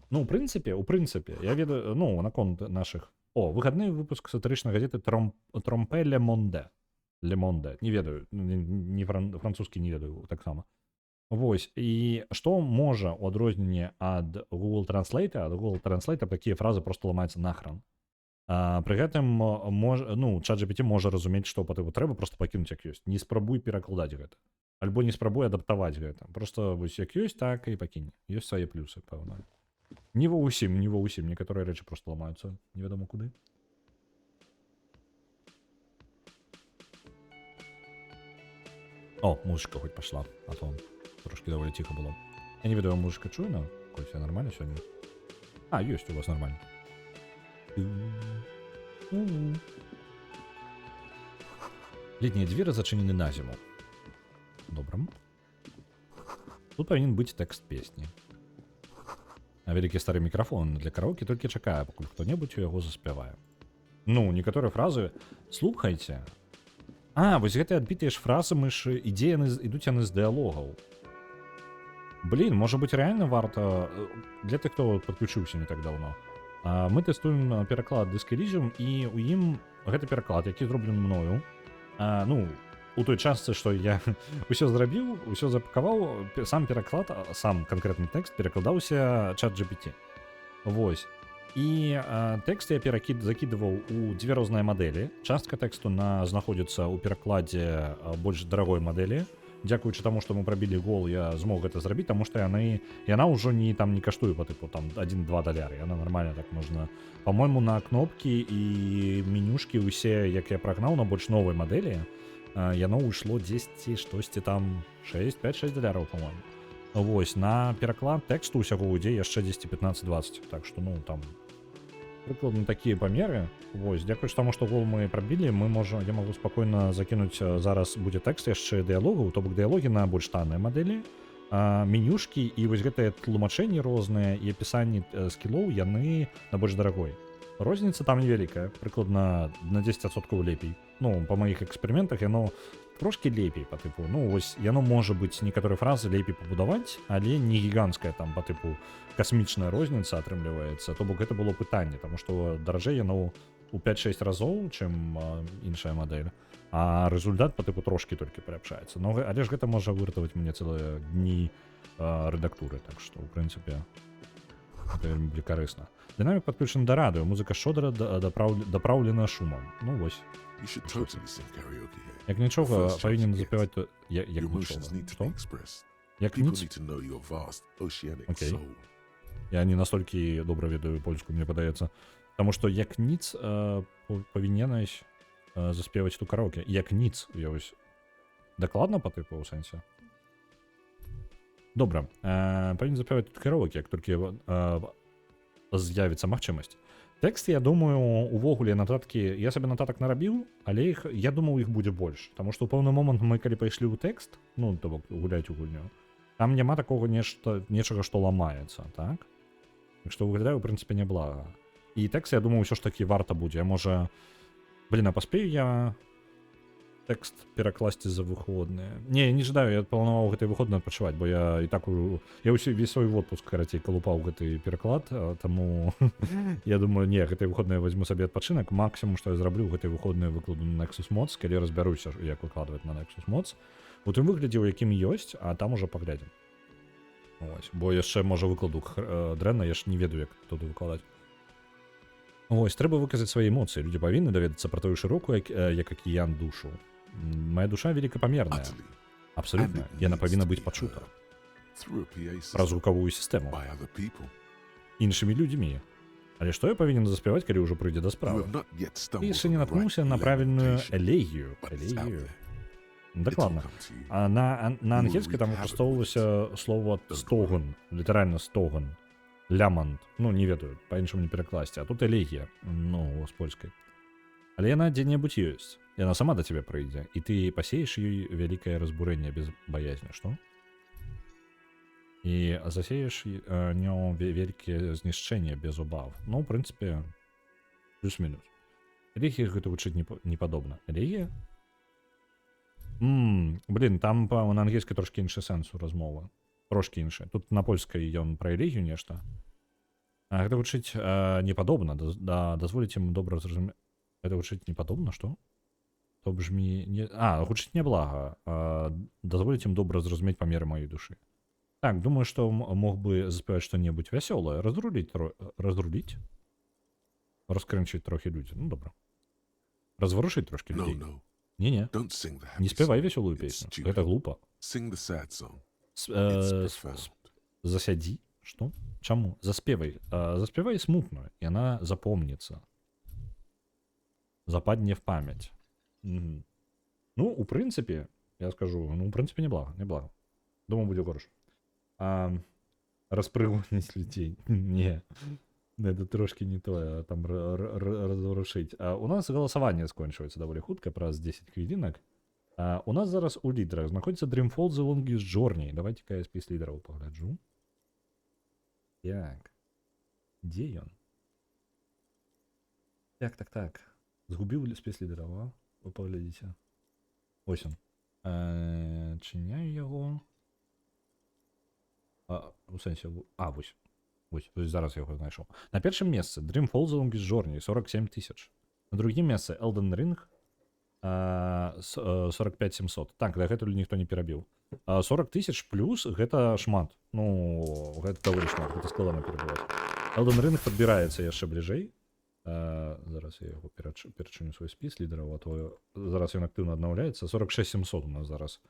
Ну, у прынцыпе, я ведаю, ну, наконт нашых. О, выхадны выпуск сатырычнай газеты Тромпе Ле Монде. Ле Монде, не ведаю, не французскі не ведаю таксама. Вось, і што можа у адрозненне ад Google Translate, ад Google Translate такія фразы просто ламаюцца нахран. Пры гэтым ну, ChatGPT можа разумець, што па тыпу трэба просто пакінуць як ёсць. Не спрабуй перакладаць гэта. Альбо не спрабуй адаптаваць гэта. Просто вось як ёсць, так і пакінь. Ёсць свае плюсы, пэўна. Не ва ўсім, не ва ўсім. Некаторыя рэчы просто ламаюцца невядома куды. О, музычка хоть пошла, а то трошкі даволі ціха было. Я не ведаю, музычка чуйна? Хоть я нормально сёння? А, ёсць у вас нормально. У. Летнія дзверы зачынены на зіму. Добра. Тут павінен быць тэкст песні. А вялікі стары мікрафон для караоке толькі чакае, пакуль хто-небудзь у яго заспявае. Ну, некаторыя фразы, слухайце. А, вось гэтыя адбітыя ж фразы, мы ж ідзе яны ідуць яны з дыялогаў. Блин, можа быць, реально варта для тых, хто падключыўся не так даўно. Мы тэстуем пераклад Disco Elysium, і у ім гэты пераклад, які зроблены мною, ну, у той частцы, што я ўсё зрабіў, усё запакаваў, сам пераклад, сам канкрэтны тэкст перакладаўся чат GPT. Вось. І тэкст я закідываў у дзве розныя мадэлі. Частка тэксту знаходзіцца ў перакладзе больш дарагой мадэлі. Дзякуючы таму, што мы прабілі гол, я змог гэта зрабіць, таму што яна ўжо не там не каштуе по тыпу там 1-2 даляры. Яна нормально так можна. По-мойму, на кнопкі і менюшкі усе, як я прагнаў на больш новай мадэлі, яно ўйшло 10 штосьці там 6, 5, 6 даляраў, по-моему. Вось, на пераклад тэксту ўсяго ідзе яшчэ 10, 15, 20. Так што, ну, там прыкладна такія памеры. Вось, дзякуючы таму, што гол мы прабілі, мы можам, я магу спакойна закінуць, зараз будзе тэкст яшчэ дыялогу, то бок дыялогі на больш таннай мадэлі, менюшкі і вось гэтыя тлумачэнні розныя і апісанні скілоў, яны на больш дарагой. Розніца там невялікая, прыкладна на 10% лепей. Ну, па маіх эксперыментах яно трошкі лепей па тыпу. Ну, вось яно можа быць некаторыя фразы лепей пабудаваць, але не гіганцкая там па тыпу касмічная розніца атрымліваецца. То бок гэта было пытанне, таму што даражэй яно у 5-6 разоў, чым іншая мадэль. А рэзультат па тыпу трошкі толькі паляпшаецца. Но, але ж гэта можа выратаваць мне цэлыя дні рэдактуры, так што, ў прынцыпе, это вельмі будзе карысна. Дынамік падключаны да радыё, музыка шчодра дапраўлена шумам. Ну вось. Як нічога, павінен запяваць то. Як нічога. Што? Як ніц? Окей. Я не настолькі добра ведаю польску, мне падаецца. Таму што як ніц павіненась заспеваць ту караоке. Як ніц, я вось дакладна па тыпу ў сэнсе. Добра, павінен запяваць тут караоке, як толькі з'явіцца магчымасць. Тэкст, я думаю, увогуле нататкі, я сабе нататак нарабіў, але іх, я думаў, іх будзе больш. Таму што ў пэўны момант мы калі пайшлі ў тэкст, ну, то бок гуляць у гульню, там няма такога нечага, што ламаецца, так? Так што выглядае, у прынцыпе, няблага. І тэкст, я думаю, ўсё ж такі варта будзе. Я можа. Блин, а паспею я тэкст перакласці за выходныя? Не, я не жадаю, я планаваў гэтай выходныя адпачываць, бо я і так я ўсё весь свой отпуск, карацей, калупаў гэты пераклад, таму я думаю, не, гэтай выходныя возьму сабе адпачынак. Максімум, што я зраблю, гэтай выходныя выкладу на Nexus Mods, калі разбяруся, як выкладваць на Nexus Mods. У тым выглядзе, у якім ёсць, а там уже паглядзім. Ось, бо яшчэ можа выкладу дрэнна, я ж не ведаю, як туды выкладаць. Вось, трэба выказаць свае эмоцыі. Людзі павінны даведацца пра твою шырокую, як акіян, душу. Моя душа великапамерная. Абсалютна. Яна павінна быць пачута. Праз гукавую сістэму. Іншымі людзьмі. Але што я павінен заспяваць, калі ўжо прыйдзе да справы? Ты яшчэ не наткнуўся на правільную элегію. Элегію. Дакладна. А на ангельскай там выкарыстоўвалася слова «стогон», літаральна «стогон». Лямант. Ну, не ведаю, па-іншаму не перакласці. А тут элегія, ну, з польскай. Але яна дзе-небудзь ёсць. Яна сама да цябе прыйдзе, і ты пасееш ёй вялікае разбурэнне без баязні, што? І засееш нём вялікае знішчэнне без убав. Ну, у прынцыпе, плюс-мінус. Элегія, гэта гучыць не падобна. Элегія? Блин, там на ангельскай трошкі іншы сэнс у размовы. Трошкі іншы. Тут на польскай ён пра элегію нешта. А гэта гучыць не падобна, да, дазволіць ім добра зразумець. Гэта гучыць не падобна, што? То бжмі не. А, гучыць няблага. Дазволіць ім добра зразумець памеры маёй душы. Так, думаю, што мог бы заспяваць што-небудзь вясёлае, разруліць, разруліць? Раскрынчыць трохі людзі. Ну, добра. Разварушыць трошкі людзей. Не-не. Не спявай вясёлую песню. Гэта глупа. Засядзі. Што? Чаму? Заспевай. Заспявай смутную, яна запомніцца. Западне в памяць. Ну, у прынцыпе, я скажу, ну, у прынцыпе, неблага, неблага. Думаю, будзе горш. Распрыгоніць людзей. Не. Это трошкі не тое, там разварушыць. У нас галасаванне скончваецца даволі хутка, праз 10 хвілінак. У нас зараз у лідарах знаходзіцца Dreamfall: The Longest Journey. Давайте-ка я спіс лідараў пагляджу. Так. Дзе ён? Так. Згубіў спіс лідараў, а? Вы паглядзіце. Ось он. Чыняю яго. У сэнсе, вось. Вось, зараз я яго знайшоў. На першым месцы Dreamfall: The Longest Journey, 47 тысяч. На другім месцы Elden Ring, 45 700. Так, дагэтуль ніхто не перабіў. 40 тысяч плюс — гэта шмат. Ну, гэта даволі шмат, гэта складана перабіваць. Elden Ring падбіраецца яшчэ бліжэй. Зараз я яго перачыню, свой спіс лідараў, а то зараз ён актыўна аднаўляецца. 46 700 у нас зараз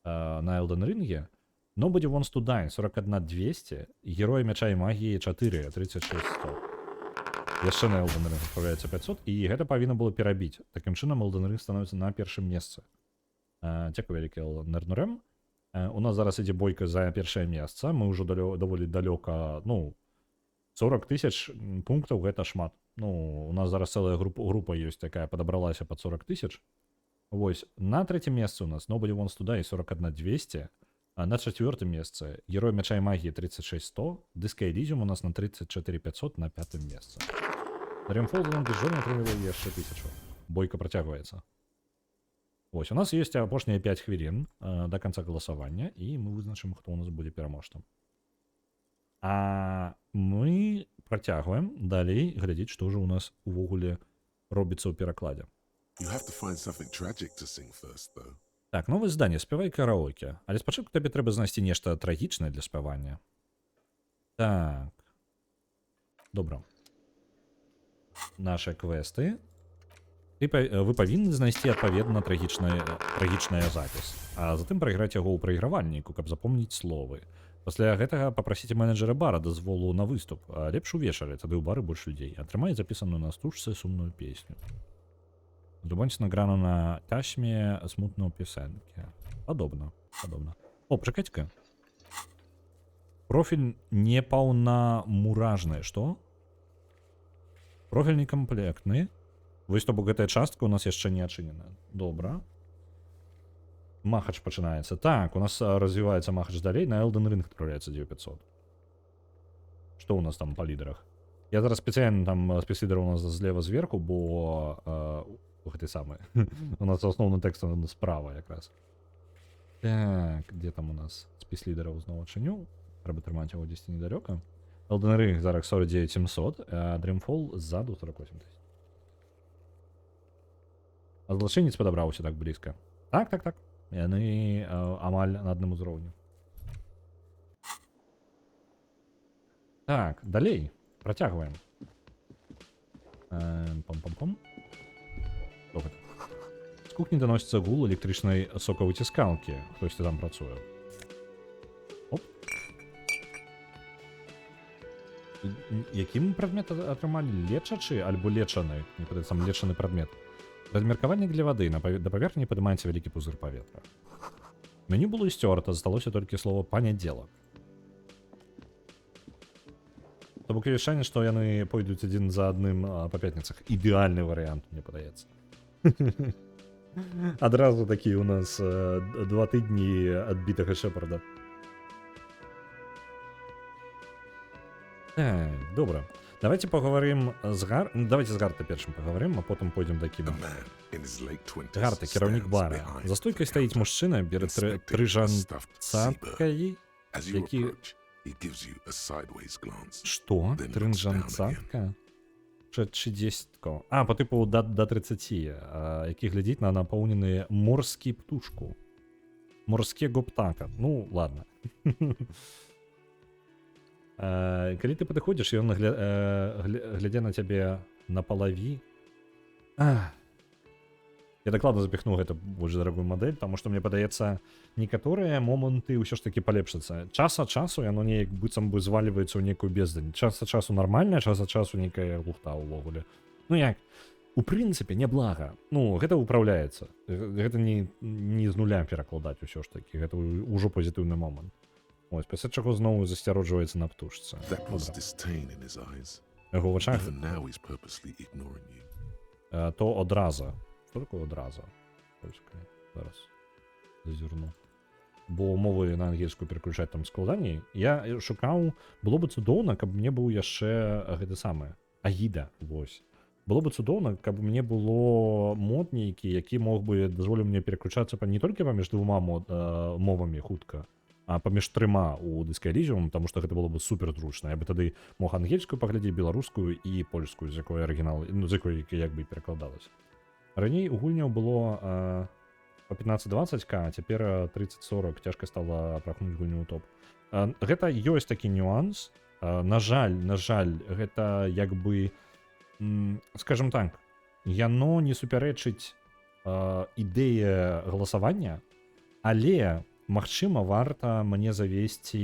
на Elden Ring. Nobody Wants to Die 41 200, Героі мяча і магіі 4 36 100. Яшчэ на Elden Ring адправляецца 500, і гэта павінна было перабіць. Такім чынам Elden Ring становіцца на першым месцы. Дзякуй вялікі, Нернурем. У нас зараз ідзе бойка за першае месца. Мы ўжо даволі далёка, ну, 40 тысяч пунктаў — гэта шмат. Ну, у нас зараз цэлая група ёсць, такая падабралася пад 40 тысяч. Вось, на трэцім месцы у нас Nobody Wants to Die 41 200. А на чацвёртым месцы Герой мяча і магіі 36 100. Disco Elysium у нас на 34 500 на пятым месцы. Dreamfall: The Longest Journey атрымлівае яшчэ 1000. Бойка працягваецца. Вось, у нас ёсць апошнія 5 хвілін до конца галасавання, і мы вызначым, хто у нас будзе пераможцам. А мы працягваем далей глядзець, што ўжо у нас увогуле робіцца ў перакладзе. You have to find something tragic to sing first, though. Так, новае заданне: спявай караоке. Але спачатку табе трэба знайсці нешта трагічнае для спявання. Так. Добра. Наши квесты. Вы павінны знайсці адпаведна трагічная запіс, а затым прайграць яго ў прайгравальніку, каб запомніць словы. Пасля гэтага папрасіце менеджера бара дазволу на выступ, а лепш увечары, тады ў бары больш людзей. Атрымай запісаную на стужцы сумную песню. Здобудзь награную на taśmie smutną piosenkę. Падобна, падобна. О, пачакайце-ка. Профіль непаўнамуражны, што? Профіль некамплектны. Вось, то бок гэтая частка у нас яшчэ не адчынена. Добра. Махач пачынаецца. Так, у нас развіваецца махач далей, на Elden Ring адпраўляецца 9500. Што у нас там па лідарах? Я зараз спецыяльна там спіс лідараў у нас злева зверху, бо гэты самы. У нас асноўны тэкст он справа якраз. Так, дзе там у нас спіс лідараў, зноў адчыню? Трэба трымаць яго дзесьці недалёка. Elden Ring зараз 49 700, а Dreamfall ззаду 48 тысяч. А злачынец падабраўся так блізка. Так. Яны амаль на адным узроўні. Так, далей. Працягваем. Пам-пам-пам. Што гэта? З кухні даносіцца гул электрычнай сокавыціскалкі. Хтосьці там працуе. Оп. Які мы прадмет атрымалі? Лечачы альбо лечаны? Мне падаецца, там лечаны прадмет. Размеркавальнік для вады. Да паверхні падымаецца вялікі пузыр паветра. Меню было сцёрта, засталося толькі слова «панядзелак». То бок ёсць шанец, што яны пойдуць адзін за адным па пятніцах. Ідэальны варыянт, мне падаецца. Адразу такі у нас 2 тыдні адбітага Шэпарда. Так, добра. Давайте паговорым з Гар... Ну, давайте з Гарта першым паговорым, а потым пойдзем да Кіма. Гарта, кіраўнік бара. За стойкай стаіць мужчына, бере трыжан цаткай, які. Што? Трынжан цатка? Тридесятко. А, по типу до 30, які глядзіць на напоўнены морскі птушку. Морскего птака. Ну, ладно. Калі ты падыходзіш, ён глядзе на цябе на палаві. Ах. Я дакладна запіхну гэта больш дарагую мадэль, таму што мне падаецца, некаторыя моманты ўсё ж такі палепшацца. Час ад часу яно неяк быццам бы звальваецца ў нейкую бездань. Час ад часу нармальна, час ад часу нейкая лухта ўвогуле. Ну як? У прынцыпе, няблага. Ну, гэта ўпраўляецца. Гэта не з нуля перакладаць усё ж такі. Гэта ўжо пазітыўны момант. Ось, пасля чаго зноў засяроджваецца на птушцы. Добра. Яго вачах то одраза. Что такое одраза? Польская. Зараз зазірну. Бо мовы на ангельскую пераключаць там складаней. Я шукаў, было бы цудоўна, каб мне быў яшчэ гэты самы Агіда, вось. Было бы цудоўна, каб мне было мод нейкі, які мог бы дазволіў мне пераключацца не толькі паміж двума мовамі хутка, а паміж трыма у Disco Elysium, потому что гэта было бы супер зручна. Я бы тады мог ангельскую паглядзець, беларускую і польскую, з якой арыгінал, ну, з якой як бы і перакладалася. Раней у гульняў было по 15-20к, а цяпер 30-40, цяжка стала прахнуць гульню ў топ. Гэта ёсць такі нюанс. На жаль, гэта як бы, скажем так, яно не супярэчыць ідэе галасавання, але магчыма, варта мне завесці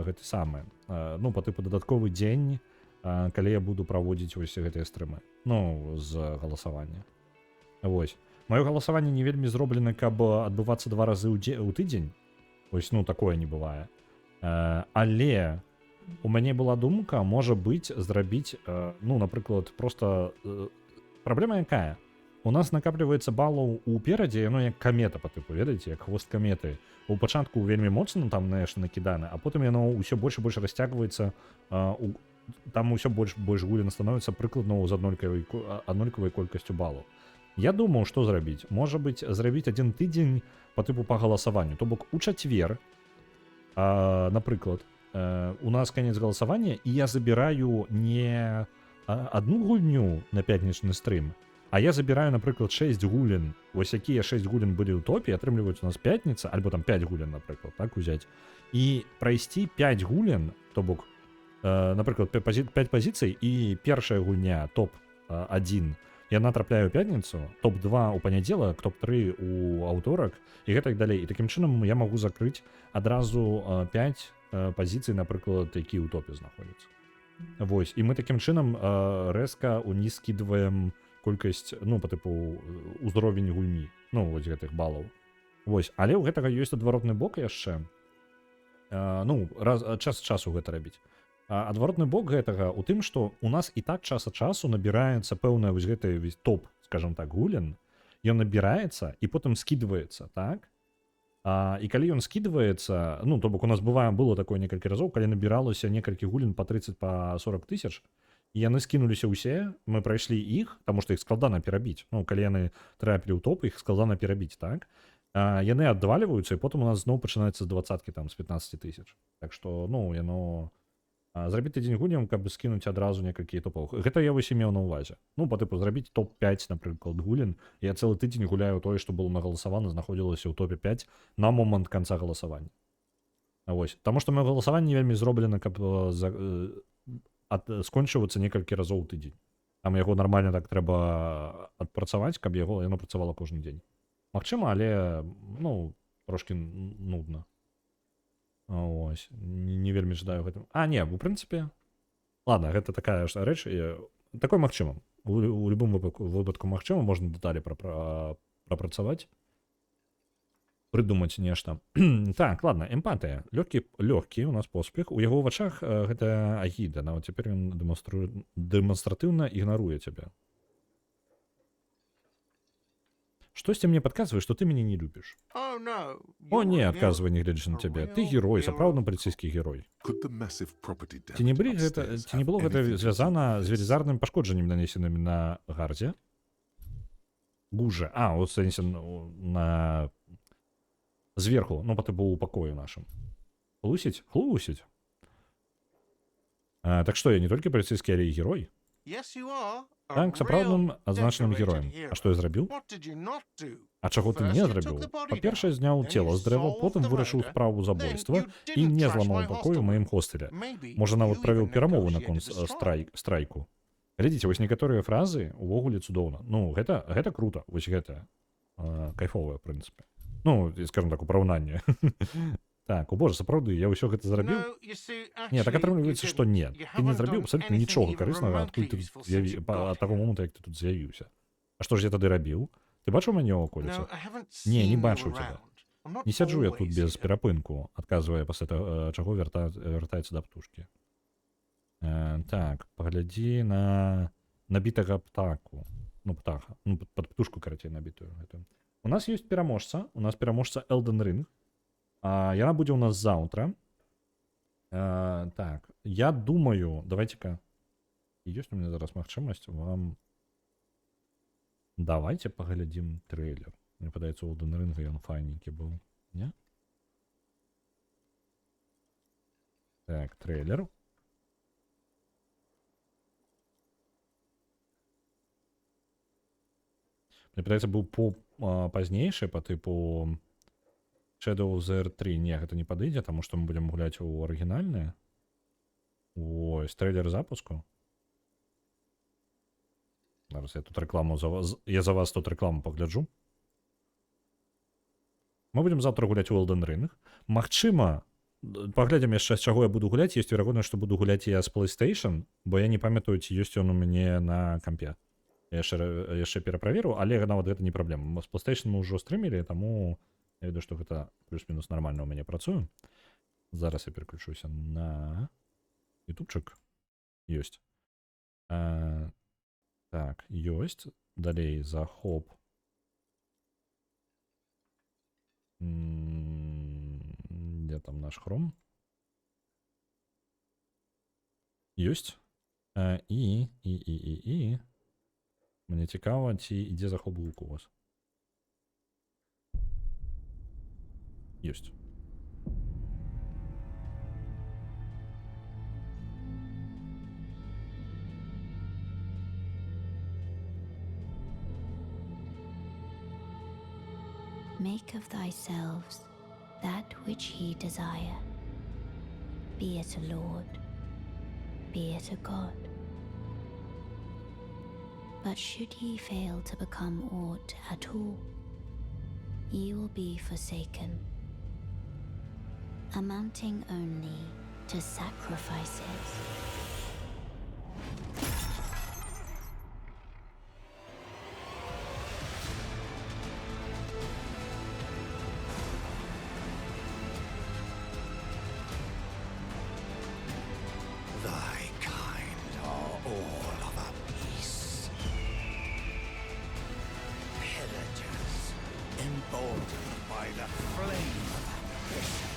гэты самы, ну, по тыпу дадатковы дзень, калі я буду праводзіць вось гэтыя стрымы, ну, з галасавання. Вось. Маё галасаванне не вельмі зроблена, каб адбывацца два разы ў тыдзень. Вось, ну, такое не бывае. Але у мяне была думка, можа быць, зрабіць, ну, напрыклад, просто праблема якая? У нас накапліваецца балаў уперадзе, яно як камета по тыпу, ведаеце, як хвост каметы. У пачатку вельмі моцна там, знаешь, накідана, а потым яно ўсё больш і больш расцягваецца, там усё больш больш гулін становіцца прыкладна з аднолькавай колькасцю балаў. Я думаў, што зрабіць. Можа быць, зрабіць адзін тыдзень по тыпу па галасаванню. То бок у чацвер, напрыклад, у нас канец галасавання, і я забіраю не одну гульню на пятнічны стрым, а я забіраю, напрыклад, 6 гулін. Вось якія 6 гулін былі ў топе, атрымліваюць у нас пятніца, альбо там 5 гулін, напрыклад, так узяць. І прайсці 5 гулін, то бок, напрыклад, 5 пазіцый, і першая гульня топ-1 яна трапляе ў пятніцу, топ-2 у панядзелак, топ-3 у аўторак і гэтак далей. І такім чынам я магу закрыць адразу 5 пазіцый, напрыклад, які ў топе знаходзяцца. Вось, і мы такім чынам рэзка уніз скідваем колькасць, ну, по тыпу узровень гульні, ну, вось гэтых балаў. Вось, але ў гэтага ёсць адваротны бок яшчэ. Ну, раз час ад часу гэта рабіць. Адваротны бок гэтага у тым, што у нас і так час ад часу набіраецца пэўная вось гэты весь топ, скажем так, гулін, ён набіраецца і потым скідваецца, так? І калі ён скідваецца, ну, то бок у нас бывае, было такое некалькі разоў, калі набіралася некалькі гулін по 30, по 40 тысяч, і яны скінуліся ўсе, мы прайшлі іх, таму што іх складана перабіць. Ну, калі яны трапілі ў топ, іх складана перабіць, так? Яны адвальваюцца, і потым у нас зноў пачынаецца з двадцаткі, там, з 15 тысяч. Так што, ну, яно зрабіць тыдзень гульняў, каб скінуць адразу некалькі топаў. Гэта я вось і меў на ўвазе. Ну, по тыпу зрабіць топ-5, напрыклад, гулін. Я цэлы тыдзень гуляю тое, што было нагаласавана, знаходзілася ў топе 5 на момант канца галасавання. Вось. Таму што маё галасаванне вельмі зроблена, каб скончвацца некалькі разоў у тыдзень. Там яго нармальна так трэба адпрацаваць, каб яго яно працавала кожны дзень. Магчыма, але, ну, трошкі нудна. Ось, не вельмі жадаю гэтым. А, не, у прынцыпе, ладно, гэта такая ж рэч, такое магчыма. У любым выпадку магчыма, можна дэталі прапрацаваць, прыдумаць нешта. Так, ладно, эмпатыя. Лёгкі у нас поспех. У яго вачах гэта агіда, нават цяпер ён дэманстратыўна ігнаруе цябе. Штосьці мне падказвае, што ты мяне не любіш. О, не, адказвае, не гледзячы на цябе. Ты герой, сапраўдны паліцэйскі герой. Ці не былі гэта, ці не было гэта звязана з велізарным пашкоджаннем, нанесеным на гардзе? Гужа. А, у сэнсе, ну, на зверху, ну, па тыпу у пакоі нашым. Хлусіць? Хлусіць. А, так што, я не толькі паліцэйскі, але і герой? Так, сапраўдным адзначаным героем. А што я зрабіў? А чаго ты не зрабіў? Па-першае, зняў цела з дрэва, потым вырашыў справу забойства і не зламаў пакой у маім хостэле. Можа, нават правёў перамовы наконт страйку. Глядзіце, вось некаторыя фразы увогуле цудоўна. Ну, гэта круто, вось гэта. Кайфовая, в прынцыпе. Ну, скажем так, у параўнанні. Так, о боже, сапраўды, я ўсё гэта зрабіў? Не, так атрымліваецца, што не. Ты не зрабіў абсалютна нічога карыснага, адкуль ты тут ад таго моманту, як ты тут з'явіўся. А што ж я тады рабіў? Ты бачыў мяне ў аколіцах? Не, не бачыў цябе. Не сяджу я тут без перапынку, адказвае пасля чаго вяртаецца да птушкі. Так, паглядзі на набітага птаку. Ну, птаха. Ну, пад птушку, карацей, набітую гэтую. У нас ёсць пераможца. У нас пераможца Elden Ring. Яна будзе ў нас заўтра. Так, я думаю, давайте-ка, ёсць у мяне зараз магчымасць вам... Давайте паглядзім трэйлер. Мне падаецца, у Elden Ring ён файненькі быў. Не? Так, трэйлер. Мне падаецца, быў пазнейшы, па тыпу Shadow of the Erdtree. Не, гэта не падыдзе, таму што мы будзем гуляць у арыгінальнае. Ось, трэйлер запуску. Зараз я тут рекламу за вас, я за вас тут рекламу пагляджу. Мы будзем заўтра гуляць у Elden Ring. Магчыма, паглядзім яшчэ, з чаго я буду гуляць. Ёсць верагоднасць, што буду гуляць я з PlayStation, бо я не памятаю, ці ёсць ён у мяне на кампе. Я яшчэ пераправеру, але нават гэта не праблема. З PlayStation мы ўжо стрымілі, таму я ведаю, што гэта плюс-мінус нармальна ў мяне працуе. Зараз я пераключуся на ютубчык. Ёсць. Так, ёсць. Далей захоп. Дзе там наш хром? Ёсць. І. Мне цікава, ці ідзе захоп гуку у вас. Ёсць. Make of thyselves that which ye desire, be it a lord, be it a god. But should ye fail to become aught at all, ye will be forsaken, amounting only to sacrifices. Thy kind are all of a piece. Pillagers, emboldened by the flame of ambition.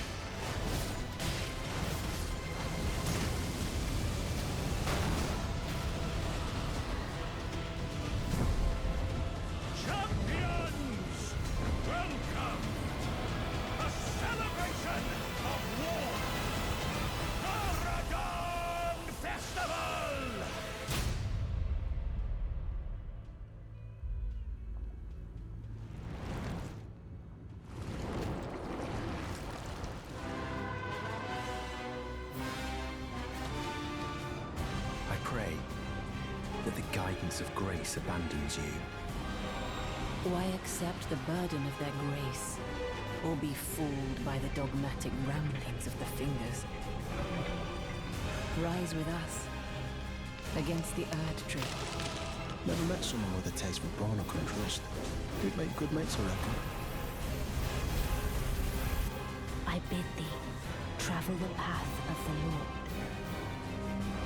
That the guidance of grace abandons you. Why accept the burden of their grace, or be fooled by the dogmatic ramblings of the fingers? Rise with us against the Erdtree. Never met someone with a taste for brawn I couldn't trust. We'd make good mates, I reckon. I bid thee travel the path of the Lord.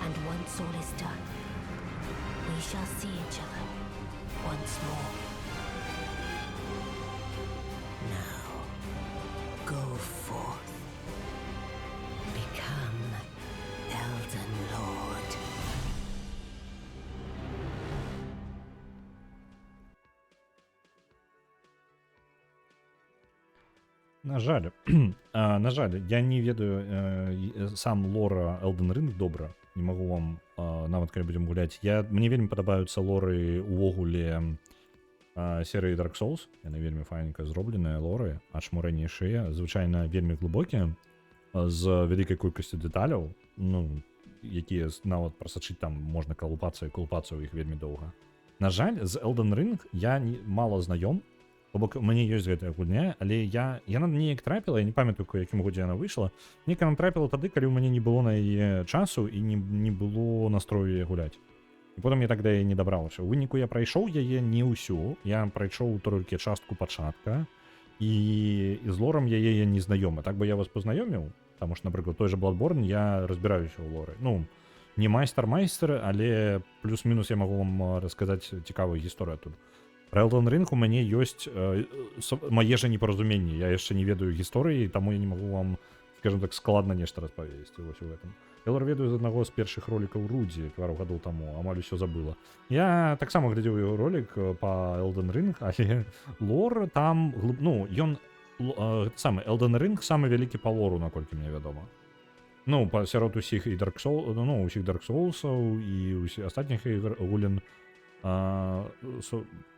And once all is done, we shall see each other once more. Now, go forth. Become Elden Lord. На жаль, на жаль, я не ведаю сам лора Elden Ring добра. Не магу вам, нават калі будзем гуляць. Мне вельмі падабаюцца лоры увогуле серыі Dark Souls. Яны вельмі файненька зробленыя лоры, аж ранейшыя, звычайна вельмі глыбокія, з вялікай колькасцю дэталяў, ну, якія нават прасачыць там можна калупацца і калупацца ў іх вельмі доўга. На жаль, з Elden Ring я мала знаём. То бок у мяне ёсць гэтая гульня, але яна неяк трапіла, я не памятаю, у якім годзе яна выйшла. Неяк яна трапіла тады, калі ў мяне не было на яе часу і не было настрою яе гуляць. І потым я так да яе не дабраўся. У выніку я прайшоў яе не ўсю, я прайшоў толькі частку пачатка, і з лорам яе я не знаёмы. Так бы я вас пазнаёміў, таму што, напрыклад, той жа Bloodborne я разбіраюся ў лоры. Ну, не майстар-майстар, але плюс-мінус я магу вам расказаць цікавую гісторыю адтуль. Пра Elden Ring у мяне ёсць мае жа непаразуменні. Я яшчэ не ведаю гісторыі, таму я не магу вам, скажем так, складна нешта распавесці вось у гэтым. Я лор ведаю з аднаго з першых ролікаў Рудзі пару гадоў таму, амаль усё забыла. Я таксама глядзеў яго ролік па Elden Ring, але лор там ну, ён гэты самы Elden Ring самы вялікі па лору, наколькі мне вядома. Ну, сярод усіх і Dark Souls, ну, усіх Dark Soulsаў і усіх астатніх ігр гулін.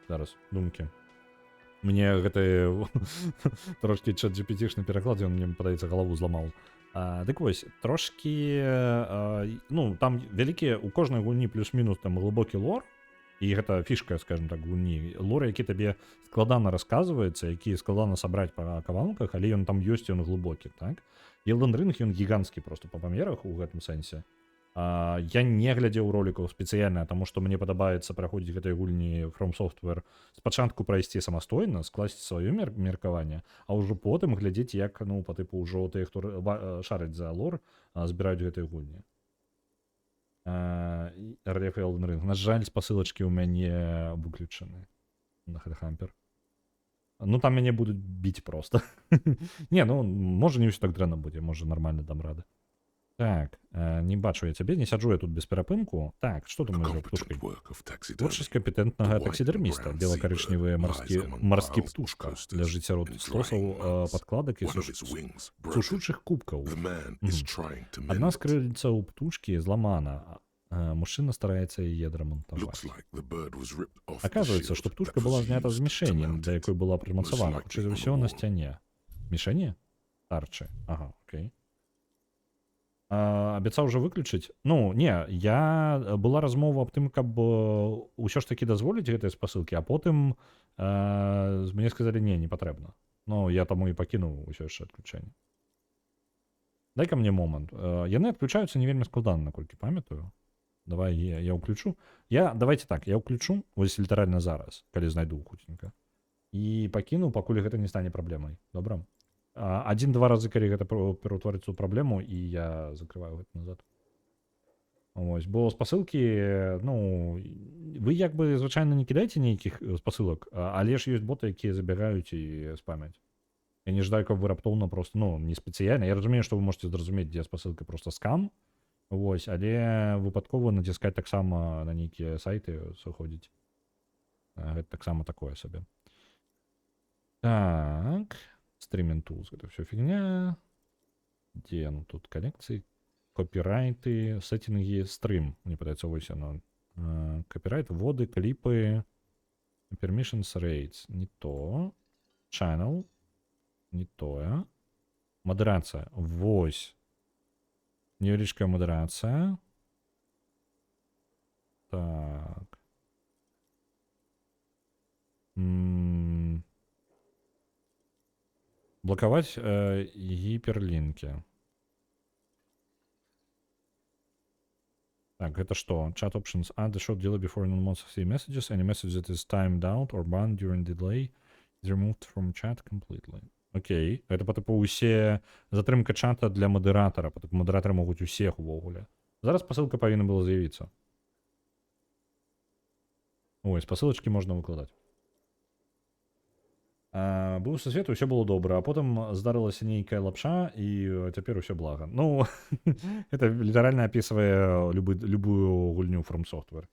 Зараз, думкі. Мне гэты трошкі чат GPT-шны пераклад, ён мне, падаецца, галаву зламаў. Дык вось, трошкі, ну, там вялікія, у кожнай гульні плюс-мінус там глыбокі лор, і гэта фішка, скажем так, гульні. Лор, які табе складана расказваецца, які складана сабраць па кавалках, але ён там ёсць, ён глыбокі, так? Elden Ring, ён гіганцкі просто па памерах у гэтым сэнсе. Я не глядзеў ролікаў спецыяльна, таму што мне падабаецца праходзіць гэтай гульні From Software спачатку прайсці самастойна, скласці сваё меркаванне, а ўжо потым глядзець, як, ну, па тыпу ўжо тыя, хто шарыць за лор, збіраюць гэтыя гульні. Рэльеф Elden Ring. На жаль, спасылачкі ў мяне выключаны на Headhunter. Ну, там мяне будуць біць просто. Не, ну, можа, не ўсё так дрэнна будзе, можа, нармальна дам рады. Так, не бачу я цябе, не сяджу я тут без перапынку. Так, што там з птушкай? Творчасць кампетэнтнага таксідэрміста. Бела-карычневы марскі птушка ляжыць сярод стосаў падкладак і сушучых кубкаў. Адна з крыльцаў птушкі зламана. Мужчына стараецца яе адрамантаваць. Аказваецца, што птушка была знята з мішэні, да якой была прымацавана, хутчэй за ўсё, на сцяне. Мішэні? Тарчы. Ага, окей. Абяцаў уже выключыць. Ну, не, я была размова аб тым, каб ўсё ж такі дазволіць гэтыя спасылкі, а потым мне сказалі: не, не патрэбна. Ну, я таму і пакінуў усё яшчэ адключэнне. Дай-ка мне момант. Яны адключаюцца не вельмі складана, наколькі памятаю. Давай я ўключу. Давайте так, я ўключу вось літаральна зараз, калі знайду хуценька. І пакіну, пакуль гэта не стане праблемай. Добра? Адзін-два разы, калі гэта пераўтварыцца ў праблему, і я закрываю гэта назад. Ось, бо спасылкі, ну, вы як бы звычайна не кідаеце нейкіх спасылак, але ж ёсць боты, якія забягаюць і спамяць. Я не жадаю, каб вы раптоўна просто, ну, не спецыяльна. Я разумею, што вы можете зразумець, дзе спасылка просто скам. Вось, але выпадкова націскаць таксама на нейкія сайты сыходзіць. Гэта таксама такое сабе. Так, Streaming Tools, гэта все фігня. Дзе, ну, тут калекцыі, копірайты, сеттинги, стрым. Мне падаецца, вось яно. Копірайт, воды, кліпы, permissions rates, не то. Channel, не тое. Мадэрацыя, вось. Невялічкая мадэрацыя. Так. Блакаваць гіперлінкі. Так, это что? Chat options. Add the short delay before non-mods see messages. Any message that is timed out or banned during delay is removed from chat completely. Окей. Это по типу усе затрымка чата для мадэратара. По типу мадэратары могуць усіх увогуле. Зараз спасылка павінна была з'явіцца. Ой, спасылачкі можна выкладаць. А, быў сусвет, усё было добра, а потым здарылася нейкая лапша, і цяпер усё блага. Ну, это літаральна апісвае любую гульню From Software.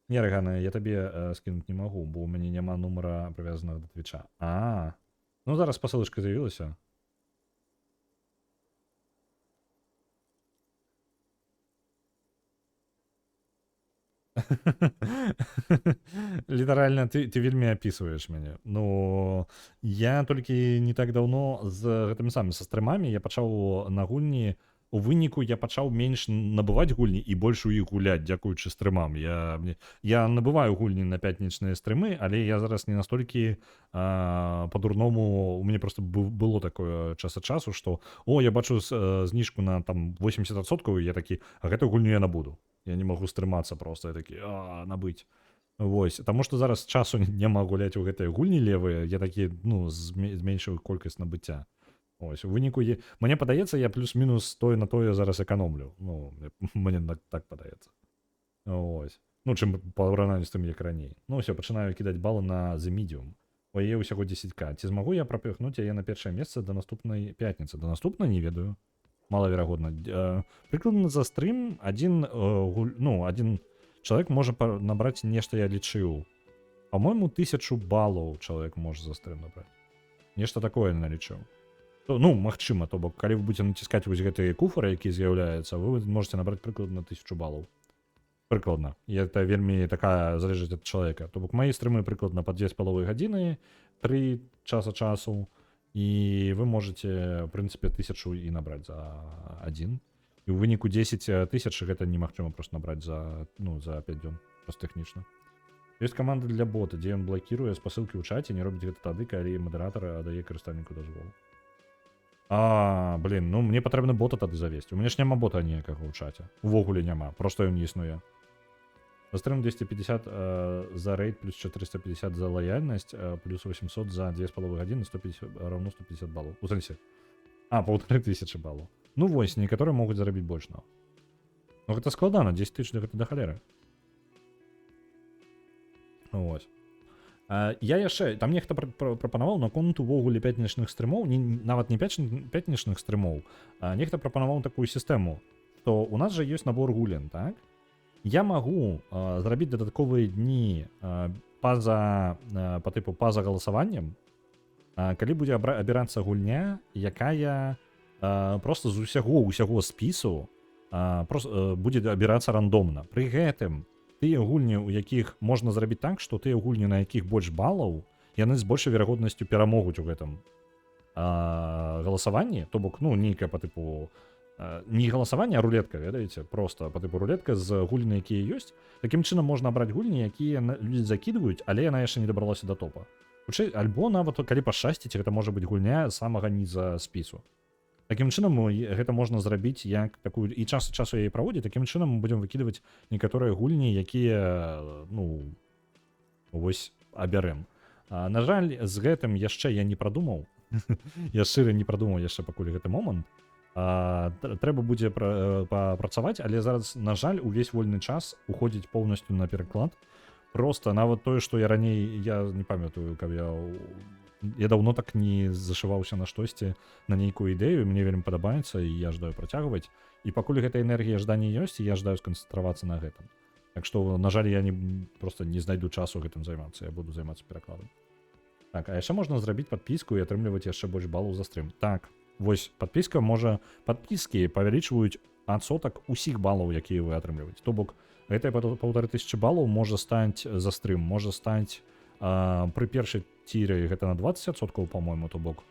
Не, Рэгана, я табе скінуць не магу, бо ў мяне няма нумара, прывязанага да твіча. А, ну зараз спасылачка з'явілася. Літаральна ты вельмі апісваеш мяне. Ну, я толькі не так даўно з гэтымі самымі са стрымамі я пачаў на гульні, у выніку я пачаў менш набываць гульні і больш у іх гуляць, дзякуючы стрымам. Я набываю гульні на пятнічныя стрымы, але я зараз не настолькі по-дурному, у мяне просто было такое час ад часу, што о, я бачу зніжку на там 80%, і я такі, а гэтую гульню я набуду. Я не магу стрымацца просто, я такі, набыць. Вось, таму што зараз часу няма гуляць у гэтыя гульні левыя, я такі, ну, зменшыў колькасць набыцця. Ось, у выніку, мне падаецца, я плюс-мінус тое на тое зараз эканомлю. Ну, мне так падаецца. Ось. Ну, чым па параўнанню з тым, як раней. Ну, ўсё, пачынаю кідаць балы на The Medium. У яе ўсяго 10к. Ці змагу я прапіхнуць яе на першае месца да наступнай пятніцы? Да наступнай не ведаю. Малаверагодна. Прыкладна за стрым один чалавек можа набраць нешта, я лічыў. По-моему, 1000 балаў чалавек можа за стрым набраць. Нешта такое налічыў. То, ну, магчыма, то бок, калі вы будете націскаць вось гэтыя куфары, якія з'яўляюцца, вы можете набраць прыкладна 1000 балаў. Прыкладна. І это вельмі такая залежыць ад чалавека. То бок мае стрымы прыкладна па дзве з паловай гадзіны, 3 часа часу, і вы можете, в прынцыпе, 1000 і набраць за адзін. І ў выніку 10 тысяч гэта немагчыма просто набраць за 5 дзён, просто тэхнічна. Ёсць каманда для бота, дзе ён блакіруе спасылкі ў чаце, не робіць гэта тады, калі мадэратар дае карыстальніку дазвол. А, блин, ну мне патрэбна бота тады завесці. У мяне ж няма бота ніякага ў чаце. Увогуле няма, просто ён не існуе. За стрым 250 за рейд, плюс 450 за лояльнасць, плюс 800 за дзве з паловай гадзіны, 150, равно 150 балаў. У сэнсе. А, полторы тысячи балаў. Ну вось, некаторыя могуць зарабіць больш нават. Ну гэта складана, 10 тысяч гэта да халеры. Вось. Я яшчэ, там нехта прапанаваў наконт увогуле пятнічных стрымоў, не, нават не пятнічных стрымоў, а нехта прапанаваў такую сістэму, што у нас жа ёсць набор гулен, так? Я магу зрабіць дадатковыя дні, па тыпу па-за галасаваннем, калі будзе абірацца гульня, якая просто з усяго спісу, просто будзе абірацца рандомна. Пры гэтым тыя гульні, у якіх можна зрабіць так, што тыя гульні, на якіх больш балаў, яны з большай верагоднасцю перамогуць у гэтым галасаванні, то бок, ну, нейкая па тыпу, не галасаванне, а рулетка, ведаеце, просто па тыпу рулетка з гульні, якія ёсць. Такім чынам можна абраць гульні, якія людзі закідваюць, але яна яшчэ не дабралася да топа. Хутчэй, альбо нават калі пашчасціць, гэта можа быць гульня з самага ніза спісу. Такім чынам гэта можна зрабіць як такую, і час ад часу яе праводзіць, такім чынам мы будзем выкідваць некаторыя гульні, якія, ну, вось абярэм. На жаль, з гэтым яшчэ я не прадумаў. Я шчыра не прадумаў яшчэ пакуль гэты момант. Трэба будзе папрацаваць, але зараз, на жаль, увесь вольны час уходзіць поўнасцю на пераклад. Просто нават тое, што я раней, я не памятаю, каб я даўно так не зашываўся на штосьці, на нейкую ідэю, мне вельмі падабаецца, і я жадаю працягваць. І пакуль гэта энергія жадання ёсць, я жадаю сканцэнтравацца на гэтым. Так што, на жаль, я просто не знайду часу гэтым займацца, я буду займацца перакладам. Так, а яшчэ можна зрабіць падпіску і атрымліваць яшчэ больш балаў за стрым. Так, вось падпіска можа... Падпіскі павялічваюць адсотак усіх балаў, якія вы атрымліваеце. То бок, гэтыя паўтары тысячы балаў можа стаць за стрым, можа стаць, пры першай ціры гэта на 20%, по-моему, то бок,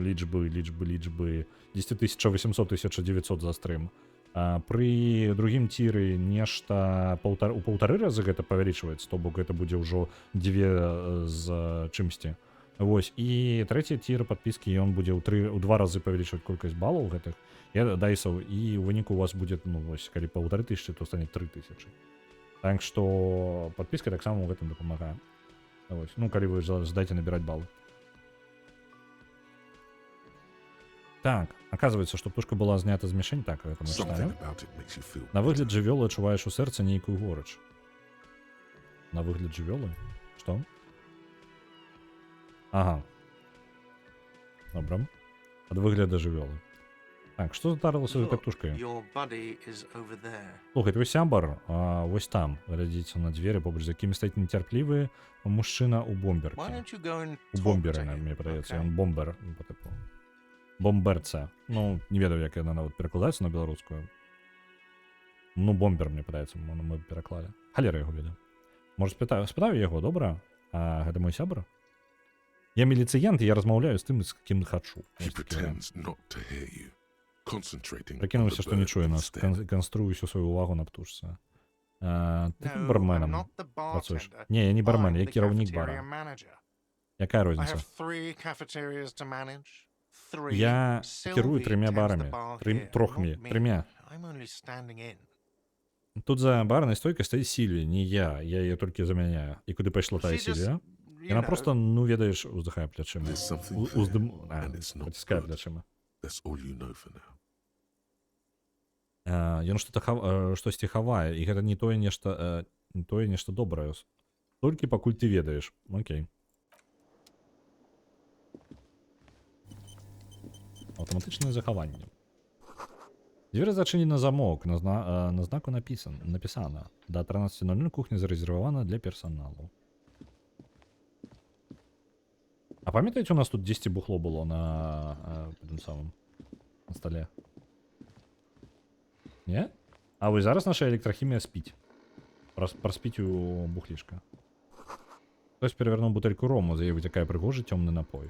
лічбы, лічбы, лічбы, дзесяць тысяч восемсот, тысяча девятьсот за стрым. Пры другім ціры нешта у паўтары разы гэта павялічваецца, то бок гэта будзе ўжо дзве з чымсьці. Вось, і трэці цір падпіскі, ён будзе ў два разы павялічваць колькасць балаў гэтых я дайсаў, і ў выніку у вас будзе, ну вось, калі 1500, то стане 3000. Так што падпіска таксама ў гэтым дапамагае. Вось. Ну, калі вы жадаеце набіраць баллы. Так, оказывается, что птушка была знята з мішень, так, гэта мы чыталі. Something about it makes you feel На выгляд better. жывёлы адчуваеш у сэрцы нейкую горыч. На выгляд жывёлы? Што? Ага. Добра. Ад выгляда жывёлы. Так, што здарылася з гэтай Look, птушкай? your buddy is over there. Слухай, твой сябар, вось там, глядзіце на дзверы, побач з якімі стаіць нецярплівы мужчына ў Why бомберке. don't you go and У talk бомберы, to him, мне падаецца, okay? ён бомбер, ну, по типу. Бомберца. Ну, не ведаю, як яна нават перакладаецца на беларускую. Ну, бомбер, мне падаецца, мы пераклалі. Халера яго ведае. Можа, спытаю яго, добра? А гэта мой сябар? Я міліцыянт, і я размаўляю з тым, з кім хачу. He Вось такі варыянт. pretends not to hear you, concentrating on the Прыкінуўся, што не bird чуе нас. instead. Канцэнтрую усю сваю увагу на птушцы. Ты тут No, I'm барменам not the працуеш? bartender. Не, я не бармен, I'm я the кіраўнік cafeteria бара. manager. Якая I розніца? have three cafeterias to manage. Three. Я кірую Sylvie трымя tends the барамі. bar here, Трохмі. not me. Трымя. I'm only standing in. Тут за барнай стойкай стаіць Сільвія, не я. Я яе толькі замяняю. І куды пайшла тая She just, Сільвія? you Яна know, просто, ну, ведаеш, уздыхае плячыма. There's something there, and it's not Паціскае good. плячыма. That's all you know for now. Ён штосьці хавае, і гэта не тое нешта, не тое нешта добрае. Толькі пакуль ты ведаеш. Окей. Аўтаматычнае захаванне. Дзверы зачынены на замок, на знаку напісана. Да 13:00 кухня зарэзервавана для персаналу. А памятаеце, у нас тут 10 бухло было на тым самым, на столе? Не? А вось зараз наша электрахімія спіць. Проспіць у бухлішка. Хтось перавярнуў бутэльку рому, за яе выцякае прыгожы цёмны напой.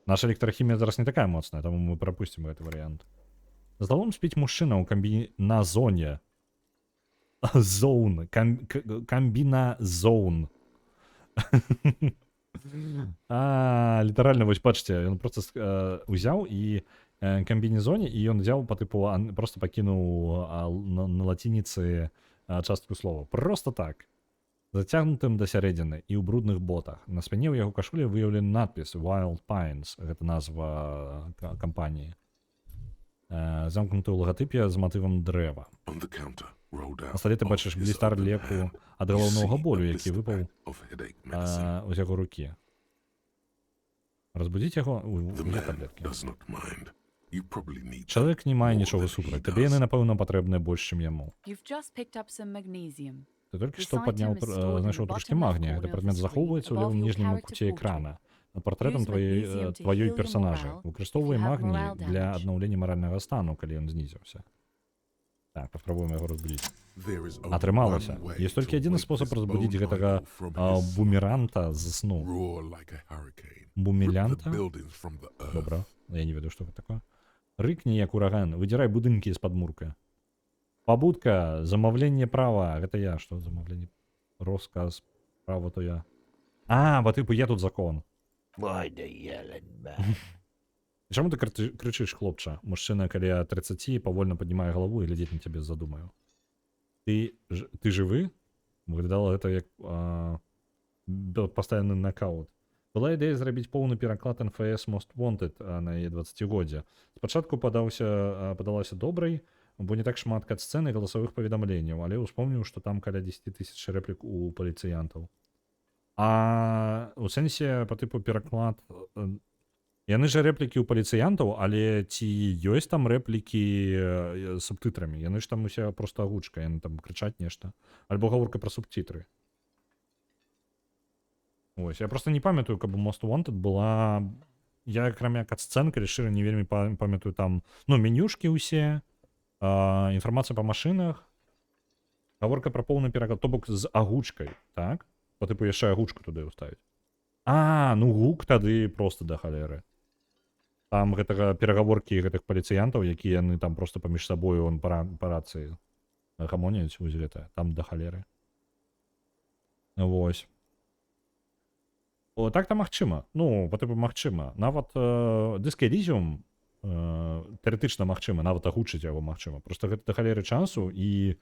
Наша электрахімія зараз не такая моцная, таму мы прапусцім гэты варыянт. За столом спіць мужчына ў камбіназоне. Зоун. Камбіназоун. Літаральна, вось бачыце, ён просто узяў і камбінезоне, і ён узяў по типу, просто пакінуў на лацініцы частку слова. Просто так. Зацягнутым да сярэдзіны і ў брудных ботах. На спине ў яго кашулі выяўлены надпіс Wild Pines, гэта назва кампаніі. Замкнуты ў лагатыпе з матывам дрэва. On the counter, rolled На out стале ты of бачыш his блістар open леку hand, ад you галаўнога see a болю, які blister выпаў pack of headache medicine. з яго рукі. Разбудзіць яго The у man таблеткі. does not mind. You probably need them Чалавек не мае more нічога than he супраць. Табе яны, does. напэўна, патрэбныя больш, чым яму. You've just picked up some magnesium. Ты толькі This што item падняў is stored in знайшоў the трошкі bottom left магнія. Гэты corner of the прадмет screen, захоўваецца ў above левым your ніжнім character куце portrait. экрана. Над партрэтам Use magnesium to тваёй heal your персанажа. morale if Выкарыстоўвай you have магній morale для damage. аднаўлення маральнага стану, калі ён знізіўся. Так, паспрабуем яго разбудзіць. There is only Атрымалася. one way Ёсць толькі to адзіны wake спосаб this разбудзіць bone гэтага idol from his slumber. бумеранта з сну. Roar like a hurricane. Rip the Бумелянта? buildings from the earth. Добра. Я не ведаю, што гэта такое. Рыкні, як ураган, выдзірай будынкі з падмурка. Пабудка, замаўленне права. Гэта я, што замаўленне? Росказ, права то я. А, бо тыпу я тут закон. Why the yelling, man? Чаму ты крычыш, хлопча? Мужчына каля 30 павольна паднімае галаву і глядзіць на цябе з задумаю. Ты жывы? Выглядала гэта як пастаянны нокаут. Была ідэя зрабіць поўны пераклад NFS Most Wanted на яе 20-годдзе. Спачатку падалася добрай, бо не так шмат кат-сцэн і галасавых паведамленняў, але ўспомніў, што там каля 10 тысяч рэплік у паліцыянтаў. А у сэнсе па тыпу пераклад, яны ж рэплікі ў паліцыянтаў, але ці ёсць там рэплікі з субтытрамі? Яны ж там усе просто агучка, яны там крычаць нешта. Альбо гаворка пра субтытры. Ось, я просто не памятаю, каб у Most Wanted была. Я, акрамя кат-сцэн, калі шчыра, не вельмі памятаю там, ну, менюшкі ўсе, інфармацыя па машынах, гаворка пра поўны пераклад, то бок з агучкай, так? По тыпу яшчэ агучку туды ўставіць. А, ну гук тады просто да халеры. Там гэтага перагаворкі гэтых паліцыянтаў, якія яны там просто паміж сабою он па рацыі гамоняць, вось гэта, там да халеры. Вось. О, так там магчыма. Ну, па тыпу магчыма. Нават Disco Elysium тэарэтычна магчыма, нават агучыць яго магчыма. Просто гэта да халеры часу і,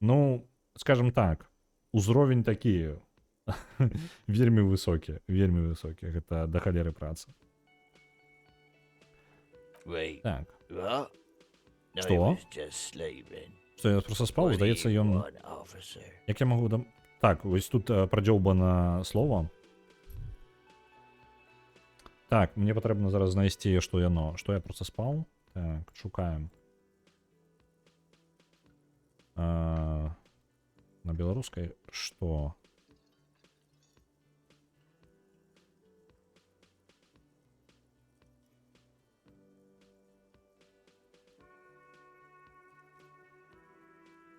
ну, скажем так, узровень такі вельмі высокі, вельмі высокі. Гэта да халеры працы. Wait. Так. What? No, Што? he was just sleeping. Што, я просто спаў, What do здаецца, you ён. want, officer? Як я магу дам. Так, вось тут прадзёўбана слова. Так, мне патрэбна зараз знайсці, што яно. Што я просто спаў? Так, шукаем. На беларускай што?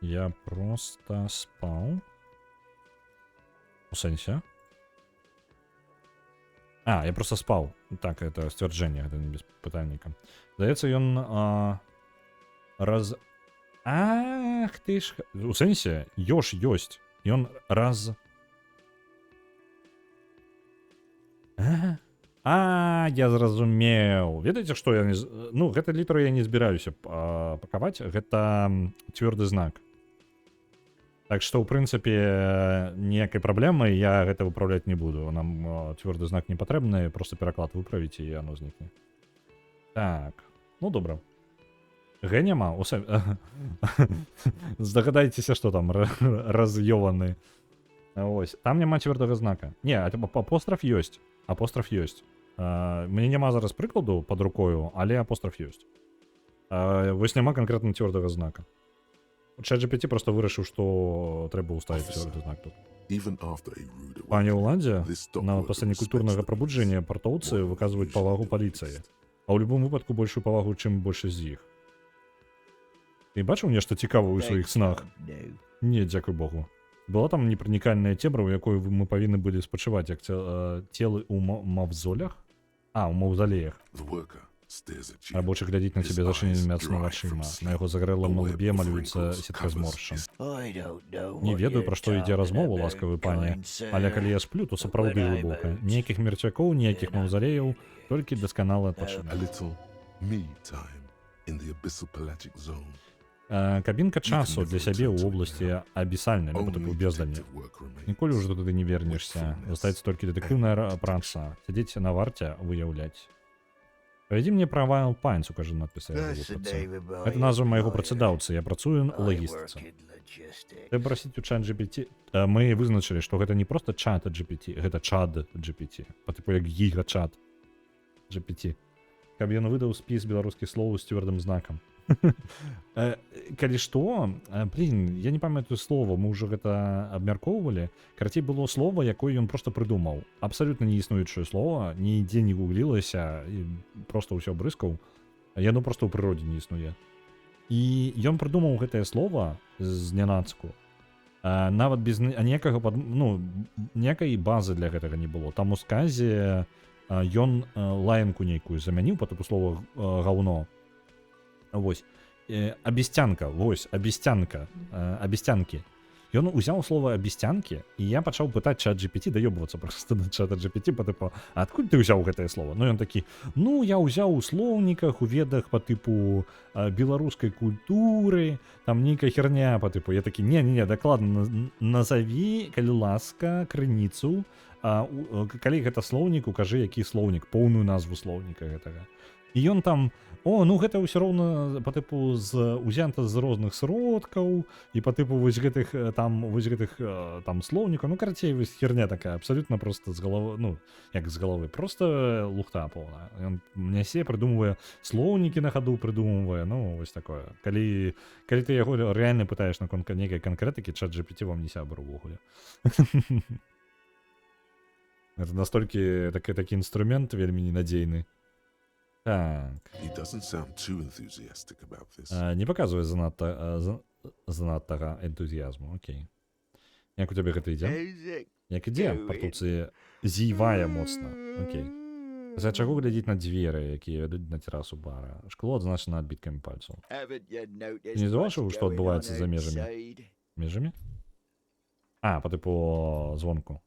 Я просто спаў. У сэнсе? А, я просто спаў. Так, это сцвярджэнне, гэта не без пытальніка. Здаецца, ён раз. Ах ты ж. У сэнсе, ёж ёсць. Ён раз. А, я зразумеў. Ведаеце, што я не. Ну, гэта літару я не збіраюся пакаваць. Гэта цвёрды знак. Так што, ў прынцыпе, ніякай праблемы, я гэта выпраўляць не буду. Нам цвёрды знак не патрэбны, просто пераклад выправіць, і яно знікне. Так, ну добра. Г няма, здагадайцеся, што там раз'ёваны. Ось, там няма цвёрдага знака. Не, апостраф ёсць. Апостраф ёсць. Мне няма зараз прыкладу пад рукою, але апостраф ёсць. Вось няма канкрэтна цвёрдага знака. ChatGPT просто вырашыў, што трэба ўставіць цвёрды знак тут. Пане Уладзе, нават пасля некультурнага прабуджэння партоўцы выказваюць павагу паліцыі. А ў любым выпадку большую павагу, чым большасць з іх. Ты бачыў нешта цікавае ў сваіх снах? Не, дзякуй Богу. Была там непранікальная цемра, у якой мы павінны былі спачываць, як целы ў мавзолях? А, у маўзалеях. Рабочы глядзіць на цябе зачыненымі ад сну вачыма. На яго загарэлым лбе малюецца сетка зморшчын. Не ведаю, пра што ідзе размова, ласкавы пане, але калі я сплю, то сапраўды глыбока. Ніякіх мерцвякоў, ніякіх маўзалеяў, толькі дасканалы адпачынак. Кабінка часу для сябе ў вобласці абісальнай, ну, па тыпу бездані. Ніколі ўжо туды не вернешся. Застаецца толькі дэтэктыўная праца. Сядзець на варце, выяўляць. Павядзі мне пра Wild Pines, укажы надпісы яго вопратцы. Гэта назва майго працадаўцы, я працую ў лагістыцы. Трэба прасіць у чат GPT. Мы вызначылі, што гэта не просто чат GPT, гэта чад GPT. Па тыпу як гіга-чат GPT. Каб ён выдаў спіс беларускіх слоў з цвёрдым знакам. Калі што, блин, я не памятаю слова, мы ўжо гэта абмяркоўвалі. Карацей, было слово, якое ён просто прыдумаў. Абсалютна неіснуючае слово, нідзе не гуглілася, і просто ўсё брызкаў. Яно просто ў прыродзе не існуе. І ён прыдумаў гэтае слово знянацку. Нават без ніякага пад... ну, ніякай базы для гэтага не было. Там у сказе ён лаянку нейкую замяніў па тыпу слова гаўно. Вось. Абесцянка, вось, абесцянка, абесцянкі. Ён узяў слова абесцянкі, і я пачаў пытаць чат GPT, даёбвацца просто на чата GPT, па тыпу, а адкуль ты ўзяў гэтае слово? Ну, ён такі, ну, я ўзяў у слоўніках, у ведах па тыпу беларускай культуры, там нейкая херня па тыпу. Я такі, не-не-не, дакладна назаві, калі ласка, крыніцу, калі гэта слоўнік, укажы, які слоўнік, поўную назву слоўніка гэтага. І ён там, о, ну гэта ўсё роўна па тыпу узята з розных сродкаў і па тыпу вось гэтых там вось гэтых там слоўнікаў, ну карацей, вось херня такая, абсалютна просто з галавы, ну як з галавы, просто лухта поўная. Ён нясе, прыдумвае слоўнікі на хаду, прыдумвае, ну вось такое. Калі ты яго рэальна пытаеш наконт нейкай канкрэтыкі, чат GPT вам не сябр увогуле. Это настолькі такі інструмент вельмі ненадзейны. Так. He doesn't sound too enthusiastic about this. Не паказвае занадтага энтузіязму, окей. Як у цябе гэта ідзе? Як ідзе? Партуцы зівае моцна. Окей. Пасля чаго глядзіць на дзверы, якія вядуць на тэрасу бара. Шкло адзначана адбіткамі пальцаў. Ты не заўважыў, што адбываецца за межамі? Межамі? А, па тыпу звонку.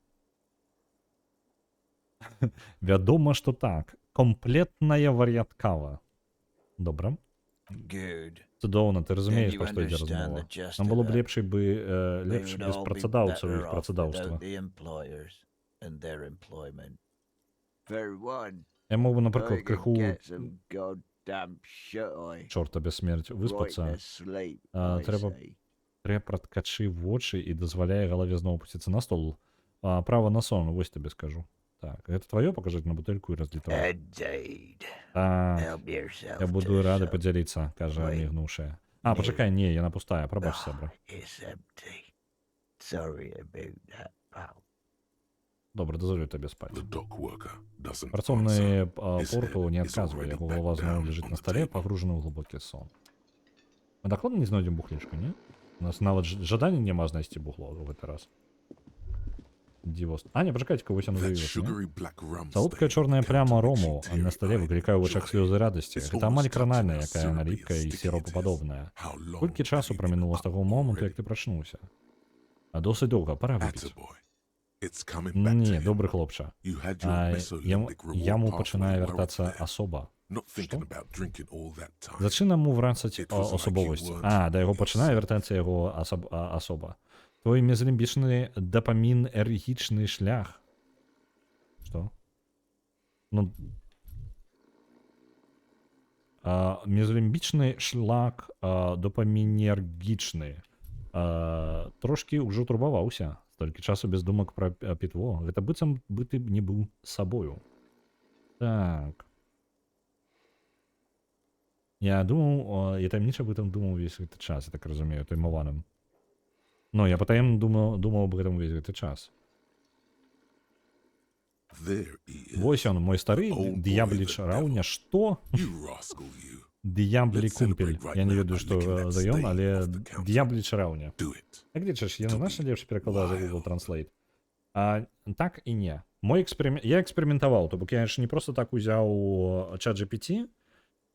Вядома, што так. Комплетная вар'яткава. Добра. Цудоўна, ты разумееш, пра што ідзе размова. Нам было б лепш бы лепш без працадаўцаў і іх працадаўства. Я мог бы, напрыклад, крыху, чорт табе смерць, выспацца. А, трэба трэ праткачы вочы і дазваляе галаве зноў опусціцца на стол. А, права на сон, вось табе скажу. Так, гэта тваё, пакажыць на бутэльку і разлітаваць. Так, я буду рады падзяліцца, кажа, мігнуўшы. А, пачакай, не, яна пустая, прабач, сябра. Добра, дазволю табе спаць. Працоўны порту не адказвае, яго галава зноў ляжыць на стале, пагружаны ў глыбокі сон. Мы дакладна не знойдзем бухлішку, не? У нас нават жадання няма знайсці бухло ў гэты раз. Дзівос. А, не, пачакайце-ка, вось яно з'явілася, не? Салодкая чорная пляма рому на стале выклікае ў вачах слёзы радасці. Гэта амаль кранальная, якая яна ліпкая і сіропападобная. Колькі часу прамінула з таго моманту, як ты прачнуўся? А досыць доўга, пара выпіць. Не, добры хлопча. А, яму пачынае вяртацца асоба. Што? Зачынам му врацаць асобовасць. А, да яго пачынае вяртацца яго асоба. Твой мезалімбічны дапамінергічны шлях. Што? Ну, мезалімбічны шлях дапамінергічны. Трошкі ўжо турбаваўся. Столькі часу без думак пра пітво. Гэта быццам бы ты не быў сабою. Так. Я думаў, я таямніча аб гэтым думаў увесь гэты час, я так разумею, таймаваным. Ну, я патаемна думаў аб гэтым увесь гэты час. Вось ён, мой стары д'ябліч раўня, што? Д'яблі кумпель. Я не ведаю, што за ён, але д'ябліч раўня. Як лічыш, яны наша лепш перакладае за Google Translate? А, так і не. Мой эксперимент, я эксперыментаваў, то бок я ж не просто так узяў чат GPT,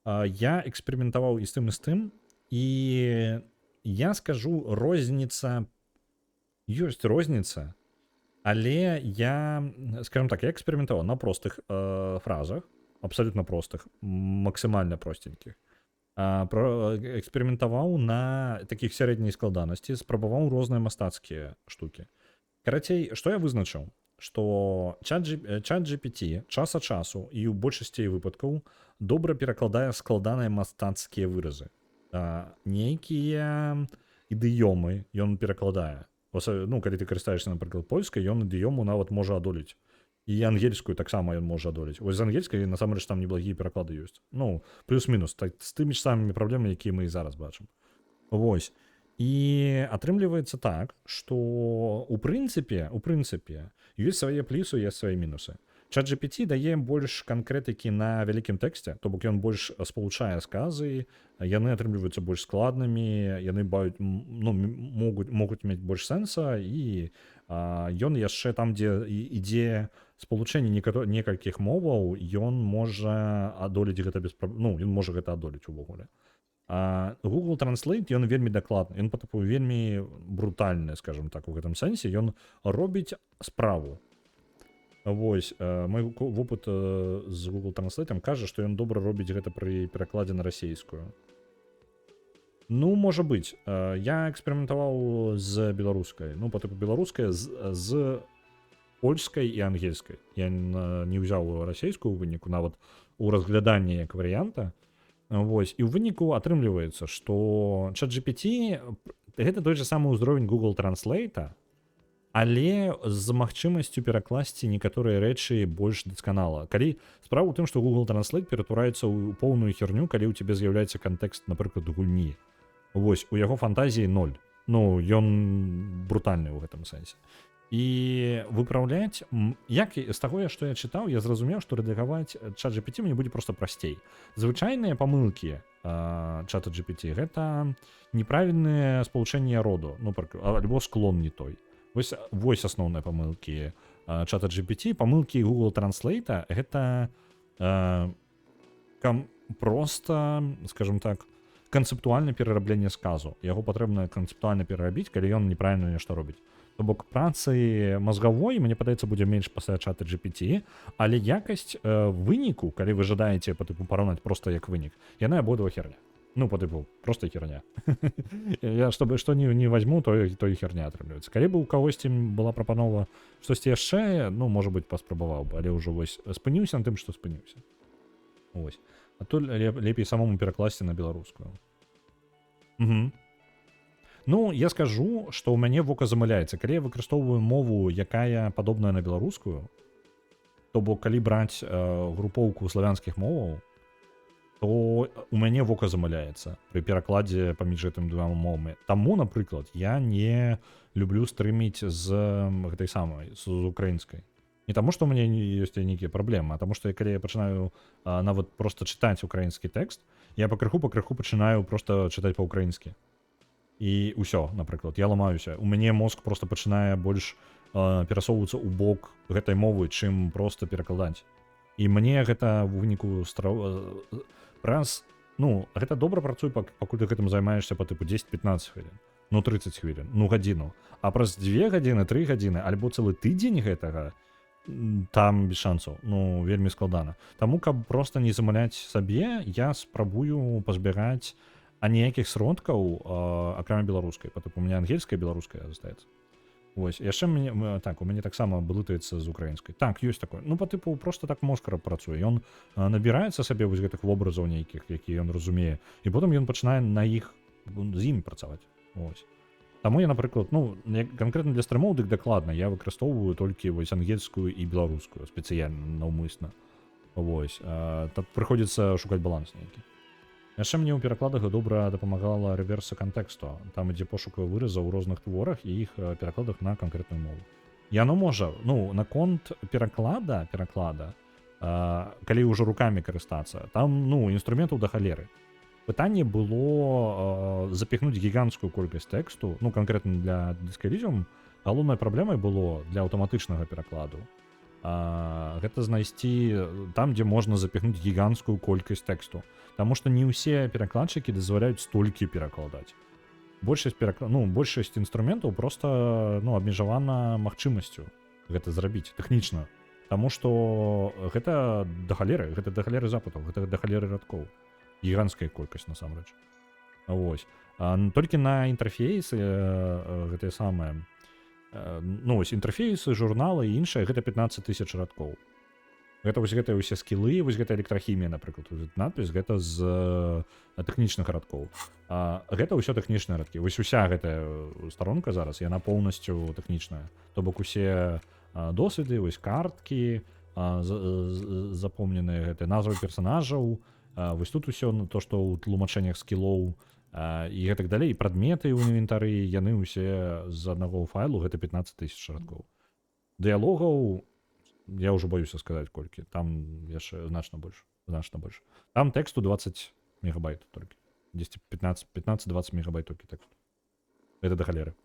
я эксперыментаваў і з тым, і з тым, і я скажу, розніца ёсць розніца, але я, скажем так, я эксперыментаваў на простых фразах, абсолютно простых, максімальна простенькіх. Эксперыментаваў на такіх сярэдняй складанасці, спрабаваў розныя мастацкія штукі. Карацей, што я вызначыў? Што чат GPT час ад часу і ў большасці выпадкаў добра перакладае складаныя мастацкія выразы. Нейкія ідыёмы ён перакладае. Ну, калі ты карыстаешся, напрыклад, польскай, ён ідыёму нават можа адолець. І ангельскую таксама ён можа адолець. Вось з ангельскай насамрэч там неблагія пераклады ёсць. Ну, плюс-мінус, так, з тымі ж самымі праблемамі, якія мы і зараз бачым. Вось. І атрымліваецца так, што у прынцыпе, ёсць свае плюсы, ёсць свае мінусы. Чат GPT дае больш канкрэтыкі на вялікім тэксце, то бок ён больш спалучае сказы, яны атрымліваюцца больш складнымі, яны баюць, ну, могуць мець больш сэнса, і ён яшчэ там, дзе ідзе спалучэнне некалькіх моваў, ён можа адолець гэта без ну, ён можа гэта адолець увогуле. А Google Translate, ён вельмі дакладны, ён па тыпу вельмі брутальны, скажем так, у гэтым сэнсе, ён робіць справу. Вось, мой вопыт з Google Translate кажа, што ён добра робіць гэта пры перакладзе на расейскую. Ну, можа быць. Я эксперыментаваў з беларускай. Ну, па тыпу беларуская з польскай і ангельскай. Я не ўзяў расейскую ў выніку, нават у разгляданні як варыянта. Вось. І ў выніку атрымліваецца, што чат GPT гэта той же самы ўзровень Google Translate, але з магчымасцю перакласці некаторыя рэчы больш дасканала. Калі справа ў тым, што Google Translate ператвараецца ў поўную херню, калі ў цябе з'яўляецца кантэкст, напрыклад, гульні. Вось, у яго фантазіі ноль. Ну, ён брутальны ў гэтым сэнсе. І выпраўляць, як з таго, што я чытаў, я зразумеў, што рэдагаваць чат GPT мне будзе просто прасцей. Звычайныя памылкі чата GPT — гэта неправільнае спалучэнне роду, ну, альбо склон не той. Вось асноўныя памылкі чата GPT. Памылкі Google Translate — гэта Просто, скажем так, канцэптуальна перарабленне сказу. Яго патрэбна канцэптуальна перарабіць, калі ён неправільна нешта робіць. То бок працы мазгавой, мне падаецца, будзе менш пасля чата GPT, але якасць выніку, калі вы жадаеце па тыпу параўнаць просто як вынік, яна абодва херня. Ну, по тыпу, просто херня. Я чтобы што не возьму, то і херня атрымліваецца. Калі бы у кагосьці была прапанова штосьці яшчэ, ну, можа быть, паспрабаваў бы, але ўжо вось спыніўся на тым, што спыніўся. Ось. А то лепей самому перакласці на беларускую. Угу. Ну, я скажу, што ў мяне вока замыляецца. Калі я выкарыстоўваю мову, якая падобная на беларускую, то бок калі браць групоўку славянскіх моваў, то у мяне вока замыляецца пры перакладзе паміж гэтым двума мовамі. Таму, напрыклад, я не люблю стрыміць з гэтай самай, з украінскай. Не таму, што ў мяне ёсць нейкія праблемы, а таму што калі я пачынаю нават просто чытаць украінскі тэкст, я пакрыху пакрыху пачынаю просто чытаць па-украінскі. І ўсё, напрыклад, я ламаюся. У мяне мозг просто пачынае больш перасоўвацца ў бок гэтай мовы, чым просто перакладаць. І мне гэта ў выніку праз, ну, гэта добра працуе, пакуль ты гэтым займаешся по тыпу 10-15 хвілін, ну, 30 хвілін, ну, гадзіну. А праз 2 гадзіны, 3 гадзіны альбо цэлы тыдзень гэтага, там без шансаў, ну, вельмі складана. Таму, каб просто не замыляць сабе, я спрабую пазбягаць аніякіх сродкаў, акрамя беларускай. Па тыпу, у меня ангельская, беларуская застаецца. Вось яшчэ мне так, у мяне таксама блытаецца з украінскай. Так, ёсць такое. Ну, по тыпу, просто так мозг працуе. Ён набіраецца сабе вось гэтых вобразаў нейкіх, якія ён разумее, і потым ён пачынае на іх, з імі працаваць. Ось. Таму я, напрыклад, ну, канкрэтна для стрымоў дык дакладна я выкарыстоўваю толькі вось ангельскую і беларускую спецыяльна, наўмысна. Вось, так прыходзіцца шукаць баланс нейкі. Яшчэ мне ў перакладах добра дапамагала рэверса кантэксту. Там ідзе пошук выразаў у розных творах і іх перакладах на канкрэтную мову. Яно можа, ну, наконт пераклада, калі ўжо рукамі карыстацца, там, ну, інструментаў да халеры. Пытанне было запіхнуць гіганцкую колькасць тэксту, ну, канкрэтна для Disco Elysium, галоўнай праблемай было для аўтаматычнага перакладу. Гэта знайсці там, дзе можна запіхнуць гіганцкую колькасць тэксту. Таму што не ўсе перакладчыкі дазваляюць столькі перакладаць. Ну, большасць інструментаў просто, ну, абмежавана магчымасцю гэта зрабіць тэхнічна. Таму што гэта да халеры, гэта да халеры запытаў, гэта да халеры радкоў. Гіганцкая колькасць насамрэч. Вось. Толькі на інтэрфейсы гэтыя самыя, ну, вось інтэрфейсы, журналы і іншае, гэта 15 тысяч радкоў. Гэта вось гэтыя ўсе скілы, вось гэта электрахімія, напрыклад, вот этот надпіс, гэта з тэхнічных радкоў. Гэта ўсё тэхнічныя радкі. Вось уся гэтая старонка зараз, яна поўнасцю тэхнічная. То бок усе досведы, вось карткі, запомненыя гэтыя назвы персонажаў, вось тут усё, ну, то, што ў тлумачэннях скілоў, і гэтак далей, і прадметы ў інвентары, яны ўсе з аднаго файлу, гэта 15 тысяч радкоў. Дыялогаў я ўжо баюся сказаць колькі, там яшчэ значна больш, значна больш. Там тэксту 20 мегабайт толькі. 10, 15, 15-20 мегабайт толькі тэксту. Это да халеры.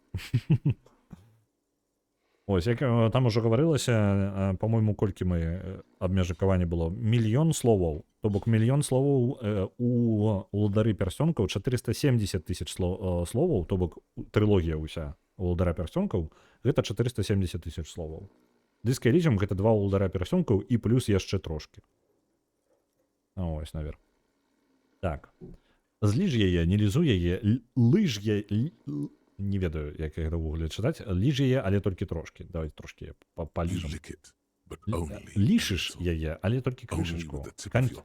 Ось, як там ужо гаварылася, по-моему, колькі мы абмежакаванне было, мільён словаў. То бок мільён словаў у Уладары пярсцёнкаў, 470 тысяч словаў, то бок трылогія ўся Уладара пярсцёнкаў, гэта 470 тысяч словаў. Disco Elysium — гэта два Уладара пярсцёнкаў і плюс яшчэ трошкі. Ось наверх. Так. Зліж яе, не лізу яе, лыж я, не ведаю, як гэта ўвогуле чытаць, ліж яе, але толькі трошкі. Давайте трошкі паліжам. Лішыш яе, але толькі крышачку.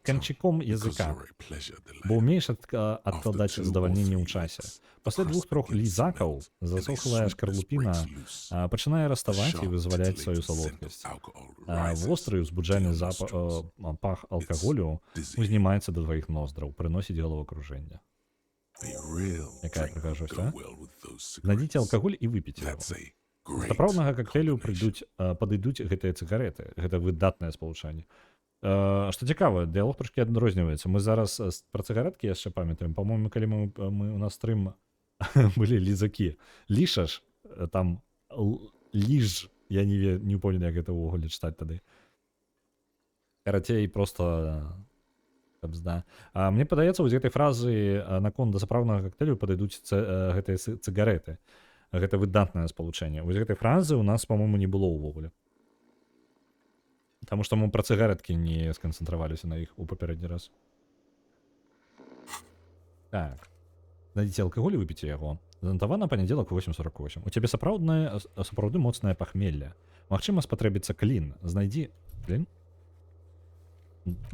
Канчыком языка. Бо ўмееш адкладаць задавальненне ў часе. Пасля двух-трох лізакаў засохлая шкарлупіна пачынае раставаць і вызваляць сваю салодкасць. Востры узбуджальны пах алкаголю узнімаецца да тваіх ноздраў, прыносіць галовакружэнне. Якая прыгажосць, а? Знайдзіце алкаголь і выпіце яго. Сапраўднага кактэйлю падыдуць гэтыя цыгареты. Гэта выдатнае спалучанне. Што цікава, дыялог трошкі адрозніваецца. Мы зараз пра цыгареткі яшчэ памятаем. По-моему, калі мы у нас стрым былі лізакі. Лішаш, там ліж, я не упэўнены, як гэта ўвогуле чытаць тады. Карацей, просто кабзда. А мне падаецца, вось гэтай фразы наконт да сапраўднага кактэйлю падыдуць гэтыя цыгареты. Гэта выдатнае спалучэнне. Вось гэтай фразы у нас, по-моему, не было ўвогуле. Таму што мы пра цыгареткі не сканцэнтраваліся на іх у папярэдні раз. Так. Знайдзіце алкаголь і выпіце яго. Занатавана панядзелак, 8:48. У цябе сапраўды моцнае пахмелле. Магчыма, спатрэбіцца клін. Знайдзі клін?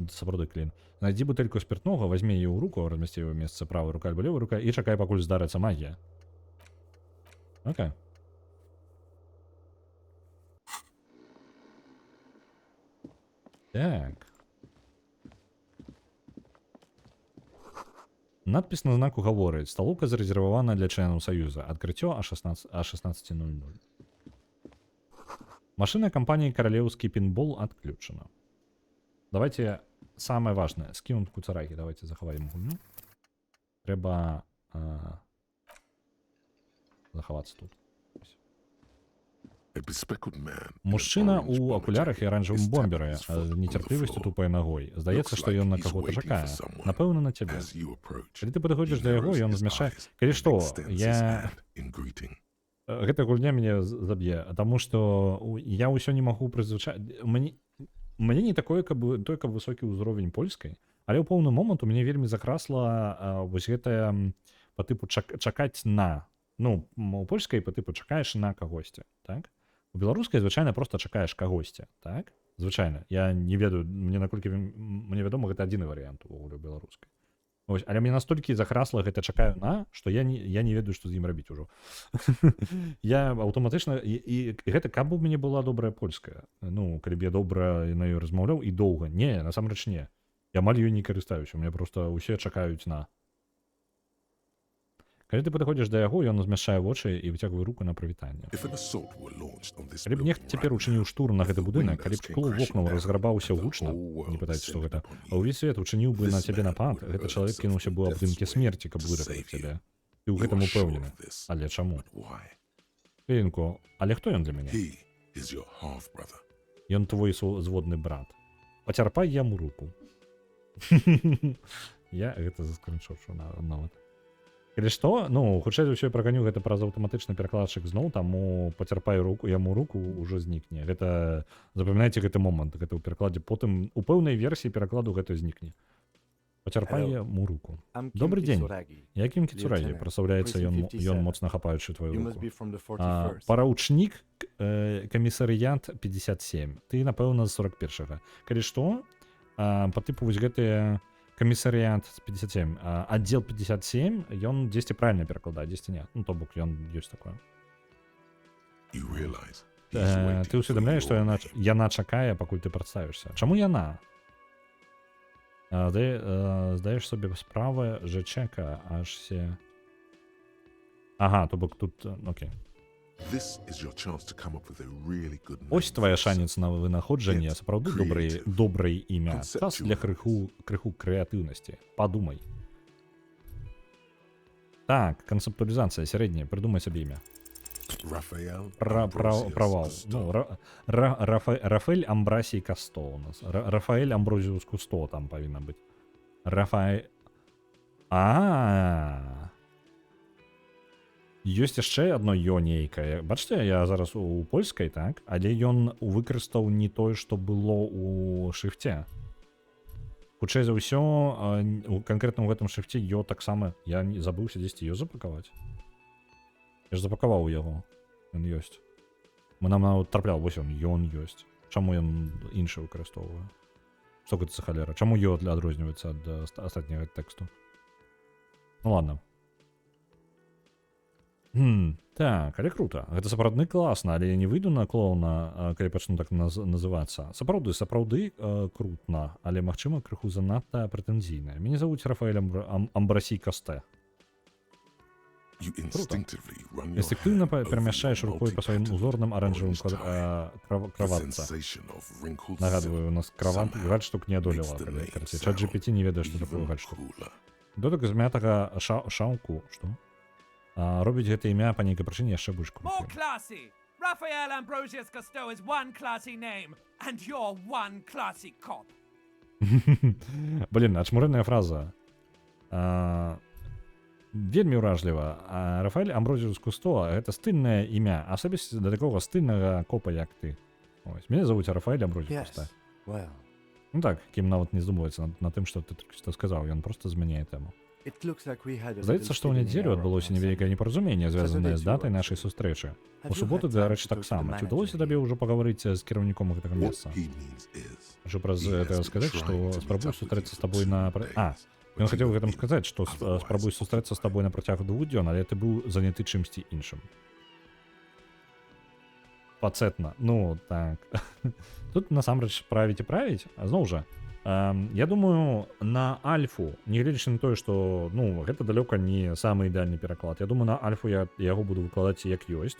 Сапраўды клін. Знайдзі бутэльку спіртнога, вазьмі яе ў руку, размясці ў месцы правая рука альбо левая рука і чакай, пакуль здарыцца магія. Окей. Так. Надпіс на знаку гаворыць: сталоўка зарэзервавана для членаў Саюза. Адкрыццё а 16:00. Машына кампаніі «Каралеўскі пінбол» адключана. Давайте самое важное. Скинуть куцарагі. Давайте захаваем гульню. Трэба захавацца тут. Мужчына ў акулярах і аранжавым бомберы з нецярплівасцю тупае нагой. Здаецца, што ён на каго-то чакае. Напэўна, на цябе. Калі ты падыходзіш да яго, ён змяшае. Калі што, я... Гэта гульня мяне заб'е, таму што я ўсё не магу прызвычаць. Мне не такое, каб, той, каб высокі ўзровень польскай, але ў пэўны момант у мяне вельмі закрасла вось гэтая па тыпу чакаць на. Ну, у польскай па тыпу чакаеш на кагосьці, так? У беларускай звычайна проста чакаеш кагосьці, так? Звычайна. Я не ведаю, мне наколькі мне вядома, гэта адзіны варыянт увогуле ў беларускай. Ось, але мне настолькі захрасла гэта чакаю на, што я не ведаю, што з ім рабіць ужо. Я аўтаматычна, і гэта каб у мяне была добрая польская. Ну, калі б я добра на ёй размаўляў і доўга. Не, насамрэч не. Я амаль ёй не карыстаюся, у мяне проста ўсе чакаюць на. Калі ты падыходзіш да яго, ён змяшчае вочы і выцягвае руку на прывітанне. Калі б нехта цяпер учыніў штурм на гэты будынак, калі б шкло вокнаў разграбаўся гучна, не пытайце, што гэта, а ўвесь свет учыніў бы на цябе напад, гэты чалавек кінуўся бы ў абдымкі смерці, каб выратаваць цябе. Ты ў гэтым упэўнены. Але чаму? Хвілінку, але хто ён для мяне? Ён твой зводны брат. Пацярпай яму руку. Я гэта заскрыншочу нават. Калі што, ну, хутчэй за ўсё, я праганю гэта праз аўтаматычны перакладчык зноў, таму пацярпаю руку, яму руку ўжо знікне. Гэта, запамінайце гэты момант, гэта ў перакладзе потым, у пэўнай версіі перакладу гэта знікне. Пацярпай Hello. яму руку. I'm Kim Добры дзень. Kitsuragi, Я Кім Кіцурагі, lieutenant, прадстаўляецца prison ён 57. моцна хапаючы твою You must руку. be from the 41st. Параўчнік, камісарыят 57. Ты, напэўна, з 41-га. Калі што, па тыпу вось гэтыя камісарыят 57, аддзел 57, ён дзесьці правільна перакладае, дзесьці не. Ну, то бок, ён ёсць такое. Ты ўсведамляеш, што яна чакае, пакуль ты прадставішся. Чаму яна? Здаеш сабе справы, że чека аж се... Ага, то бок тут, окей. Ось твоя шанец на вынаходжанне сапраўды добрае імя. Час для крыху крэатыўнасці. Падумай. Так, канцэптуалізацыя сярэдняя, прыдумай сабе імя. Провал. Ну, Рафаэль Амбрасій Касто у нас. Рафаэль Амброзіус Кусто там павінна быць. Рафаэль... А-а-а. Ёсць яшчэ адно ё нейкае. Бачыце, я зараз у польскай, так? Але ён выкарыстаў не тое, што было у шрифце. Хутчэй за ўсё, канкрэтна ў гэтым шрифце ё таксама... Я не забыўся дзесьці ё запакаваць. Я ж запакаваў яго. Ён ёсць. Мы нам нават траплял, вось ён, ён ёсць. Чаму ён іншы выкарыстоўвае? Што гэта за халера? Чаму ё адрозніваецца ад астатняга тэксту? Ну ладно. Так, але круто. Гэта сапраўдны класна, але я не выйду на клоуна, калі пачну так называцца. Сапраўды, крутна, але, магчыма, крыху занадта прэтэнзійная. Мяне завуць Рафаэль Амбрасій Касте. Круто. Інстынктыўна перамяшчаеш рукой па сваім узорным аранжавым краватцы. Нагадваю, у нас гальштук не адолела, калі, карацей, чат джи пи ти не ведае, што такое гальштук. Дотык змятага шаўку, што? Робіць гэта імя па нейкай прычыне яшчэ больш крутым. More classy! Raphael Ambrosius Cousteau is one classy name, and you're one classy cop. Блин, ачмурэнная фраза. Вельмі ўражліва. А Рафаэль Амброзіус Кусто — гэта стыльнае імя, асабіста да такога стыльнага копа, як ты. Ось, мяне завуць Рафаэль Амброзіус Кусто. Well. Ну так, Кім нават не здумваецца над тым, што ты толькі што сказаў, ён проста змяняе тэму. Здаецца, што ў нядзелю адбылося невялікае непаразуменне, звязанае з датай нашай сустрэчы. У суботу, дарэчы, таксама. Ці ўдалося табе ўжо пагаварыць з кіраўніком гэтага месца? Хачу праз гэта сказаць, што спрабую сустрэцца з табой на... А, ён хацеў гэтым сказаць, што спрабую сустрэцца з табой на працягу 2 дзён, але ты быў заняты чымсьці іншым. Пацэтна. Ну, так. Тут насамрэч правіць і правіць, а зноў жа, я думаю, на альфу, нягледзячы на тое, што, ну, гэта далёка не самы ідэальны пераклад. Я думаю, на альфу я яго буду выкладаць як ёсць,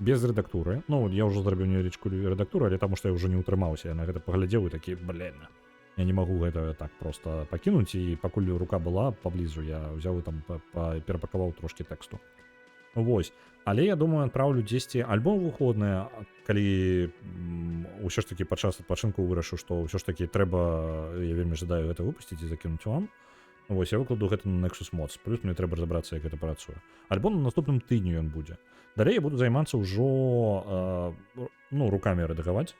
без рэдактуры. Ну, я ўжо зрабіў невялічкую рэдактуру, але таму што я ўжо не ўтрымаўся, я на гэта паглядзеў і такі: «Блин, я не магу гэта так проста пакінуць», і пакуль рука была паблізу, я ўзяў і там перапакаваў трошкі тэксту. Вось. Але я думаю, адпраўлю дзесьці альбо ў выходныя, калі ўсё ж такі падчас адпачынку вырашу, што ўсё ж такі трэба, я вельмі жадаю гэта выпусціць і закінуць вам. Вось, я выкладу гэта на Nexus Mods. Плюс мне трэба разабрацца, як гэта працуе. Альбо на наступным тыдню ён будзе. Далей я буду займацца ўжо ну, рукамі рэдагаваць.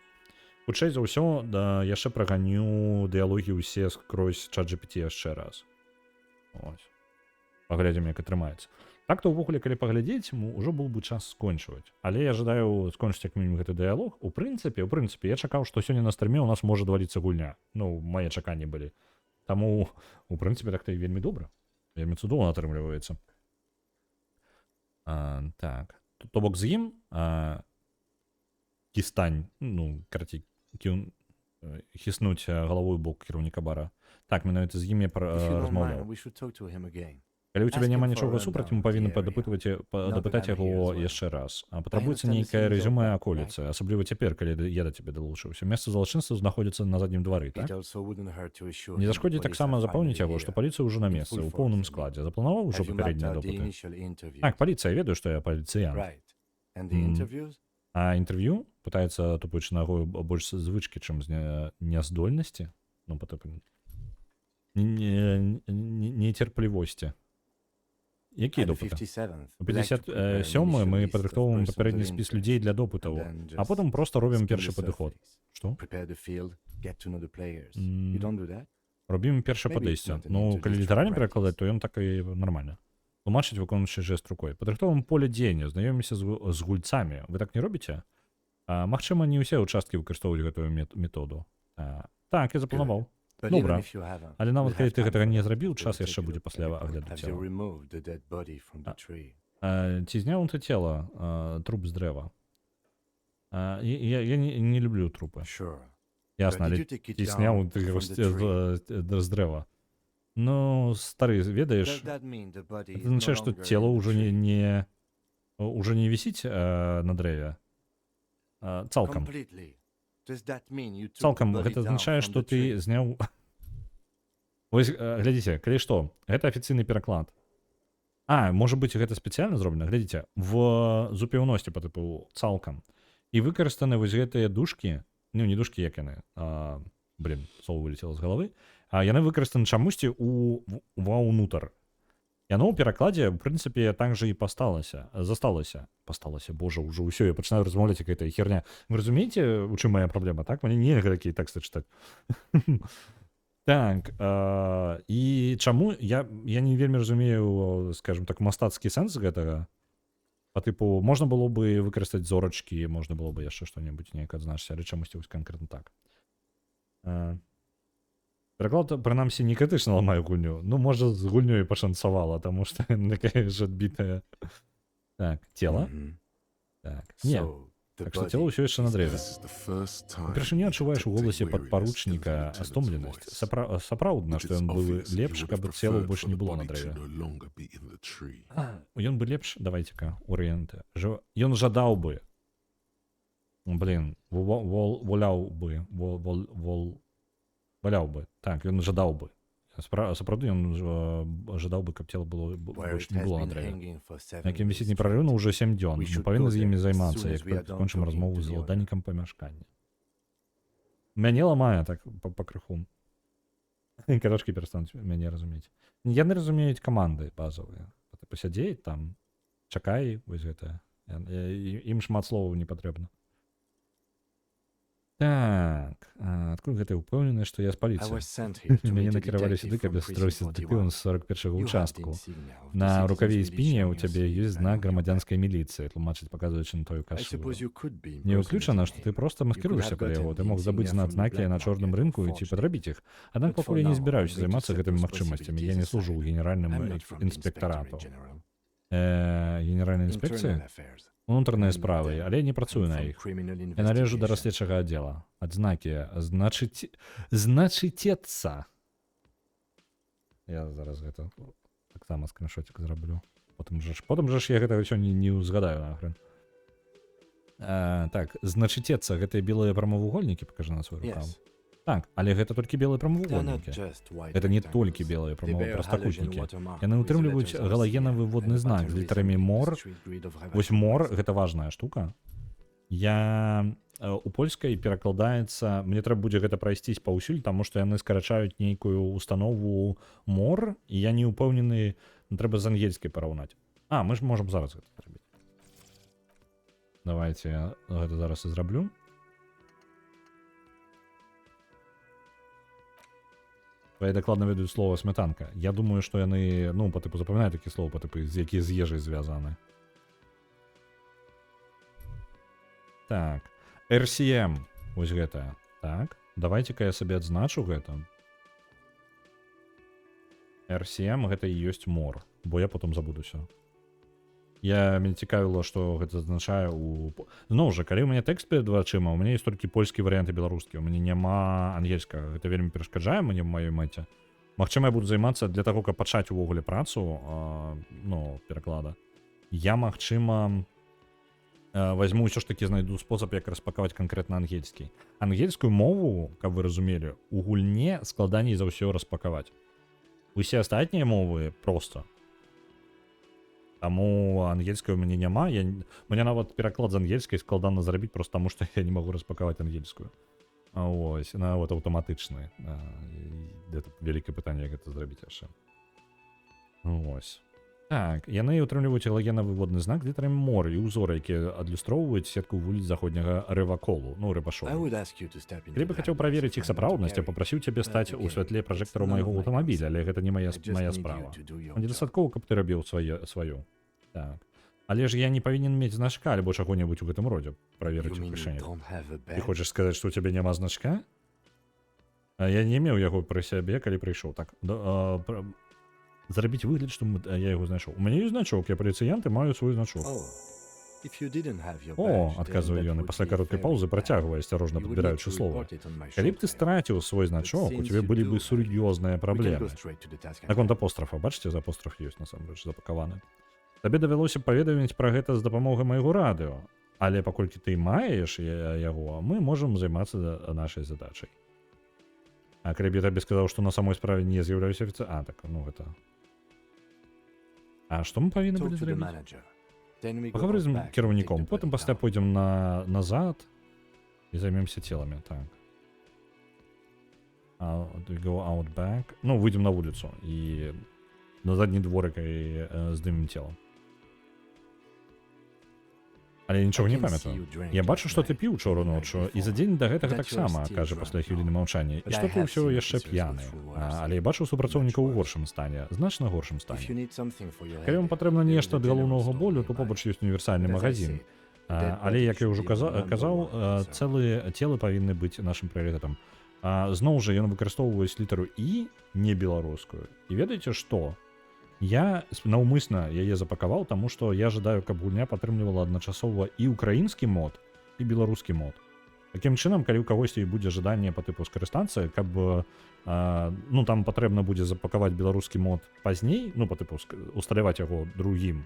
Хутчэй за ўсё, да, яшчэ праганю дыялогі ўсе скрозь чат GPT яшчэ раз. Ось. Паглядзім, як атрымаецца. Так то ўвогуле, калі паглядзець, ўжо быў бы час скончваць. Але я жадаю скончыць як мінімум гэты дыялог. У прынцыпе, я чакаў, што сёння на стрыме у нас можа адваліцца гульня. Ну, мае чаканні былі. Таму, у прынцыпе, так-то і вельмі добра. Вельмі цудоўна атрымліваецца. Так. То бок з ім кістань, ну, карацей, хіснуць галавой у бок кіраўніка бара. Так, менавіта з ім я размаўляў. Калі ў цябе няма нічога супраць, мы павінны дапытаць яго яшчэ раз. А патрабуецца нейкае рэзюмэ аколіцы, асабліва цяпер, калі я да цябе далучыўся. Месца злачынства знаходзіцца на заднім двары, так? Не зашкодзіць таксама запэўніць яго, што паліцыя ўжо на месцы, у поўным складзе. Запланаваў ужо папярэднія допыты? Так, паліцыя, ведаю, што я паліцыянт. А інтэрв'ю? Пытаецца, тупаючы нагою больш з звычкі, чым з няздольнасці. Ну, па тыпу нецярплівосці. Якія допыты? У 57 мы падрыхтоўваем папярэдні спіс людзей для допытаў, а потым проста робім першы падыход. Што? Робім першы падысце. Ну, калі літаральна перакладаць, то ён так і нармальна. Тлумачыць, выконваючы жэст рукой. Падрыхтоўваем поле дзеяння, знаёмімся з гульцамі. Вы так не робіце? Магчыма, не ўсе ўчасткі выкарыстоўваюць гэтую методу. Так, я запланаваў. Добра. Але нават калі ты гэтага не зрабіў, час яшчэ будзе пасля агляду цела. Ці зняў ты цела, труп з дрэва? Я не люблю трупы. Ясна, але ці зняў ты яго з дрэва? Ну, стары, ведаеш, это азначае, што цела ўжо не вісіць на дрэве. Цалкам. Цалкам, гэта азначае, што ты зняў. Вось, глядзіце, калі што, гэта афіцыйны пераклад. А, можа быць, гэта спецыяльна зроблена, глядзіце, в зупеўнасці па тыпу цалкам. І выкарыстаны вось гэтыя дужкі, ну не дужкі, як яны, блин, слово вылетело з галавы, а яны выкарыстаны чамусьці у ваўнутр. Яно ў перакладзе, у прынцыпе, так жа і пасталася, засталася, пасталася, божа, ўжо ўсё, я пачынаю размаўляць, якая херня. Вы разумееце, у чым моя праблема, так? Мне нельга такія тэксты чытаць. Так, і чаму я не вельмі разумею, скажем так, мастацкі сэнс гэтага. Па тыпу, можна было бы выкарыстаць зорачкі, можна было бы яшчэ што-небудзь неяк адзначыць, але чамусьці вось канкрэтна так. Пераклад, прынамсі, не крытычна ламае гульню. Ну, можа, з гульнёй пашанцавала, таму што такая ж адбітая. Так, цела. Так, не. Так што цела ўсё яшчэ на дрэве. Упершыню адчуваеш у голасе падпаручніка стомленасць. Сапраўдна, што ён быў лепш, каб цела больш не было на дрэве. Ён бы лепш, давайте-ка, орыенты. Ён жадаў бы. Блин, воляў бы, валяў бы. Так, ён жадаў бы. Сапраўды ён жадаў бы, каб цела было больш не было на дрэве. На якім вісіць непрарыўна ўжо 7 дзён. Мы павінны з імі займацца, як толькі скончым размову з уладальнікам памяшкання. Мяне ламае так пакрыху. Карочкі перастануць мяне разумець. Яны разумеюць каманды базовыя. Тыпу сядзець там, чакай, вось гэта. Ім шмат словаў не патрэбна. Так, адкуль гэта ўпэўнены, што я з паліцыі? Мяне накіравалі сюды, каб я сустрэўся з дэтэктывам з 41 участку. На рукаве і спіне ў цябе ёсць знак грамадзянскай міліцыі, тлумачыць, паказваючы на твою кашулю. Не выключана, што ты проста маскіруешся пад яго. Ты мог забыць на адзнакі на чорным рынку ці падрабіць іх. Аднак пакуль я не збіраюся займацца гэтымі магчымасцямі. Я не служу ў генеральным інспектарату. Генеральнай інспекцыі? Унутраныя справы, але я не працую на іх. Я належу да расследчага аддзела. Адзнакі, значыць, значыцецца. Я зараз гэта таксама скриншотик зраблю. Потым жа ж я гэта ўсё не ўзгадаю нахрен. Так, значыцецца, гэтыя белыя прамавугольнікі, пакажы на свой рукав. Так, але гэта толькі белыя прамавугольнікі. Гэта не толькі белыя прастакутнікі. Яны ўтрымліваюць галагенавы водны знак з літарамі МОР. Вось МОР — гэта важная штука. Я у польскай перакладаецца, мне трэба будзе гэта прайсцісь паўсюль, таму што яны скарачаюць нейкую установу МОР, і я не ўпэўнены, трэба з ангельскай параўнаць. А, мы ж можам зараз гэта зрабіць. Давайте я гэта зараз і зраблю. Твои дакладна ведаюць слова «смятанка». Я думаю, што яны, ну, па тыпу запамінаюць такі слова, па тыпу, з якія з ежай звязаны. Так, RCM, вось гэта. Так, давайте-ка я сабе адзначу гэта. RCM — гэта і ёсць МОР, бо я потом забудуся. Мяне цікавіла, што гэта азначае у... Зноў жа, калі ў мяне тэкст перад вачыма, у мяне ёсць толькі польскі варыянт і беларускі, у мяне няма ангельскага. Гэта вельмі перашкаджае мне ў маёй мэце. Магчыма, я буду займацца для таго, каб пачаць увогуле працу, ну, пераклада. Я, магчыма, возьму, ўсё ж такі знайду спосаб, як распакаваць канкрэтна ангельскі. Ангельскую мову, каб вы разумелі, у гульне складаней за ўсё распакаваць. Усе астатнія мовы проста. Таму ангельскай у мяне няма. Мне нават пераклад з ангельскай складана зрабіць просто таму, што я не магу распакаваць ангельскую. Ось, нават аўтаматычны. Гэта вялікае пытанне, як гэта зрабіць яшчэ. Ось. Так, яны ўтрымліваюць галагенавы водны знак з літарамі МОР і ўзоры, якія адлюстроўваюць сетку вуліц заходняга Рэваколу, ну, Рэвашолу. Калі бы хацеў праверыць іх сапраўднасць, я папрасіў цябе стаць у святле пражэктару майго аўтамабіля, але гэта не моя справа. Мне дастаткова, каб ты рабіў сваё. Так. Але ж я не павінен мець значка альбо чаго-небудзь у гэтым родзе, праверыць у кішэні. Ты хочаш сказаць, што ў цябе няма значка? А я не меў яго пры сябе, калі прыйшоў. Так, да, зрабіць выгляд, што я яго знайшоў. У мяне ёсць значок, я паліцыянт і маю свой значок. О, адказвае ён і пасля кароткай паўзы працягвае, асцярожна падбіраючы слова. Калі б ты страціў свой значок, у цябе былі бы сур'ёзныя праблемы. Наконт апострафа, бачыце, за апостраф ёсць насамрэч запакаваны. Табе давялося б паведаміць пра гэта з дапамогай майго радыё. Але паколькі ты маеш яго, мы можам займацца нашай задачай. А калі б я табе сказаў, што на самой справе не з'яўляюся офіцэ... А, так, ну гэта... А што мы павінны былі зрабіць? Пагавары з кіраўніком, потым пасля пойдзем назад і займемся целамі, так. We go out back. Ну, выйдзем на вуліцу і на задні дворык і здымем цела. Але я нічога не памятаю. Я бачу, што ты піў учора ноччу і за дзень да гэтага таксама, кажа пасля хвіліны маўчання. І што ты ўсё яшчэ п'яны. Але я бачыў супрацоўнікаў у горшым стане, значна горшым стане. Калі вам патрэбна нешта ад галоўнага болю, то побач ёсць універсальны магазін. Але, як я ўжо казаў, цэлы целы павінны быць нашым прыярытэтам. Зноў жа ён выкарыстоўвае літару і не беларускую. І ведаеце што? Я наўмысна яе запакаваў, таму што я жадаю, каб гульня падтрымлівала адначасова і украінскі мод, і беларускі мод. Такім чынам, калі ў кагосьці і будзе жаданне па тыпу скарыстацца, каб ну, там патрэбна будзе запакаваць беларускі мод пазней, ну, па тыпу усталяваць яго другім,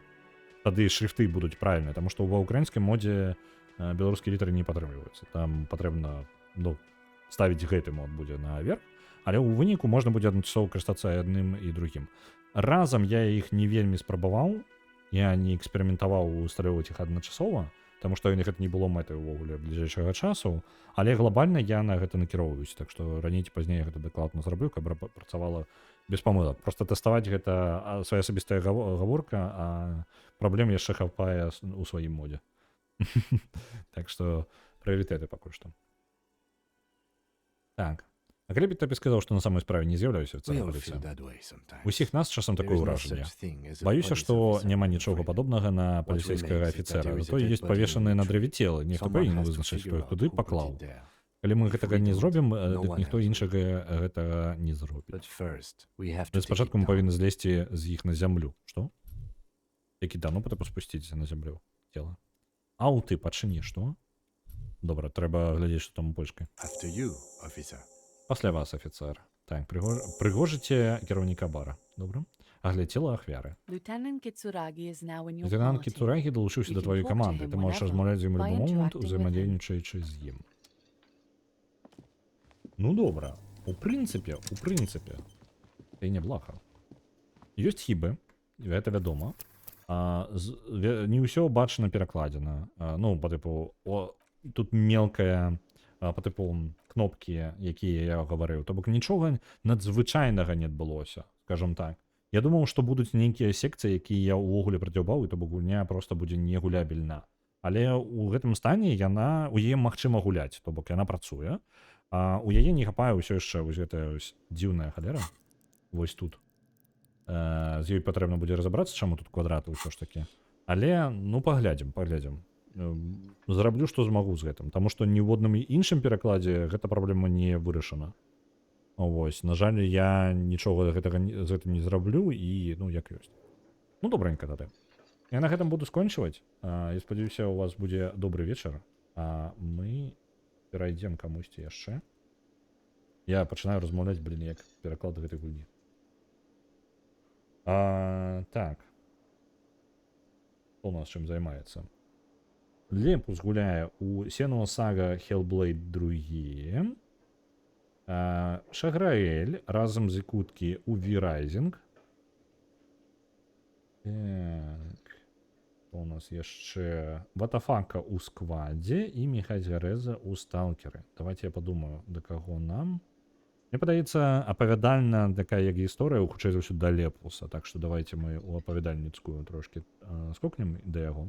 тады шрифты будуць правільныя, таму што ва украінскім модзе беларускія літары не падтрымліваюцца. Там патрэбна, ну, ставіць гэты мод будзе наверх, але ў выніку можна будзе адначасова карыстацца і адным, і другім. Разам я іх не вельмі спрабаваў, я не эксперыментаваў усталёўваць іх адначасова. Таму што гэта не было мэтай увогуле бліжэйшага часу, але глобальна я на гэта накіроўваюсь, так што раней ці пазней я гэта дакладна зраблю, каб працавала без памылак. Просто тэставаць гэта свая асабістая гаворка, а праблем яшчэ хапае у сваім модзе. Так што прыярытэты пакуль што. Так. А калі б табе сказаў, што на самой справе не з'яўляюся офіцэрам паліцыі? Усіх нас часам такое ўражанне. Баюся, што няма нічога падобнага на паліцейскага афіцэра. Зато ёсць павешаныя на дрэве целы. Нехта павінен вызначыць, хто іх туды паклаў. Калі мы гэтага не зробім, дык ніхто іншага гэтага не зробіць. Але спачатку мы павінны злезці з іх на зямлю. Што? Які да, ну потым спусціць на зямлю цела. Ау, ты пачыні, што? Добра, трэба глядзець, што там у польскай. Пасля вас, афіцэр. Так, прыгожыце кіраўніка бара. Добра. Аглядзела ахвяры. Лейтенант Кіцурагі далучыўся да тваёй каманды. Ты можаш размаўляць з ім у любы момант, узаемадзейнічаючы з ім. Ну добра. У прынцыпе, ты няблага. Ёсць хібы, гэта вядома. Не ўсё бачна перакладзена. Ну, па тыпу, тут мелкая, па тыпу кнопкі, якія я гаварыў. То бок нічога надзвычайнага не адбылося, скажем так. Я думаў, што будуць нейкія секцыі, якія я ўвогуле прадзяўбаў, і то бок гульня проста будзе негулябельна. Але ў гэтым стане яна у яе магчыма гуляць, то бок яна працуе. У яе не хапае ўсё яшчэ вось гэтая вось дзіўная халера. Вось тут. З ёй патрэбна будзе разабрацца, чаму тут квадраты ўсё ж такі. Але ну паглядзім, паглядзім. Зраблю, што змагу з гэтым, таму што ні ў адным іншым перакладзе гэта праблема не вырашана. Вось, на жаль, я нічога гэтага з гэтым не зраблю і ну як ёсць. Ну добранька тады. Я на гэтым буду скончваць. Я спадзяюся, у вас будзе добры вечар. А мы перайдзем камусьці яшчэ. Я пачынаю размаўляць, блин, як пераклад гэтай гульні. Так. Хто у нас чым займаецца? Лепус гуляе у Senua Saga Hellblade 2. Шаграэль разам з Ікуткі у V-Rising. Так. Хто у нас яшчэ? Ватафака ў сквадзе і Міхась Гарэза ў Сталкеры. Давайте я падумаю, да каго нам. Мне падаецца, апавядальна такая як гісторыя, хутчэй за ўсё да Лепуса. Так што давайте мы ў апавядальніцкую трошки скокнем да яго.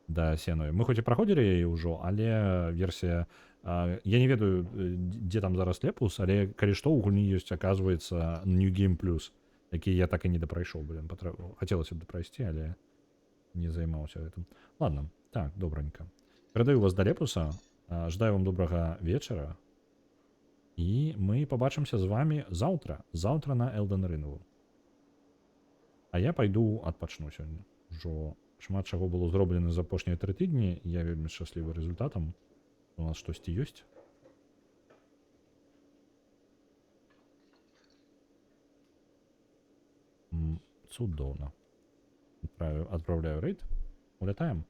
Да Сеную. Мы хоць і праходзілі яе ўжо, але версія я не ведаю, дзе там зараз Лепус, але калі што, у гульні ёсць, оказывается, New Game Plus, які я так і не дапрайшоў, блин, хацелася б дапрайсці, але не займаўся гэтым. Ладно, так, добранька. Перадаю вас да Лепуса. Жадаю вам добрага вечара. І мы пабачымся з вами заўтра, заўтра на Elden Ring. А я пайду адпачну сёння. Ужо шмат чаго было зроблена за апошнія 3 тыдні, і я вельмі шчаслівы рэзультатам. У нас штосьці ёсць. Цудоўна. Адпраўляю рэйд. Улятаем.